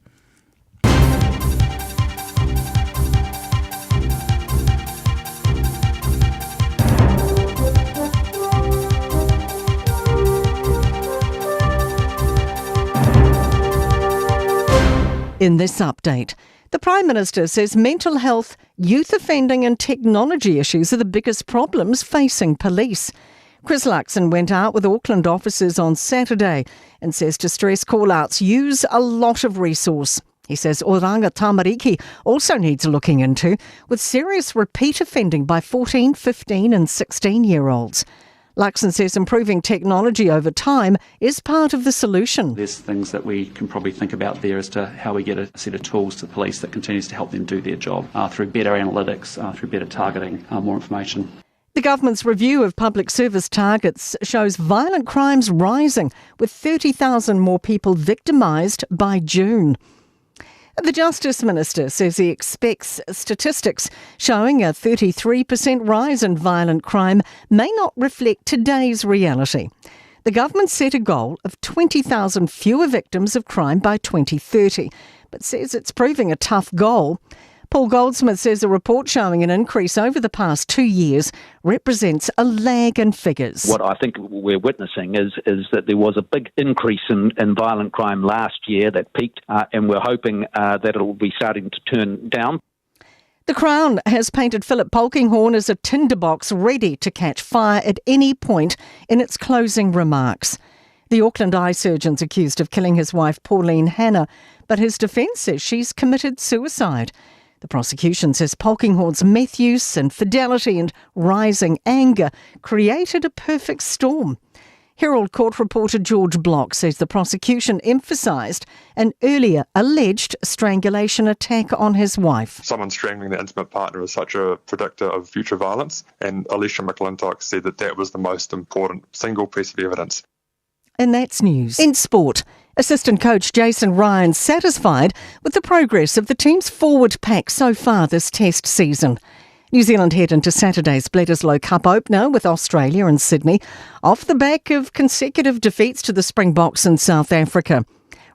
In this update, the Prime Minister says mental health, youth offending, and technology issues are the biggest problems facing police. Chris Luxon went out with Auckland officers on Saturday and says distress call-outs use a lot of resource. He says Oranga Tamariki also needs looking into, with serious repeat offending by 14, 15 and 16-year-olds. Luxon says improving technology over time is part of the solution. There's things that we can probably think about there as to how we get a set of tools to the police that continues to help them do their job through better analytics, through better targeting, more information. The government's review of public service targets shows violent crimes rising, with 30,000 more people victimised by June. The Justice Minister says he expects statistics showing a 33% rise in violent crime may not reflect today's reality. The government set a goal of 20,000 fewer victims of crime by 2030, but says it's proving a tough goal. Paul Goldsmith says a report showing an increase over the past 2 years represents a lag in figures. What I think we're witnessing is that there was a big increase in violent crime last year that peaked, and we're hoping that it will be starting to turn down. The Crown has painted Philip Polkinghorne as a tinderbox ready to catch fire at any point in its closing remarks. The Auckland eye surgeon's accused of killing his wife Pauline Hanna, but his defence says she's committed suicide. The prosecution says Polkinghorne's meth use, infidelity and rising anger created a perfect storm. Herald Court reporter George Block says the prosecution emphasised an earlier alleged strangulation attack on his wife. Someone strangling their intimate partner is such a predictor of future violence, and Alicia McClintock said that that was the most important single piece of evidence. And that's news. In sport, assistant coach Jason Ryan satisfied with the progress of the team's forward pack so far this test season. New Zealand head into Saturday's Bledisloe Cup opener with Australia and Sydney off the back of consecutive defeats to the Springboks in South Africa.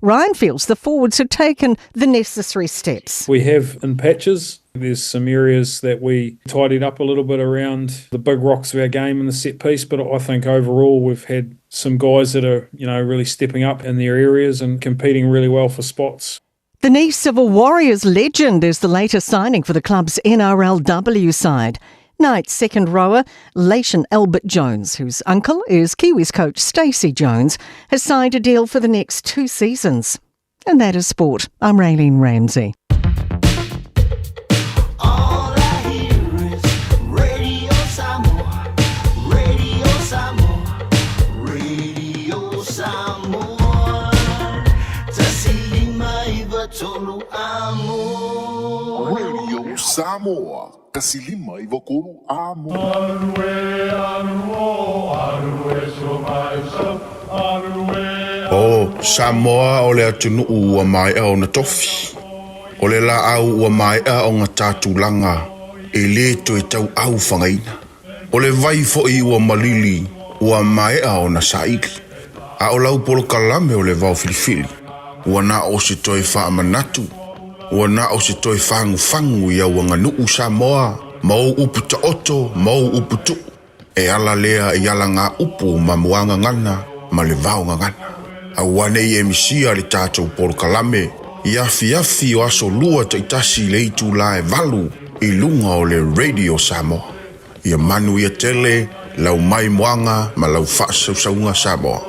Ryan feels the forwards have taken the necessary steps. We have in patches. There's some areas that we tidied up a little bit around the big rocks of our game in the set piece, but I think overall we've had some guys that are, you know, really stepping up in their areas and competing really well for spots. The niece of a Warriors legend is the latest signing for the club's NRLW side. Knights second rower Leighton Albert Jones, whose uncle is Kiwis coach Stacey Jones, has signed a deal for the next two seasons. And that is sport. I'm Raylene Ramsey. Radio Samoa, Radio Samoa, Radio Samoa. 159 amo. Radio Samoa, 159 amo. O Samoa o le atunuu ua maea ona tofi. O le laau ua maea ona ta tulaga e lē toe tauau fagaina. O le vai foʻi ua malili ua maea ona saili. A o lau polokalame o le vaofilifili, ua na o se toe faamanatu, ua na o se toe fagufagu i au aganuu Samoa ma ou upu taoto ma ou upu tuʻu. E ala lea i alagāupu ma muagagana ma le vaogagana. Auā nei e misia le tatou polokalame i afiafi o aso lua taitasi i le itulā e 8 i luga o le Radio Samoa. Ia manuia tele lau maimoaga ma lau faasausauga Samoa.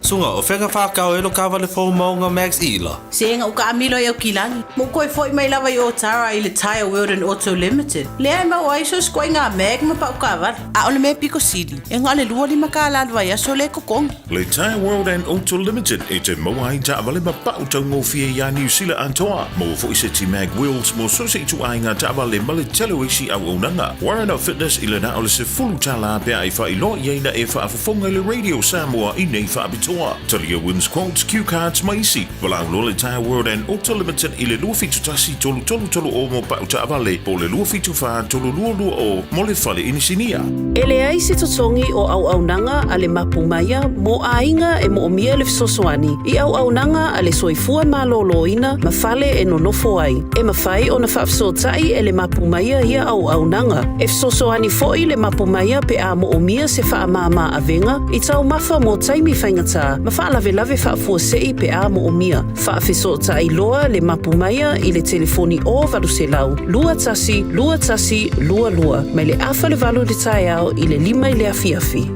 Suga, o fea na whākau e lo kāwale fō maunga Max Ila? Se ua kaamilo i Aukilani. Mo koe foi mai lava i Otara i le Tire World and Auto Limited. Lea e maua ai so ikoaiga mag ma pau kaavale. A o le mea piko sili, e na o le $25 le vaiaso le totogi. Le Tire World and Auto Limited e te maua ai taavale ma pau taugofie iā Niu Sila atoa. Maua foʻi seti mag wheels mo so o se ituaiga taavale ma le tele o isi auaunaga. Warren Fitness i le na o le $10 pe a e faailoa i ai na e faafofoga i le Radio Samoa i nei faapitoa. Talia wins quotes, cue cards ma isi. Valaau loa le Tire World and Auto Limited i le 271 3330 mo pau taavale po o le 274 3220 mo le fale inisinia. E leai se totogi o auaunaga a le Mapu Maia mo aiga e moomia le fesoasoani i auaunaga a le soifua malōlōina ma fale e nonofo ai. E mafai ona faafesootai e le Mapu Maia ia auaunaga. E fesoasoani foʻi le Mapu Maia pe a moomia se faamāmā avega i taumafa mo taimi faigata ma faalavelave faafuasei pe a moomia. Faafesootai loa le Mapu Maia i le telefoni o 800 21 21 22 mai le 7:30 i le taeao i le 5 i le afiafi.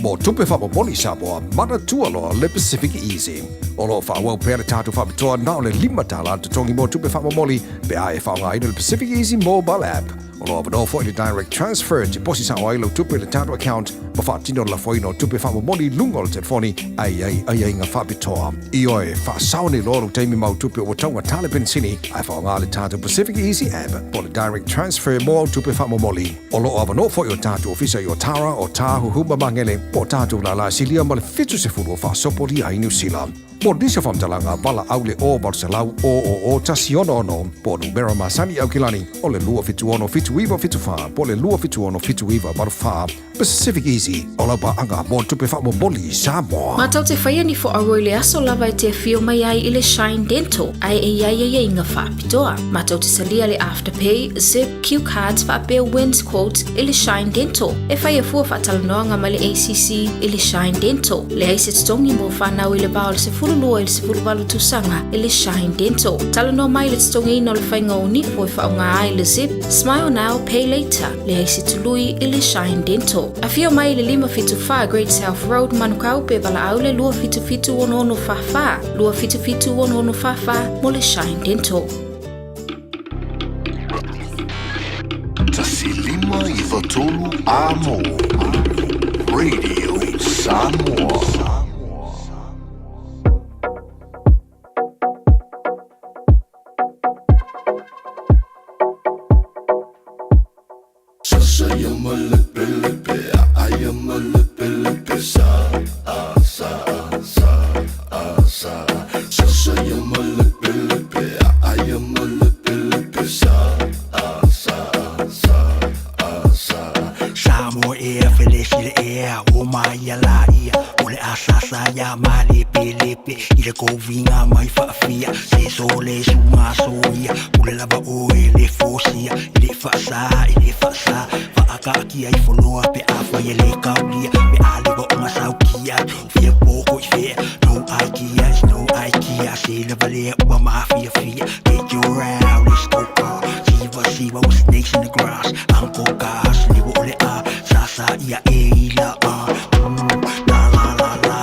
Mo tupe faamomoli Samoa, manatua loa le Pacific Easy. O loo faaauau pea le tatou faapitoa na o le $5 totogi mo tupe faamomoli pe a e faaaogaina le Pacific Easy mobile app. O loo avanoa foʻi le direct transfer tiposi sao ai lau tupe i le tatou account ma faatino le lafoina o tupe faamomoli i luga o le telefoni ai ai aiaiga faapitoa. Ioe, faasao nei loa lou taimi ma au tupe ua taugatā le penisini ae faaaoga le tatou Pacific Easy app po o le direct transfer mo au tupe faamomoli. O loo avanoa foʻi o tatou ofisa i Otara, Ōtāhuhu ma Magele po o tatou lālā silia ma le 70 o faasopolia ai Niu Sila. Mo nisi o faamatalaga valaau le 0 800 000 166 po o numera masani i Aukilani o le 276 7974 po o le 276 7984. Pacific Easy, o lau paaga mo le tupe faamomoli i Samoa. Matou te faia ni foauo i le aso lava e te afio mai ai i le Shine Dental ae e i ai aiaiga faapitoa. Matou te salia le Afterpay, Zip, Cue Cards faapea Wins Quote i le Shine Dental. E faia fua faatalanoaga ma le ACC i le Shine Dental. Leai se totogi mo fanau i le va o le 12 i le 18 tausaga i le Shine Dental. Talanoa mai i le totogiina o le faiga o nifo e faaaoga ai le Zip, Smile Now, Pay Later. Leai se tului i le Shine Dental. Afio mai i le 574 Great South Road, Manukau, pe valaau le 277 6644, 277 6644 mo le Shine Dental. 1 5 93 Amo Radio Samoa. Samoa ea felesi le ea o mai ia la ia o le asasa ia malepelepe i le koviga mai faafia se so le suga soia pule lava oe le fosia i le faasā i le faasā faakaakia i foloa pe afai e le kaulia pe a leva o gasaukia fia poko i fea no idea is no idea se lava lea ua mafiafia get your out let's go car siva siva with snakes in the grass uncle gas le o le a sa sa ia e i la a la la la la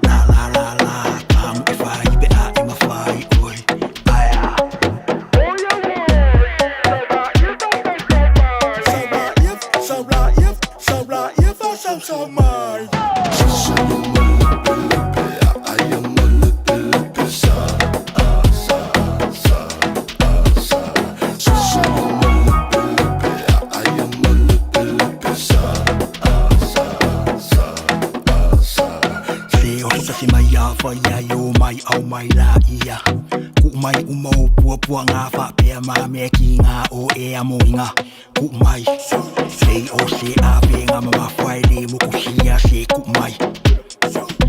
la la la la tamu e fai pe a e mafai oi aia Se o se mai a whai ai o mai au mai la ia Ku mai uma o puapua ngā whapea mā mea ki ngā o e a moinga Ku mai Se o se a pe ngā mama whai le mokuhia se ku mai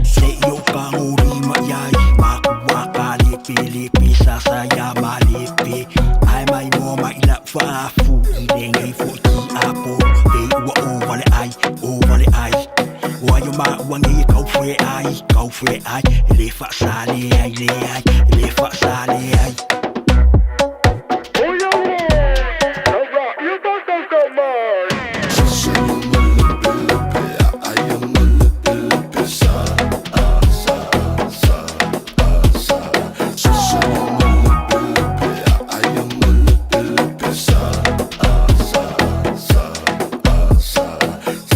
Se i o ka ngori mai ai Mā ku wā ka lepe lepe sa sa ia mā lepe Ai mai mo mai la whaafu I le ngei fo ki a po Te ua o wale ai, o wale ai Ua yo ma ua ngei kau whe ai, kau whe ai E le whaasa le ai le ai, e le whaasa le ai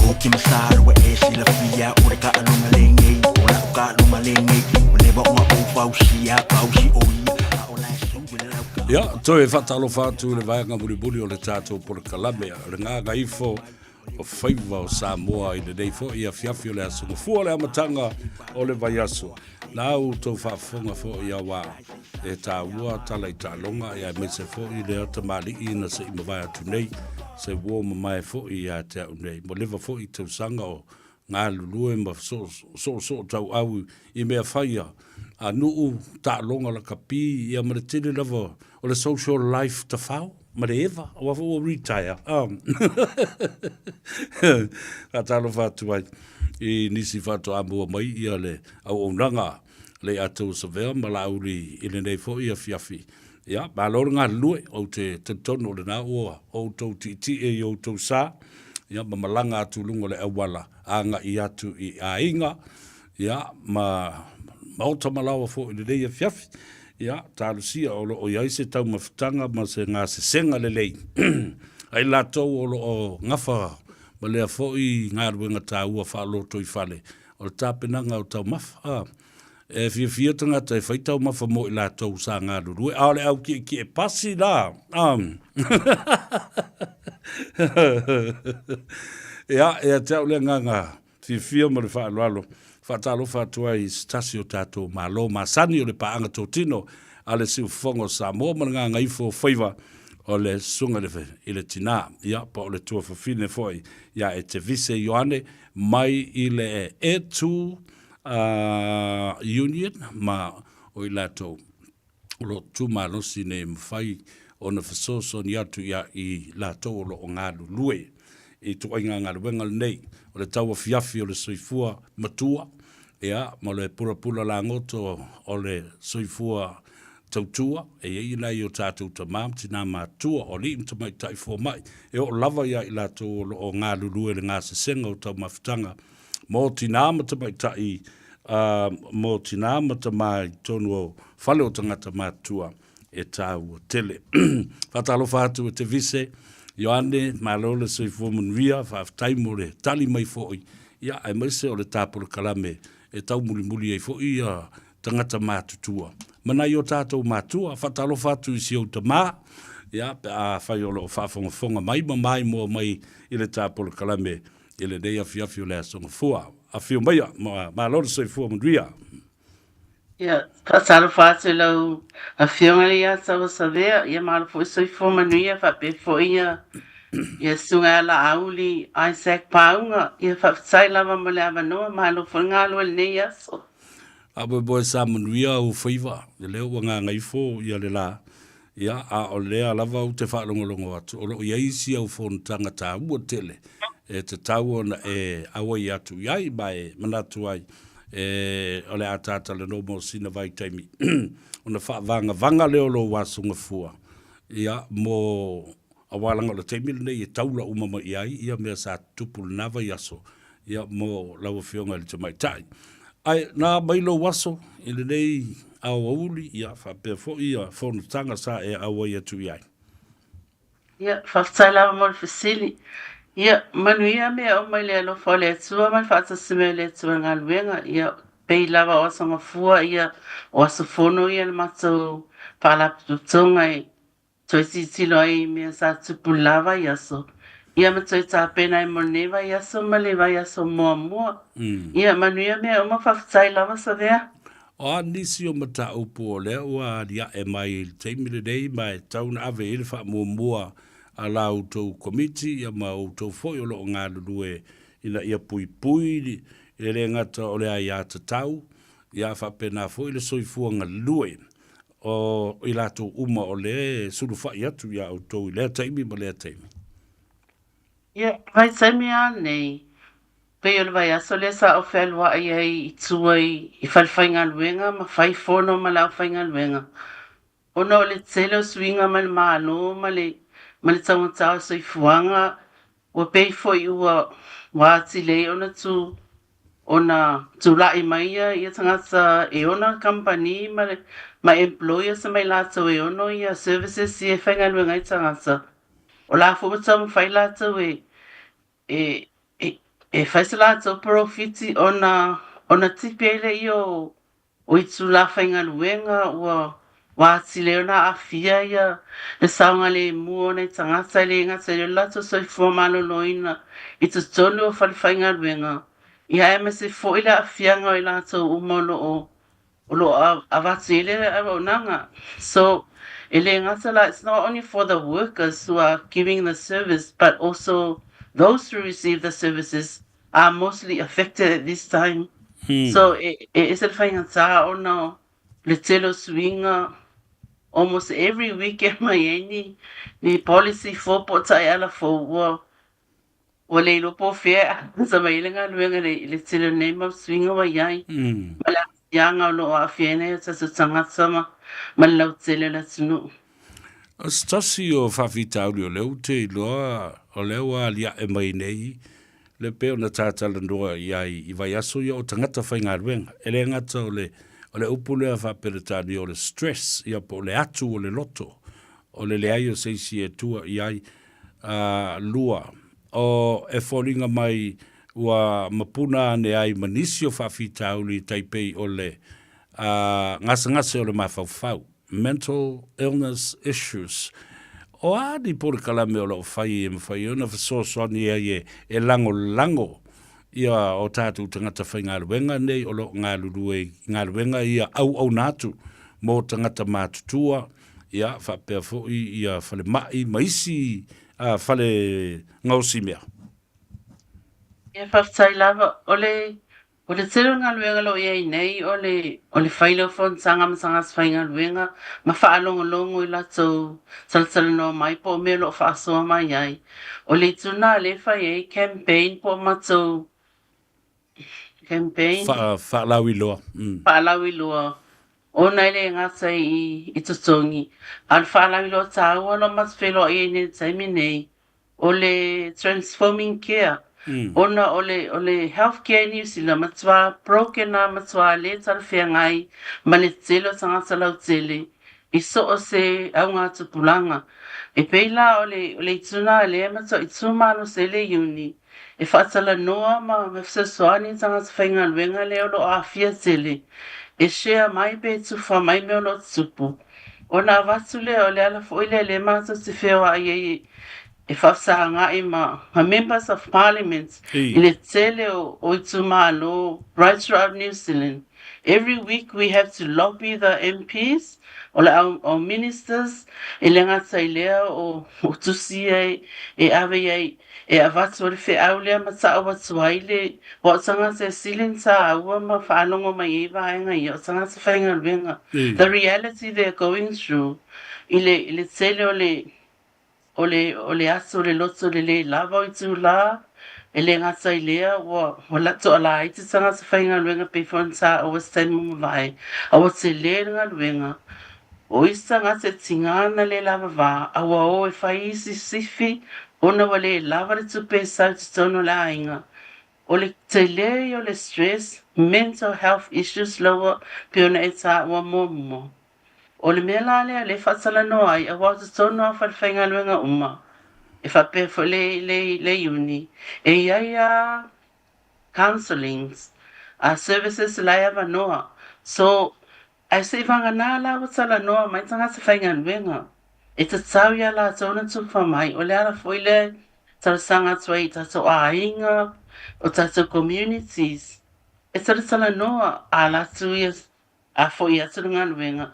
O ki masaro e silafia o le kaalunga lengei o lau kaalunga lengei o leva o ngā o fausia pausi o ia Ia, toe faatalofa atu i le vaega mulimuli o le tatou polokalame, o le gagaifo o faiva o Samoa i lenei foi afiafi o le aso Gafua o le amataga o le vaiaso. Na outou faafofoga foi auā e taua tala i taaloga ia aemaise foi lea tamalii na se i mavae atu nei, se uo mamae foi ia te au nei. Ua leva foi tausaga o galulue ma soosoo tauau i mea faia a nuu, taaloga lakapi ia ma le tele lava o le social life tafao ma le eva, aua foi ua retire. Faatalofa atu ai i nisi faatoa maua mai ia le auaunaga le Atou Savea ma Laauli i lenei foi afiafi. Ia, malo le galulue, ou te talitonu o lena ua outou tietie i outou sa, ia, ma malaga atu i luga o le auala agai atu i aiga, ia, ma maota malaoa foi i lenei afiafi. Ia, talosia o lo o i ai se taumafataga ma se gasesega lelei a i latou o lo o gafa ma lea foi galuega taua faalotoifale o le tapenaga o taumafa. A, e fiafia tagata e fai taumafa mo i latou sa galulue, a o le au kiekie pasi la, a. Ia, ia te au le agaga fiafia ma le faaaloalo, faatalofa atu ai i se tasi o tatou Malo masani o le paaga totino a le Siufofoga o Samoa ma le Gagaifo o Faiva. o le susuga i le, i le tinā, ia, po o le tuafafine foi ia Etevise Ioane mai i le Etu uh, Union ma o i latou o lo o tu malosi nei e mafai ona fesoasoani atu ia i latou o lo o galulue i ituaiga galuega lenei o le tauafiafi o le soifua matua, ia, ma le pulapula lagoto o le soifua tautua. E i ai nai o tatou tama ma tina matua, o alii ma tamaitai fomai, e oo lava ia i latou o lo o galulue i le gasesega o taumafataga mō tinā ma tamaitai, ā, mō tinā ma tamā i totonu o fale o tagata matutua e tāua tele. Faatalofa atu e te Vise, Ioane, malo le soifua manuia, faafetai mo le tali mai foi, ia, aemaise o le tā polokalame e taumulimuli ai foi ia tagata matutua. Ma nai o tātou matua, faatalofa atu i si ou tamā, ia, pe afai o lo o faafogafoga mai ma maimoa mai i le tā polokalame i lenei afiafi o le Aso Gafua. Afio maia, ma malo le soifua manuia. Ia, faatalofa atu i lau Afioga i le Ia Taua Savea, ia malo foi soifua manuia faapea foi ia ia Susuga ia Laauli Isaac Pauga. Ia faafetai lava mo le avanoa, malo foi le galue i lenei aso. Faamoemoe sa manuia ou faiva, lea ua gagaifo ia le la, Ia, a o lea lava ou te faalogologo atu, o lo o i ai isi au fonotaga taua tele e tatau ona e auai atu i ai, ma e manatu ai, e, o le a tatalanoa mo sina vaitaimi, ona faavagavaga lea o lou aso gafua, ia, mo, aua leaga o le taimi lenei e taula uma mai i ai ia mea sa tutupu i lena vaiaso, ia, mo lau Afioga i le Tamaitai. Ae na mai lou aso i lenei aoauli, ia, faapea foi ia fonotaga sa e auai atu i ai. Ia, faafetai lava mo le fesili. Ia, manuia mea uma i le alofa o le Atua ma le faatasi mai o le Atua i le galuega. Ia, pei lava o aso gafua ia, o aso fono ia le matou faalapotopotoga e Toe tilotilo ai i mea sa tupu i le la vaiaso, ia ma toe tapena ai mo lenei vaiaso ma le vaiaso muamua. Ia manuia mea uma, faafetai lava Savea. O a nisi o mataupu o lea ua aliae mai i le taimi lenei ma e tatau ona ave i ai le faamuamua a la outou Komiti ia ma outou foi o lo o galulue ina ia puipui i le le gata o le aiatatau ia faapena foi le soifua galue o i latou uma o lea e sulufai atu iā outou i lea taimi ma lea taimi. Ia, vaitaimi lava nei, pei o le vaiaso lea sa ou fealuai ai i tua i falefaigaluega ma fai fono ma le aufaigaluega, ona o le tele o suiga mai le Malo ma le ma le taugata o le soifuaga, ua pei foi ua ua atili ai ona tu ona tulai mai ia ia tagata e ona kamupani ma le ma employers ma i latou e ono ia services ia e faigaluega ai tagata. O la foi ua taumafai latou e e e e fai se latou polofiti ona ona tipi ai lea o O itulā faigaluega ua ua atili ai ona aafia ia le saogalemu o nai tagata e le gata i le latou soifua maloloina i totonu o falefaigaluega, ia aemaise foi le aafiaga o i latou uma o lo o o lo o avatu i ai le auaunaga. So, e le gata la, it's not only for the workers who are giving the service but also those who receive the services are mostly affected at this time. So e ese le faigata ona o le tele o suiga almost every week e aumai ai ni ni policy fou po o taiala fou ua ua le iloa po o fea e amata mai ai le galuega i le tele o nei mau suiga ua i ai ma le aafiaga o lo o aafia ai nai o tatou tagata ma ma le lautele o le atunuu. O se tasi o faafitauli o lea ou te iloa o lea ua aliae mai nei le pei ona ta talanoa i ai i vaiaso ia o tagata faigaluega. E le gata o le, o le upu lea faa-Peretania o le stress, ia po o le atu o le loto, o le leai o se isi e tua i ai. 2, o e foliga mai ua mapuna ane ai ma nisi o faafitauli tai pei o le, gasegase o le mafaufau. Mental Illness Issues. O a ni polokalame o lo o fai e mafai ai ona fesoasoani ai e lagolago ia o tatou tagata faigaluega nei o lo o galulue i galuega ia auauna atu mo tagata matutua, ia, faapea foi ia falemai ma isi fale gaosi mea. Ia, faafetai lava. O le o le tele o le galuega o lo o i ai nei o le o le fai lea o fonotaga ma tagata faigaluega ma faalogologo i latou talatalanoa mai po o mea o lo o faasoa mai ai. O le itu lena lea e fai ai campaign po o matou campaign. Faalauiloa. Faalauiloa ona e le gata i totogi, a o le faalauiloa taua o lo o matou feiloai ai nei i le taimi nei, o le Transforming Care, ona o le o le health care i Niu Sila, matua broken lava, matua le talafeagai ma le tele o tagata lautele i so o se augatupulaga. E pei la o le o le itu lena lea e matuai malosi ai le Iuni e faatalanoa ma fesoasoani i tagata faigaluega lea o lo o aafia tele e share mai pe tufa mai mea o lo o tutupu. Ona avatu lea, o le ala foi lea lea matou te feoai ai e faafesagaai ma Members of Parliament i le tele o itumalo right throughout New Zealand. Every week we have to lobby the MPs o le au Ministers, e le gata i lea o tusi ia e ave i ai E avatu ai le feau lea ma tau atu ai le Aua o tagata e sili ona tāua ma faalogo mai ai vaega ia, o tagata faigaluega. The reality they are going through i le, i le tele o le, o le, o le aso o le loto o le lē lava o itulā, e le gata i lea ua, ua toalaiti tagata faigaluega pei foi ona tāua i se taimi ua mavae, a ua tele le galuega. O isi tagata e tiga ana le lava va, a ua o e fai isi sifi ona ua le lava le tupe e sau i totonu o le aiga. O le tele ia o le stress, mental health issues laua pei ona e taua muamua. O le mea la lea lea e faatalanoa ai aua o totonu lava o falefaigaluega uma e faapea foi le le le Iuni e i ai lava counsellings, services la e avanoa. So Ae se i vagana la ua talanoa mai tagata faigaluega, e tatau iā latou ona tufa mai, o le ala foi lea e talosaga atu ai i tatou aiga, o tatou communities, e talatalanoa a latou ia a foi atu le galuega,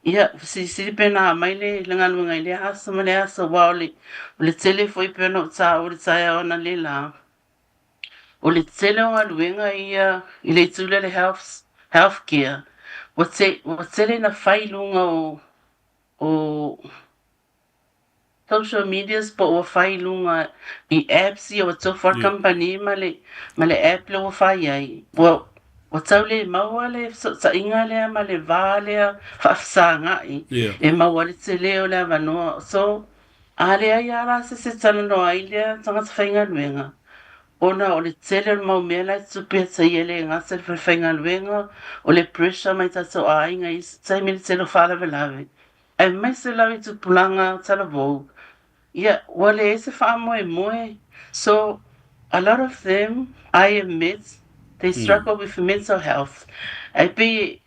ia fesilisili pe na aumai le galuega i lea aso ma lea aso, aua o le o le tele foi pei ona ou taua i le taeao analeila. O le tele o galuega ia i le itu lea o le health, health care, ua te, ua tele ina fai i luga o, o social medias po ua fai i luga i apps ia ua tofu lava le kamupani ma le, ma le app lea ua fai ai. Ua, ua tau le maua le fesootaiga lea ma le va lea faafesagai e maua ai le tele o le avanoa. So, A leai lava la se se talanoa ai lea tagata faigaluega, ona o le tele o le mau mea la e tutupu ia te ia e le gata i le falefaigaluega, o le pressure mai tatou aiga i isi taimi le tele o faalavelave, aemaise lava i tupulaga talavou, ia ua leai se faamoemoe. So a lot of them I have met, they struggle with mental health. E pei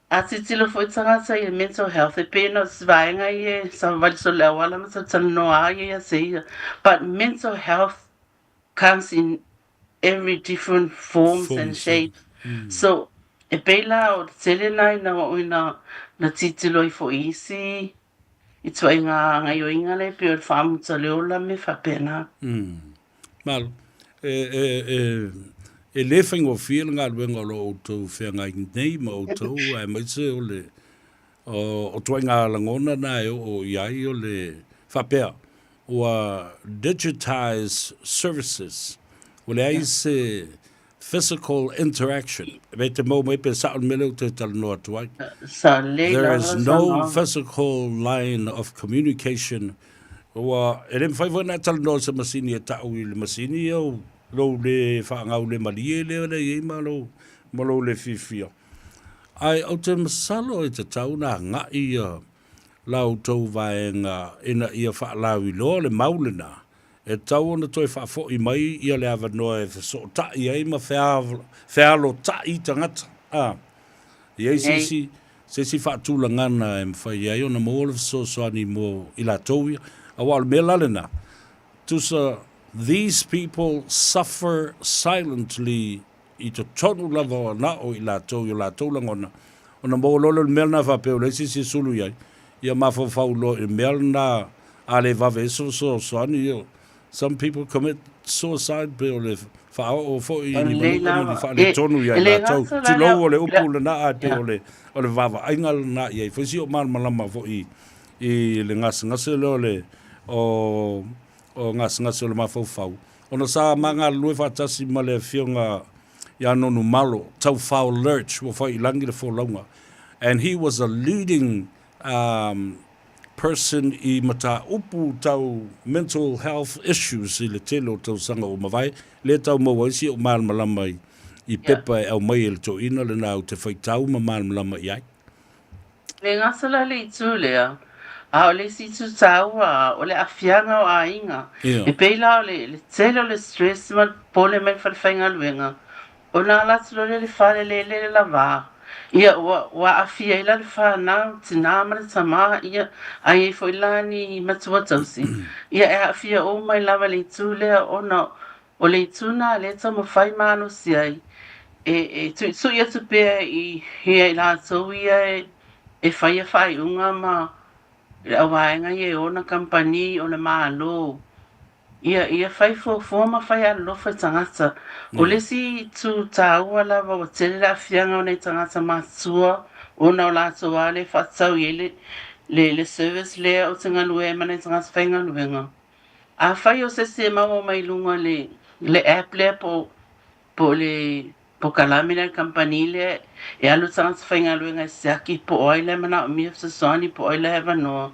A tilotilo foi tagata i le mental health e pei na o se vaega ia e savavali solo le auala ma talatalanoa ai ia te ia but mental health comes in every different forms and shapes so e pei la o le tele na ina ua ina na tilotilo ai foi i isi ituaiga gaioiga lea e pei o le faamuta o le ola ma mea faapena. Malo. E, e, e, e le faigofie le galuega o lo o outou feagai nei ma outou, aemaise o le, o, o tuaiga lagona na e oo i ai o le faapea, ua digitize services, ua leai se physical interaction. E te mau mai pe sao le mea lea ou te talanoa atu ai. There is no physical line of communication. Ua, e le mafai foi ona e talanoa i se masini e ta'u i le masini ia o lou le faagau le malie lea lea i ai ma lou, ma lou le fiafia. Ae ou te masalo e tatau ona agai ia la outou vaega ina ia faalauiloa le mau lena E tatau ona toe faafoi mai ia le avanoa e fesootai ai ma fealotai tagata. A i ai se isi, se isi faatulagana e mafai ai ona maua le fesoasoani mo i latou ia. Aua o le mea la lena, tusa these people suffer silently i totonu lava o na o i latou i o latou lagona, ona maua loa lea o le mea lena faapea ua leai se isi e sulu i ai. Ia mafaufau loa i le mea lena a le vave ai se fesoasoani, ia, some people commit suicide pei o le faaoo foi i ni manua ma ni faaletonu ia i latou. Tulou o le upu lena ae pei o le o le vaavaaiga lena i ai foi si o malamalama foi i le gasegase lea o le o o gasegase o le mafaufau. Ona sa ma galulue faatasi ma le afioga ia Nonu Malo, Taufao Lurch, ua fai i lagi le folauga. And he was a leading um, person i mataupu tau mental health issues i le tele o tausaga ua mavae, lea tau maua ai si ou malamalama i, i pepa e aumai e le toeaina lena ou te faitau ma malamalama i ai. Le gata la le itu lea, a o le isi itu taua o le aafiaga o aiga. E pei la o le, le tele o le stress ma le popole mai le fale faigaluega, ona ala atu loa lea i le fale lele le lava, ia ua, ua aafia ai la le fanau, tinā ma le tamā, ia, a i ai foi la ni matua tausi, ia e aafia uma ai lava i le itu lea ona o le itu lena lea e taumafai malosi ai e, e tuitui atu pea i, ia i latou ia e, e faia faaiuga ma le auvaega ia e ona kamupani o le Malo. Ia, ia fai fuafua ma fai alolofa i tagata. O le isi itu taua lava ua tele le aafiaga o nai tagata matutua ona o latou lava lea e faatatau i ai le, le, le service lea ou te galue ai ma nai tagata faigaluega. Afai o se isi e maua mai luga le, le app lea po, po o le polokalame lea a le kamupani lea e alu le tagata faigaluega e siaki po o ai la e manaomia fesoasoani po o ai la e avanoa.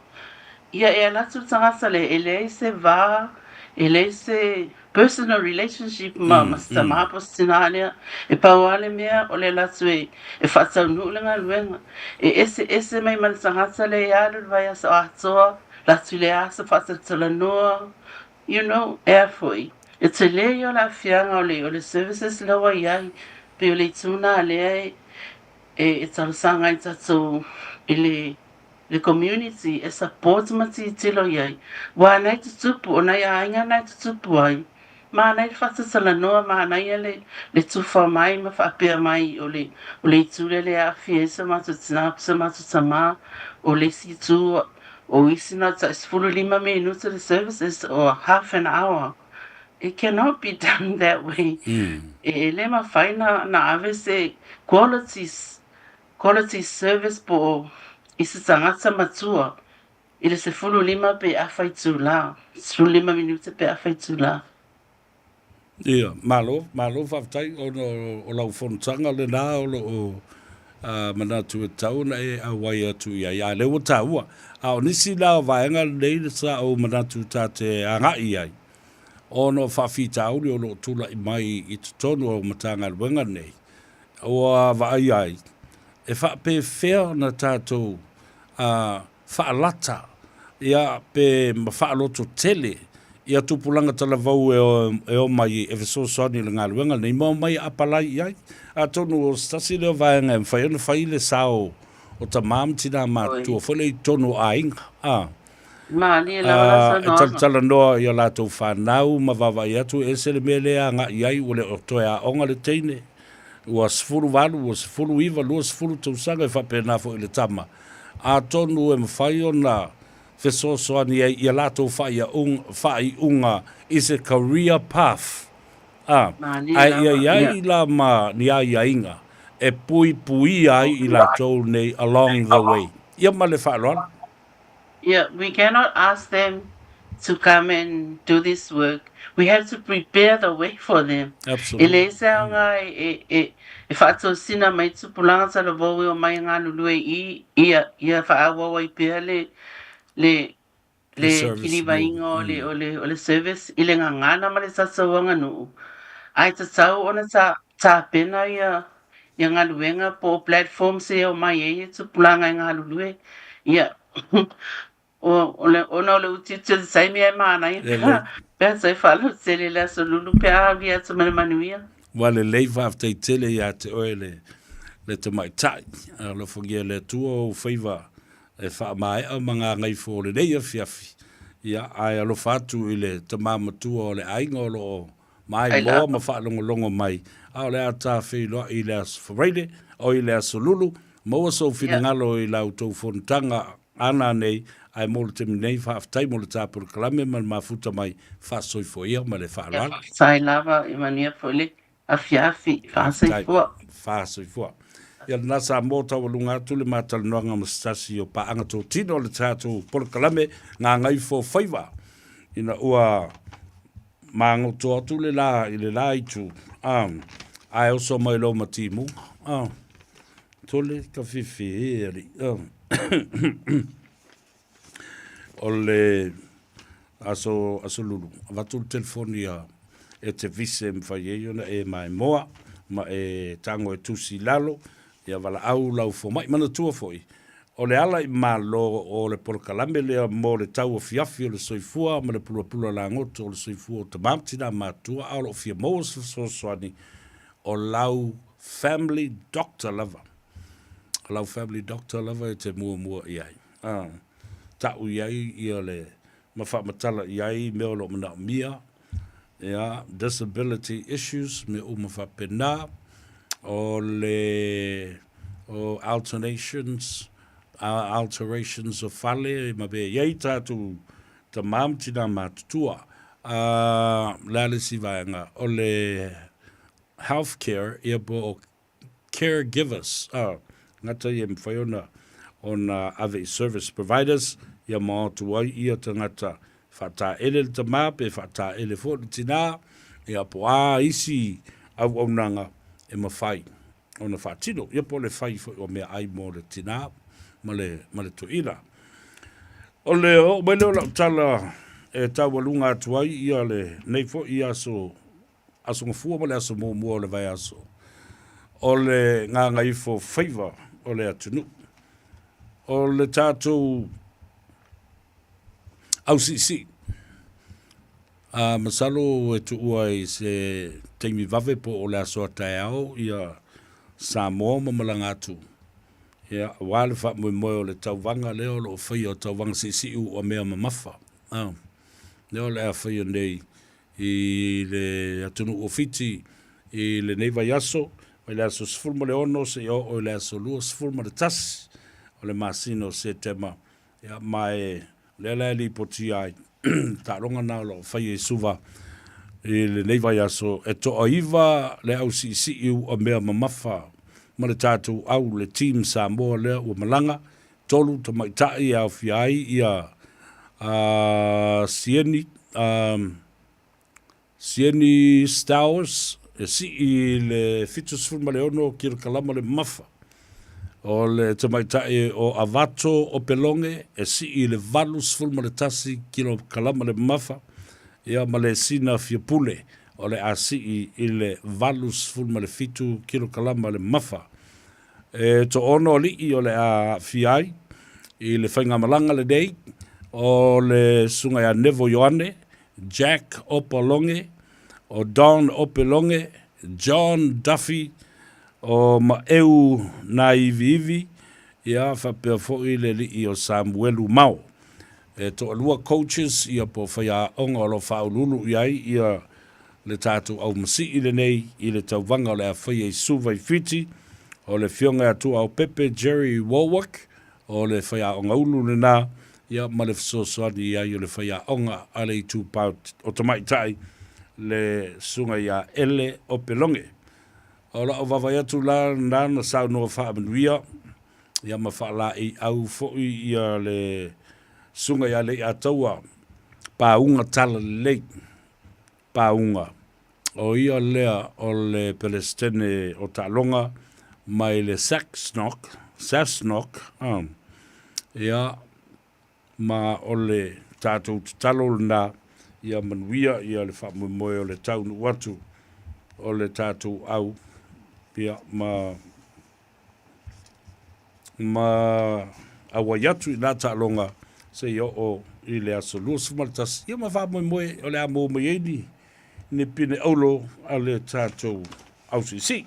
Ia e alu atu le tagata lea e leai se va, e leai se personal relationship ma, ma se tamā po o se tinā lea. E pau lava le mea o le alu atu e, e faataunuu le galuega. E eseese mai ma le tagata lea e alu i le vaiaso atoa, alu atu i le aso faatalatalanoa, You know, ea foi, e tele ia o le aafiaga o le, o le services lea ua i ai, pei o le itu lena lea e, e, e talosaga ai tatou i le, le community e support ma tilotilo i ai. Aua na e tutupu, o nai aiga na e tutupu ai, manaia le faatatalanoa, manaia le, le tufa mai ma faapea mai o le, o le itu lea e aafia ai so matou tina ma so matou tama, o le isi itu O isi na tai 15 minute le services or half an hour. It cannot be done that way. E le mafai na, na ave se quality, quality service po o i se tagata matua i le 15 pe afa itula, 15 minute pe afa itula. Ia, malo, malo faafetai ona o lau fonotaga lena o lo o manatu e tatau ona e auai atu i ai, a o lea ua taua. A o nisi la o vaega lenei sa ou manatu ta te agai i ai, ona o faafitauli o lo o tulai mai i totonu o Matagaluega nei, ua vaai ai, e faapefea ona tatou faalata, ia, pe ma faalototele ia tupulaga talavou e omai e fesoasoani i le galuega lenei ma omai e apalai i ai. Atonu o se tasi lea o vaega e mafai ona fai le sao o tama ma tina matutua foi lea i totonu o aiga, a. Malie lava la E saunoaga. talatalanoa i a latou fanau ma vaavaai atu e ese le mea lea e agai i ai ua le o toe aoga le teine, ua 18, ua 19, 20 tausaga e faapena foi i le tama. Atonu e mafai ona fesoasoani ai i a latou faaiuga i se career path, a, Malie ae ia lava, i ia. ai la ma ni aiaiga e puipuia ai i latou nei along the way. Ia ma le faaaloalo. Yeah, we cannot ask them to come and do this work. We have to prepare the way for them. E Absolutely. leai se aoga e, e, e, e faatosina mai tupulaga talavou e omai e galulue i, ia, ia faaauau ai pea le, le, Le le service kilivaiga o le, o le, o le service i le gagana ma le tatou aganuu. Ae tatau ona ta, tapena ia, ia galuega po o platforms e omai ai tupulaga e galulue. Ia, O, o le, ona o le utiuti o le taimi ae manaia Lelei. pea, pea toe faalautele le Aso Lulu pe a aulia atu ma le manuia. Ua lelei faafetai tele ia te oe le, le tamaitai. Alofagia e le Atua ou faiva e faamaea ma gagaifo o lenei afiafi. Ia, ae alofa atu i le tama matua o le aiga o lo o maimoa ma faalogologo mai, a o le a ta feiloai i le Aso Faraile, oi le Aso Lulu, maua sou finagalo i la outou fonotaga. a nanei, ae mo le taimi nei, faafetai mo le ta polokalame ma le mafuta mai, faasoifua ia ma le faaaloalo. Faafetai lava, e manuia foi le afiafi. Faasoifua. Faasoifua. Ia lena Samoa taualuga atu le ma talanoaga ma se tasi o paaga totino o le tatou polokalame Gagaifo Faiva ina ua magoto atu le la i le la itu ae oso mai loa ma timuga. Tole ka fifi e alii. O le aso, aso lulu, avatu le telefoni a e te vise e mafai ai ona e maimoa ma e tago e tusi i lalo, ia valaau lau fomai. Manatua foi, o le ala i Malo o le polokalame lea mo le tauafiafi o le soifua ma le pulapula lagoto o le soifua o tama ma tina matutua, a o lo o fia maua se fesoasoani o lau family doctor lava. O lau family doctor lava e te muamua i ai. A, ta'u i ai ia le, ma faamatala i ai mea o lo o manaomia, ia, disability issues, mea uma faapena, o le, o alternations, alterations o fale, ma mea e i ai tatou tamā ma tinā matutua. A, o le a le isi vaega? O le health care, ia po o caregivers, ā, gata ia e mawhai ona, ona ave i service providers, ia ma o atu ai ia tagata whataele le tamā pe whataele fo le tinā, ia po a isi auaunaga e mawhai ona whaatino, ia po le whai foi o mea ai mo le tinā ma le, ma le toeaina. O le oo mai lea o lau tala e taualuga atu ai ia lenei foi aso Aso Gafua ma le aso muamua o le vaiaso o le gagaifo faiva o le atunuu. O le tatou ausiisii, a masalo e tuua i se taimi vave po o le aso a taeao ia Samoa ma malaga atu, ia, aua le faamoemoe o le tauvaga lea o lo o faia o tauvaga siisii ua mea mamafa, a, lea o le a faia nei i le atunuu o Fiti i lenei vaiaso, mai le aso 16 seia oo i le aso 21 o le masina o Setema. Ia, ma e lea la e lipotia ai taaloga na o lo o faia i Suva i lenei vaiaso, e toaiva le au siisii ua mea mamafa ma le tatou au, le Team Samoa lea ua malaga, 3 tamaitai e aofia ai ia Sieni, Sieni Stowers e sii i le 76 kilokalama le mamafa. O le tamaitai o Avato Opeloge e sii i le 81 kilokalama le mamafa, ia ma le Sina Fiapule o le a sii i le 87 kilokalama le mamafa. E toaono alii o le a aafia ai i le faigamalaga lenei, o le Susuga ia Nevo Ioane, Jack Opaloge, o Don Opeloge, John Duffy, o Maeu Naiviivi, ia faapea foi le alii o Samuelu Mao. E toalua coaches ia po o faiaoga o lo o faauluulu i ai ia le tatou aumasii lenei i le tauvaga o le a faia i Suva i Fiti, o le Afioga ia Tuaopepe Jerry Warwick, o le faiaoga ulu lena, ia ma le fesoasoani i ai o le faiaoga a le Itupa o Tamaitai, le Susuga ia Ele Opeloge. O lau vaavaai atu la lena na saunoa faamanuia, ia ma faalaeiau foi ia le Susuga ia Leiataua Pauga Talalelei. Pauga, o ia lea o le Pelesitene o taaloga mai le Saxnock, Sasnock, ia, ma o le tatou tatalo lena ia manuia ia le faamoemoe o le taunuu atu o le tatou au, ia, ma ma auai atu i na taaloga seia oo i le aso 21, ia ma faamoemoe o le a maua mai ai ni, ni pine aulo a le tatou ausiisii.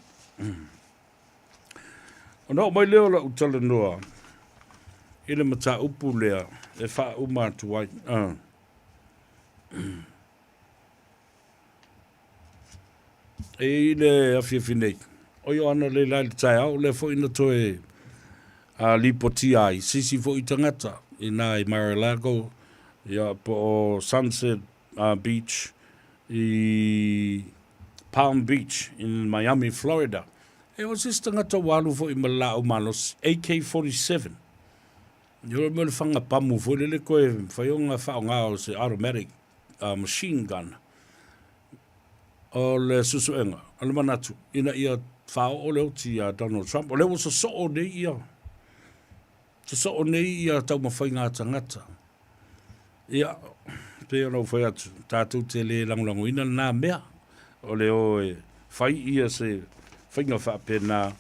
Ona oo mai lea o lau talanoa i le mataupu lea e faauma atu ai. I le afiafi nei, o Ioana le la i le taeao, lea foi na toe lipotia ai se isi foi tagata inā i Mar-a-Lago, ia, po o Sunset Beach i Palm Beach in Miami, Florida. E o se isi tagata ua alu foi ma le laau malosi, AK-47. Ia o le mea o le fanga pamu foi lele koe mafai ona faaaoga o se automatic machine gun. O le suesuega, o le manatu, ina ia faaoo le oti iā Donald Trump, o lea ua sosoo nei ia, sosoo nei ia taumafaiga a tagata. Ia, pei ona ou fai atu, tatou te le lagolagoina lena mea, o le o e fai ia se faiga faapena,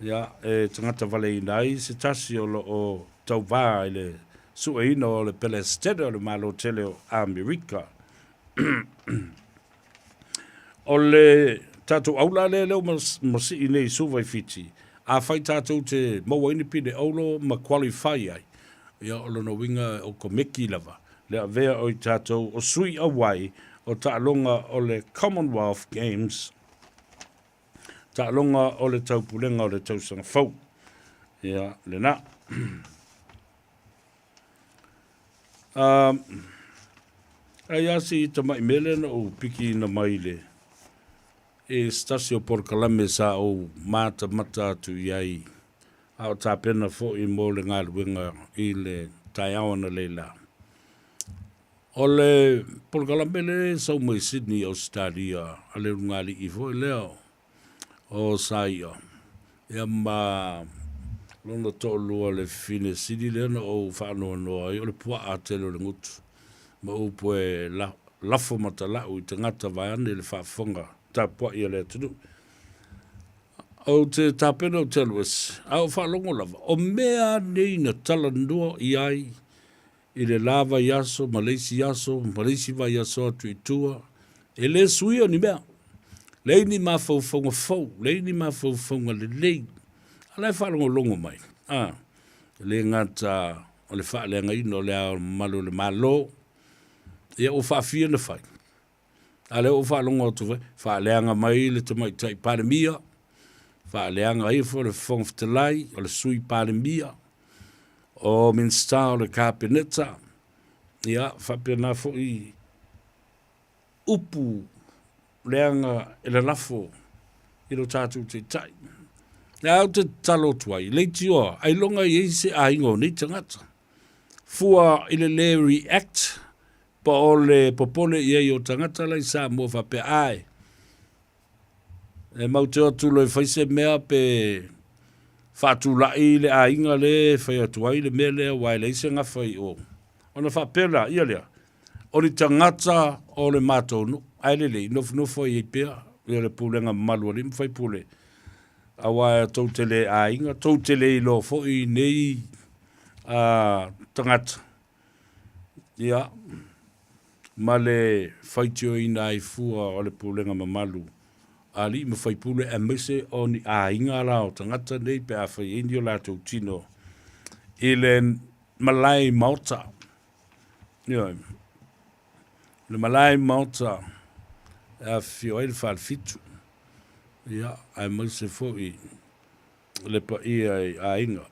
ia, e tagata valeina ai se tasi o lo o tauvā i le sueina o le Pelesitene o le Malo tele o Amerika. O le tatou aula lea lea ua masii nei i Suva i Fiti, afai tatou te maua ai ni pine auro ma qualify ai, ia o lona uiga o komeki lava le avea o i tatou o sui auai o taaloga o le Commonwealth Games, taaloga o le taupulega o le tausaga fou. Ia, lena. Ai a si tamai mea lea na ou pikiina mai le i se tasi o polokalame sa ou matamata atu i ai a o tapena foi mo le galuega i le taeao analeila. O le polokalame lea e sau mai Sydney, Ausetalia a le ulugalii foi lea o Saia, ia ma lona toalua le fafine sili lea na ou faanoanoa ai, o le puaa tele o le gutu, ma upu e lafo matalau i tagata vaeane le faafofoga tapuai a le atunuu. Ou te tapena ou te alu ese, a o faalogo lava, o mea a nei na talanoa i ai i le la vaiaso ma le isi aso ma le isi vaiaso atu i tua, e le suia ni mea. Leai ni mafaufauga fou, leai ni mafaufauga lelei. A la e faalogologo mai, a, e le gata o le faaleagaina o le Ao Mamalu o le Malo, ia ua faafia na fai. A lea ua faalogo atu foi, faaleaga mai le Tamaitai Palemia, faaleaga ifo le Fofoga Fetalai, o le Sui Palemia, o Minisita o le Kapeneta, ia, faapena foi upu leaga e lalafo i lo tatou Taitai. Lea ou te tatalo atu ai, leitioa, ailoga e i ai se aiga o nei tagata. Fua i le le react Po o le popole i ai o tagata la i Samoa faapea, ae, e mau te o atu loa e fai se mea pe faatulai le aiga le e fai atu ai le mea lea aua e leai se gafa i o. Ona faapea la ia lea, o ni tagata o le matou nuu, ae lelei, nofonofo ai ai pea ia le pulega mamalu a alii ma faipule, aua tou te le aiga, tou te le iloa foi nei tagata. Ia, ma le faitioina ai fua o le pulega mamalu a alii ma faipule aemaise o ni aiga la o tagata nei pe a fai ai ni o latou tino i le malae maota. Ioe. Le malae maota e afifio ai le Falefitu. Ia, aemaise foi le paia i aiga,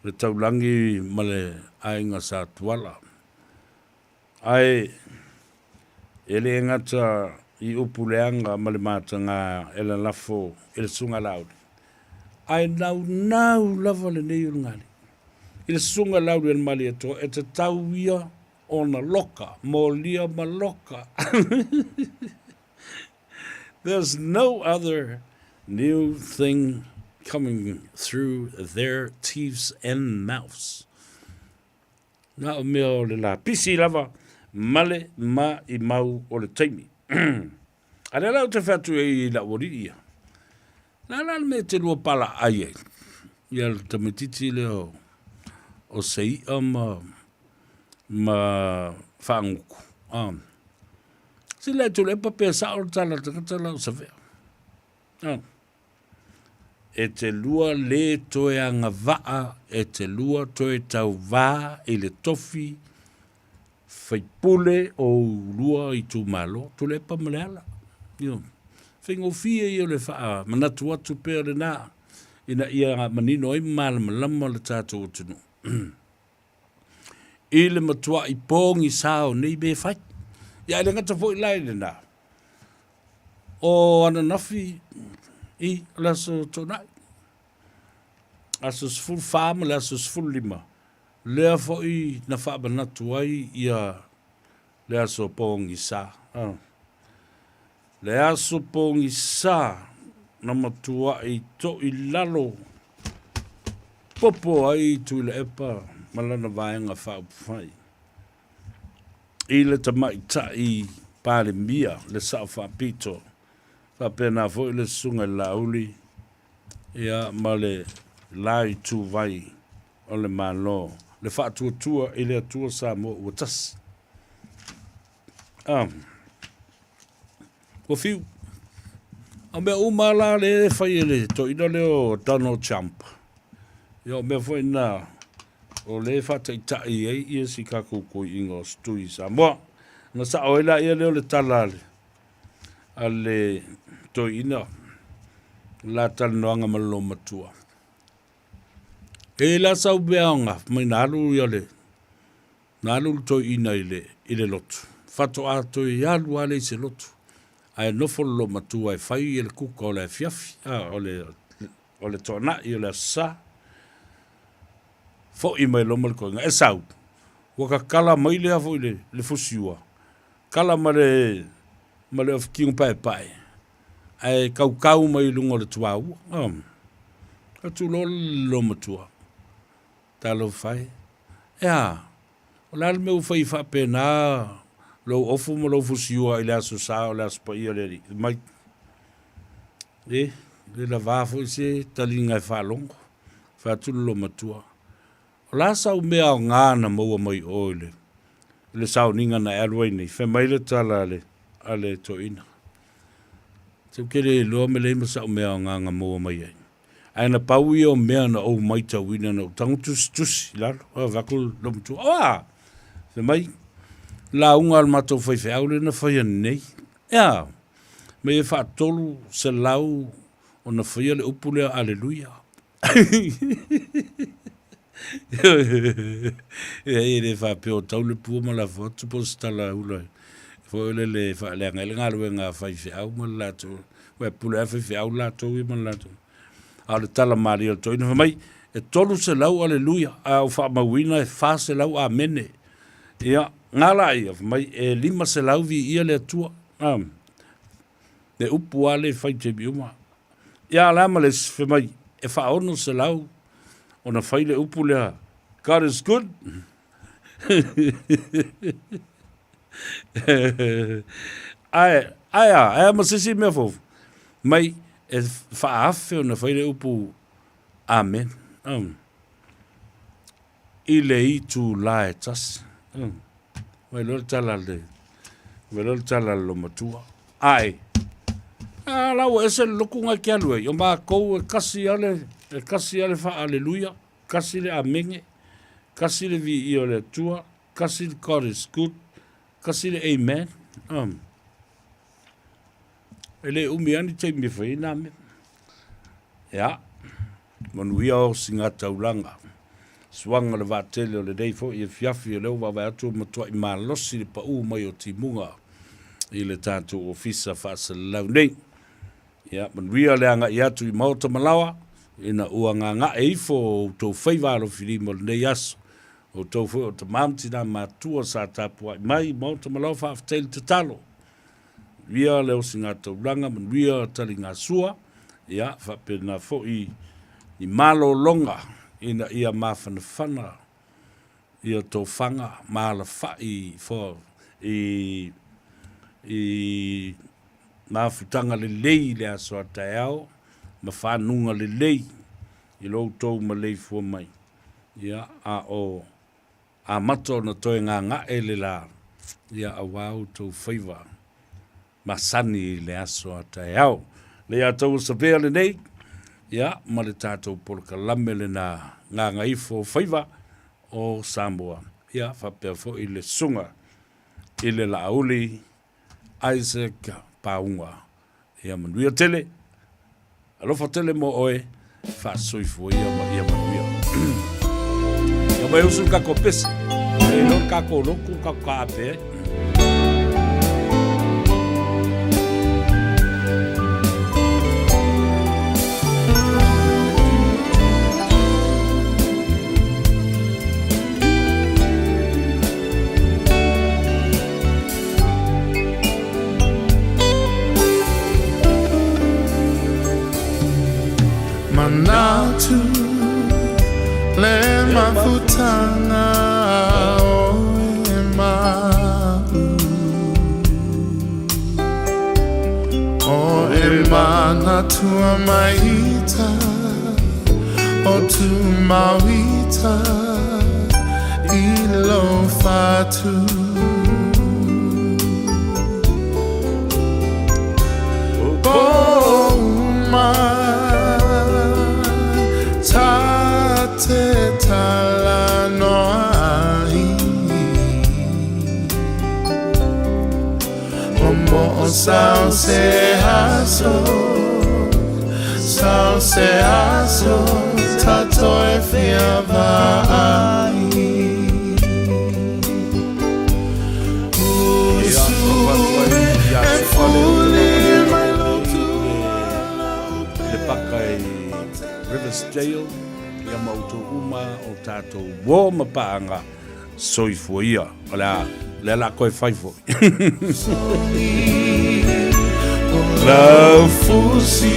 le Taulagi ma le aiga Sa Tuala. Ae e le gata i upu leaga ma le matagā e lalafo i le Susuga Laauli, ae naunau lava lenei ulugalii i le Susuga Laauli a le Malietoa e tatau ia ona loka, molia ma loka. There's no other new thing coming through their teeths and mouths. Na o mea o le lapisi lava, male ma i mau o le taimi. A lea la ou te fai atu ai i lau alii ia. La la le mea te lua pala ai ai. Ia le tamaitiiti lea o, o Sei'a ma, ma Faagutu. Ah. Sila e Tuilaepa pe sao le tala a le tagata la o Savea. Ah. E te lua le toe agavaa, e te lua toe tauvā i le tofi faipule o ou lua itumalo, Tuilaepa ma Leala. Ioe. Faigofie ia o le faamanatu atu pea lena. ina ia manino ai ma malamalama le tatou atunuu i le matua'i pogisa o nei mea e fai. Ia ae le gata foi la i lena, o ananafi i o le aso Toonai, aso 14 ma le aso 15, lea foi na faamanatu ai ia le aso pogisa. Le aso pogisa na matua'i to'ilalo popo ai Tuilaepa ma lana vaega faaupufai i le tamaitai Palemia, le Sao Faapito, faapena foi le Susuga i le Laauli ia ma le la ituvai o le Malo, le Faatuatua i le Atua Samoa ua Tasi. Ah. Ua fiu. A o mea uma la lea e fai e le toeaina lea o Donald Trump, ia o mea foi na o lea e faataitai ai ia si tatou toeaina o Tui Samoa. Na sao ai laia lea o le tala a le, a le toeaina la talanoaga ma le loomatua. E i ai la sau mea aoga, mai na alu ia le Na alu le toeaina i le, i le lotu. Faatoa toe alu lava lea i se lotu, ae nofo le loomatua e fai le kuka o le afiafi, a, o le, o le toanai o le Aso Sa. Foi mai loa ma le toeaina, e sau, ua tatala mai lea foi le, le fusiua, kala ma le, ma le ofikino paepae, ae kaukau mai i luga o le tuaua. A, atu loa le loomatua. Talofa e. E a? O le a le mea ua fai ai faapena lou ofu ma lou fusiua i le Aso Sa o le Aso Paia o le Alii? Fai mai, E, le lavā foi se taliga e faalogo. Fai atu le loomatua, O le a sau mea aoga na maua mai oe i le, i le sauniga na e alu ai nei? Fai mai le tala a le, a le toeaina, Ou te le iloa me leai ma sau mea aoga na maua mai ai. Ae na pau ia o mea na ou maitauina na ou tago tusitusi i lalo, avatu le loomatua, Oa! Fai mai, lauga a le matou faifeau lea na faia nei. Ea, mei e faatolu selau ona faia le upu lea Aleluia. E le faapea o tau le pua ma lafo atu po o se tala hula foi lele e faaleaga ai le galuega a faifeau ma le latou, aua e pule lava faifeau latou ia ma le latou. A o le tala malie o le toeaina fai mai, e 300 aleluia, a ua faamauina e 400 amene. Ia, na la ia, fai mai, e 500 viia le Atua. A, le upu lava lea e fai i taimi uma. Ia, a o le a ma le isi, fai mai, e faa-600 ona fai le upu lea, God is good. Ae, ae a, ae a ma se isi mea fou, mai e faaafe ona fai le upu amen. Um. I le itulā e tasi. Um. Mai loa le tala a le, mai loa le tala a le loomatua. Ae, a la ua ese le lotu na e te alu ai, o matou e kasi lava le, e kasi lava le faa-aleluia, kasi le amene, kasi le viia o le Atua, kasi le God is good, kasi le amen. Um. E le umi lava ni taimi e fai ai nā mea. Ia, manuia o siga taulaga. Suaga le vaatele o lenei foi afiafi o lea ua vaavaai atu ua matuai malosi le paū mai o timuga i le tatou ofisa faasalalau nei. Ia, manuia le agai atu i maota ma laoa, ina ua gaga'e ifo o outou faiva alofilima o lenei aso. O outou foi o tama ma tinā matua sa tapuai mai i maota ma laoa, faafetai le tatalo. Manuia le osigataulaga, manuia taligasua, ia, faapena foi ni malologa ina ia mafanafana ia tofaga ma alafai for i i mafutaga lelei i le aso a taeao ma fanuga lelei i lo outou maleifua mai, ia, a o amata ona toe gaga'e le la, ia, auā outou faiva masani i le aso a taeao. Le ia taua savea lenei, ia, ma le tatou polokalame lena gagaifo o faiva o Samoa, ia, faapea foi le susuga i le Laauli Isaac Pauga. Ia manuia tele, alofa tele mo oe. Faasoifua ia ma ia manuia. Ia mai usu le tatou pese. E iloa le tatou lotu, le tatou taape ai. Manatu le mafutanga o e ma'u O e manatua mai ita O tu mauita i lo fatu Po uma ta te talanoa ai O mo'o sau se aso Sau se aso Ta toe fia vaai Ia, E fuli mai lo Le paka i Riversdale, ia ma outou uma o tatou uo ma paaga soifua ia. O le a, o lea o le a toe fai foi. Lau fusi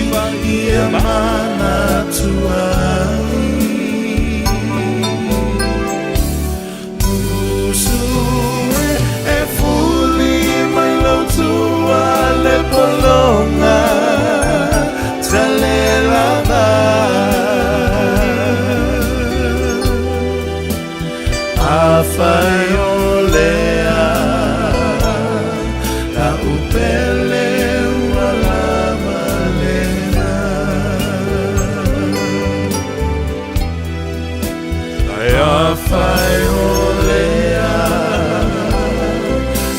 ia manatua ai Usu e fuli mai lau tua le pologa tale lava Afai o lea La'u pele ua lava lena Afai o lea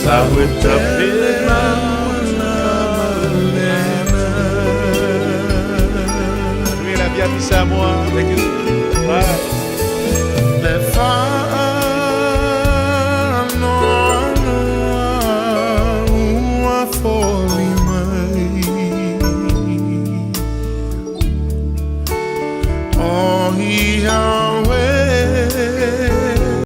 La'u pele ua lava lena Samoa. Thank you. Bye. Le faanoanoa ua foli mai O ia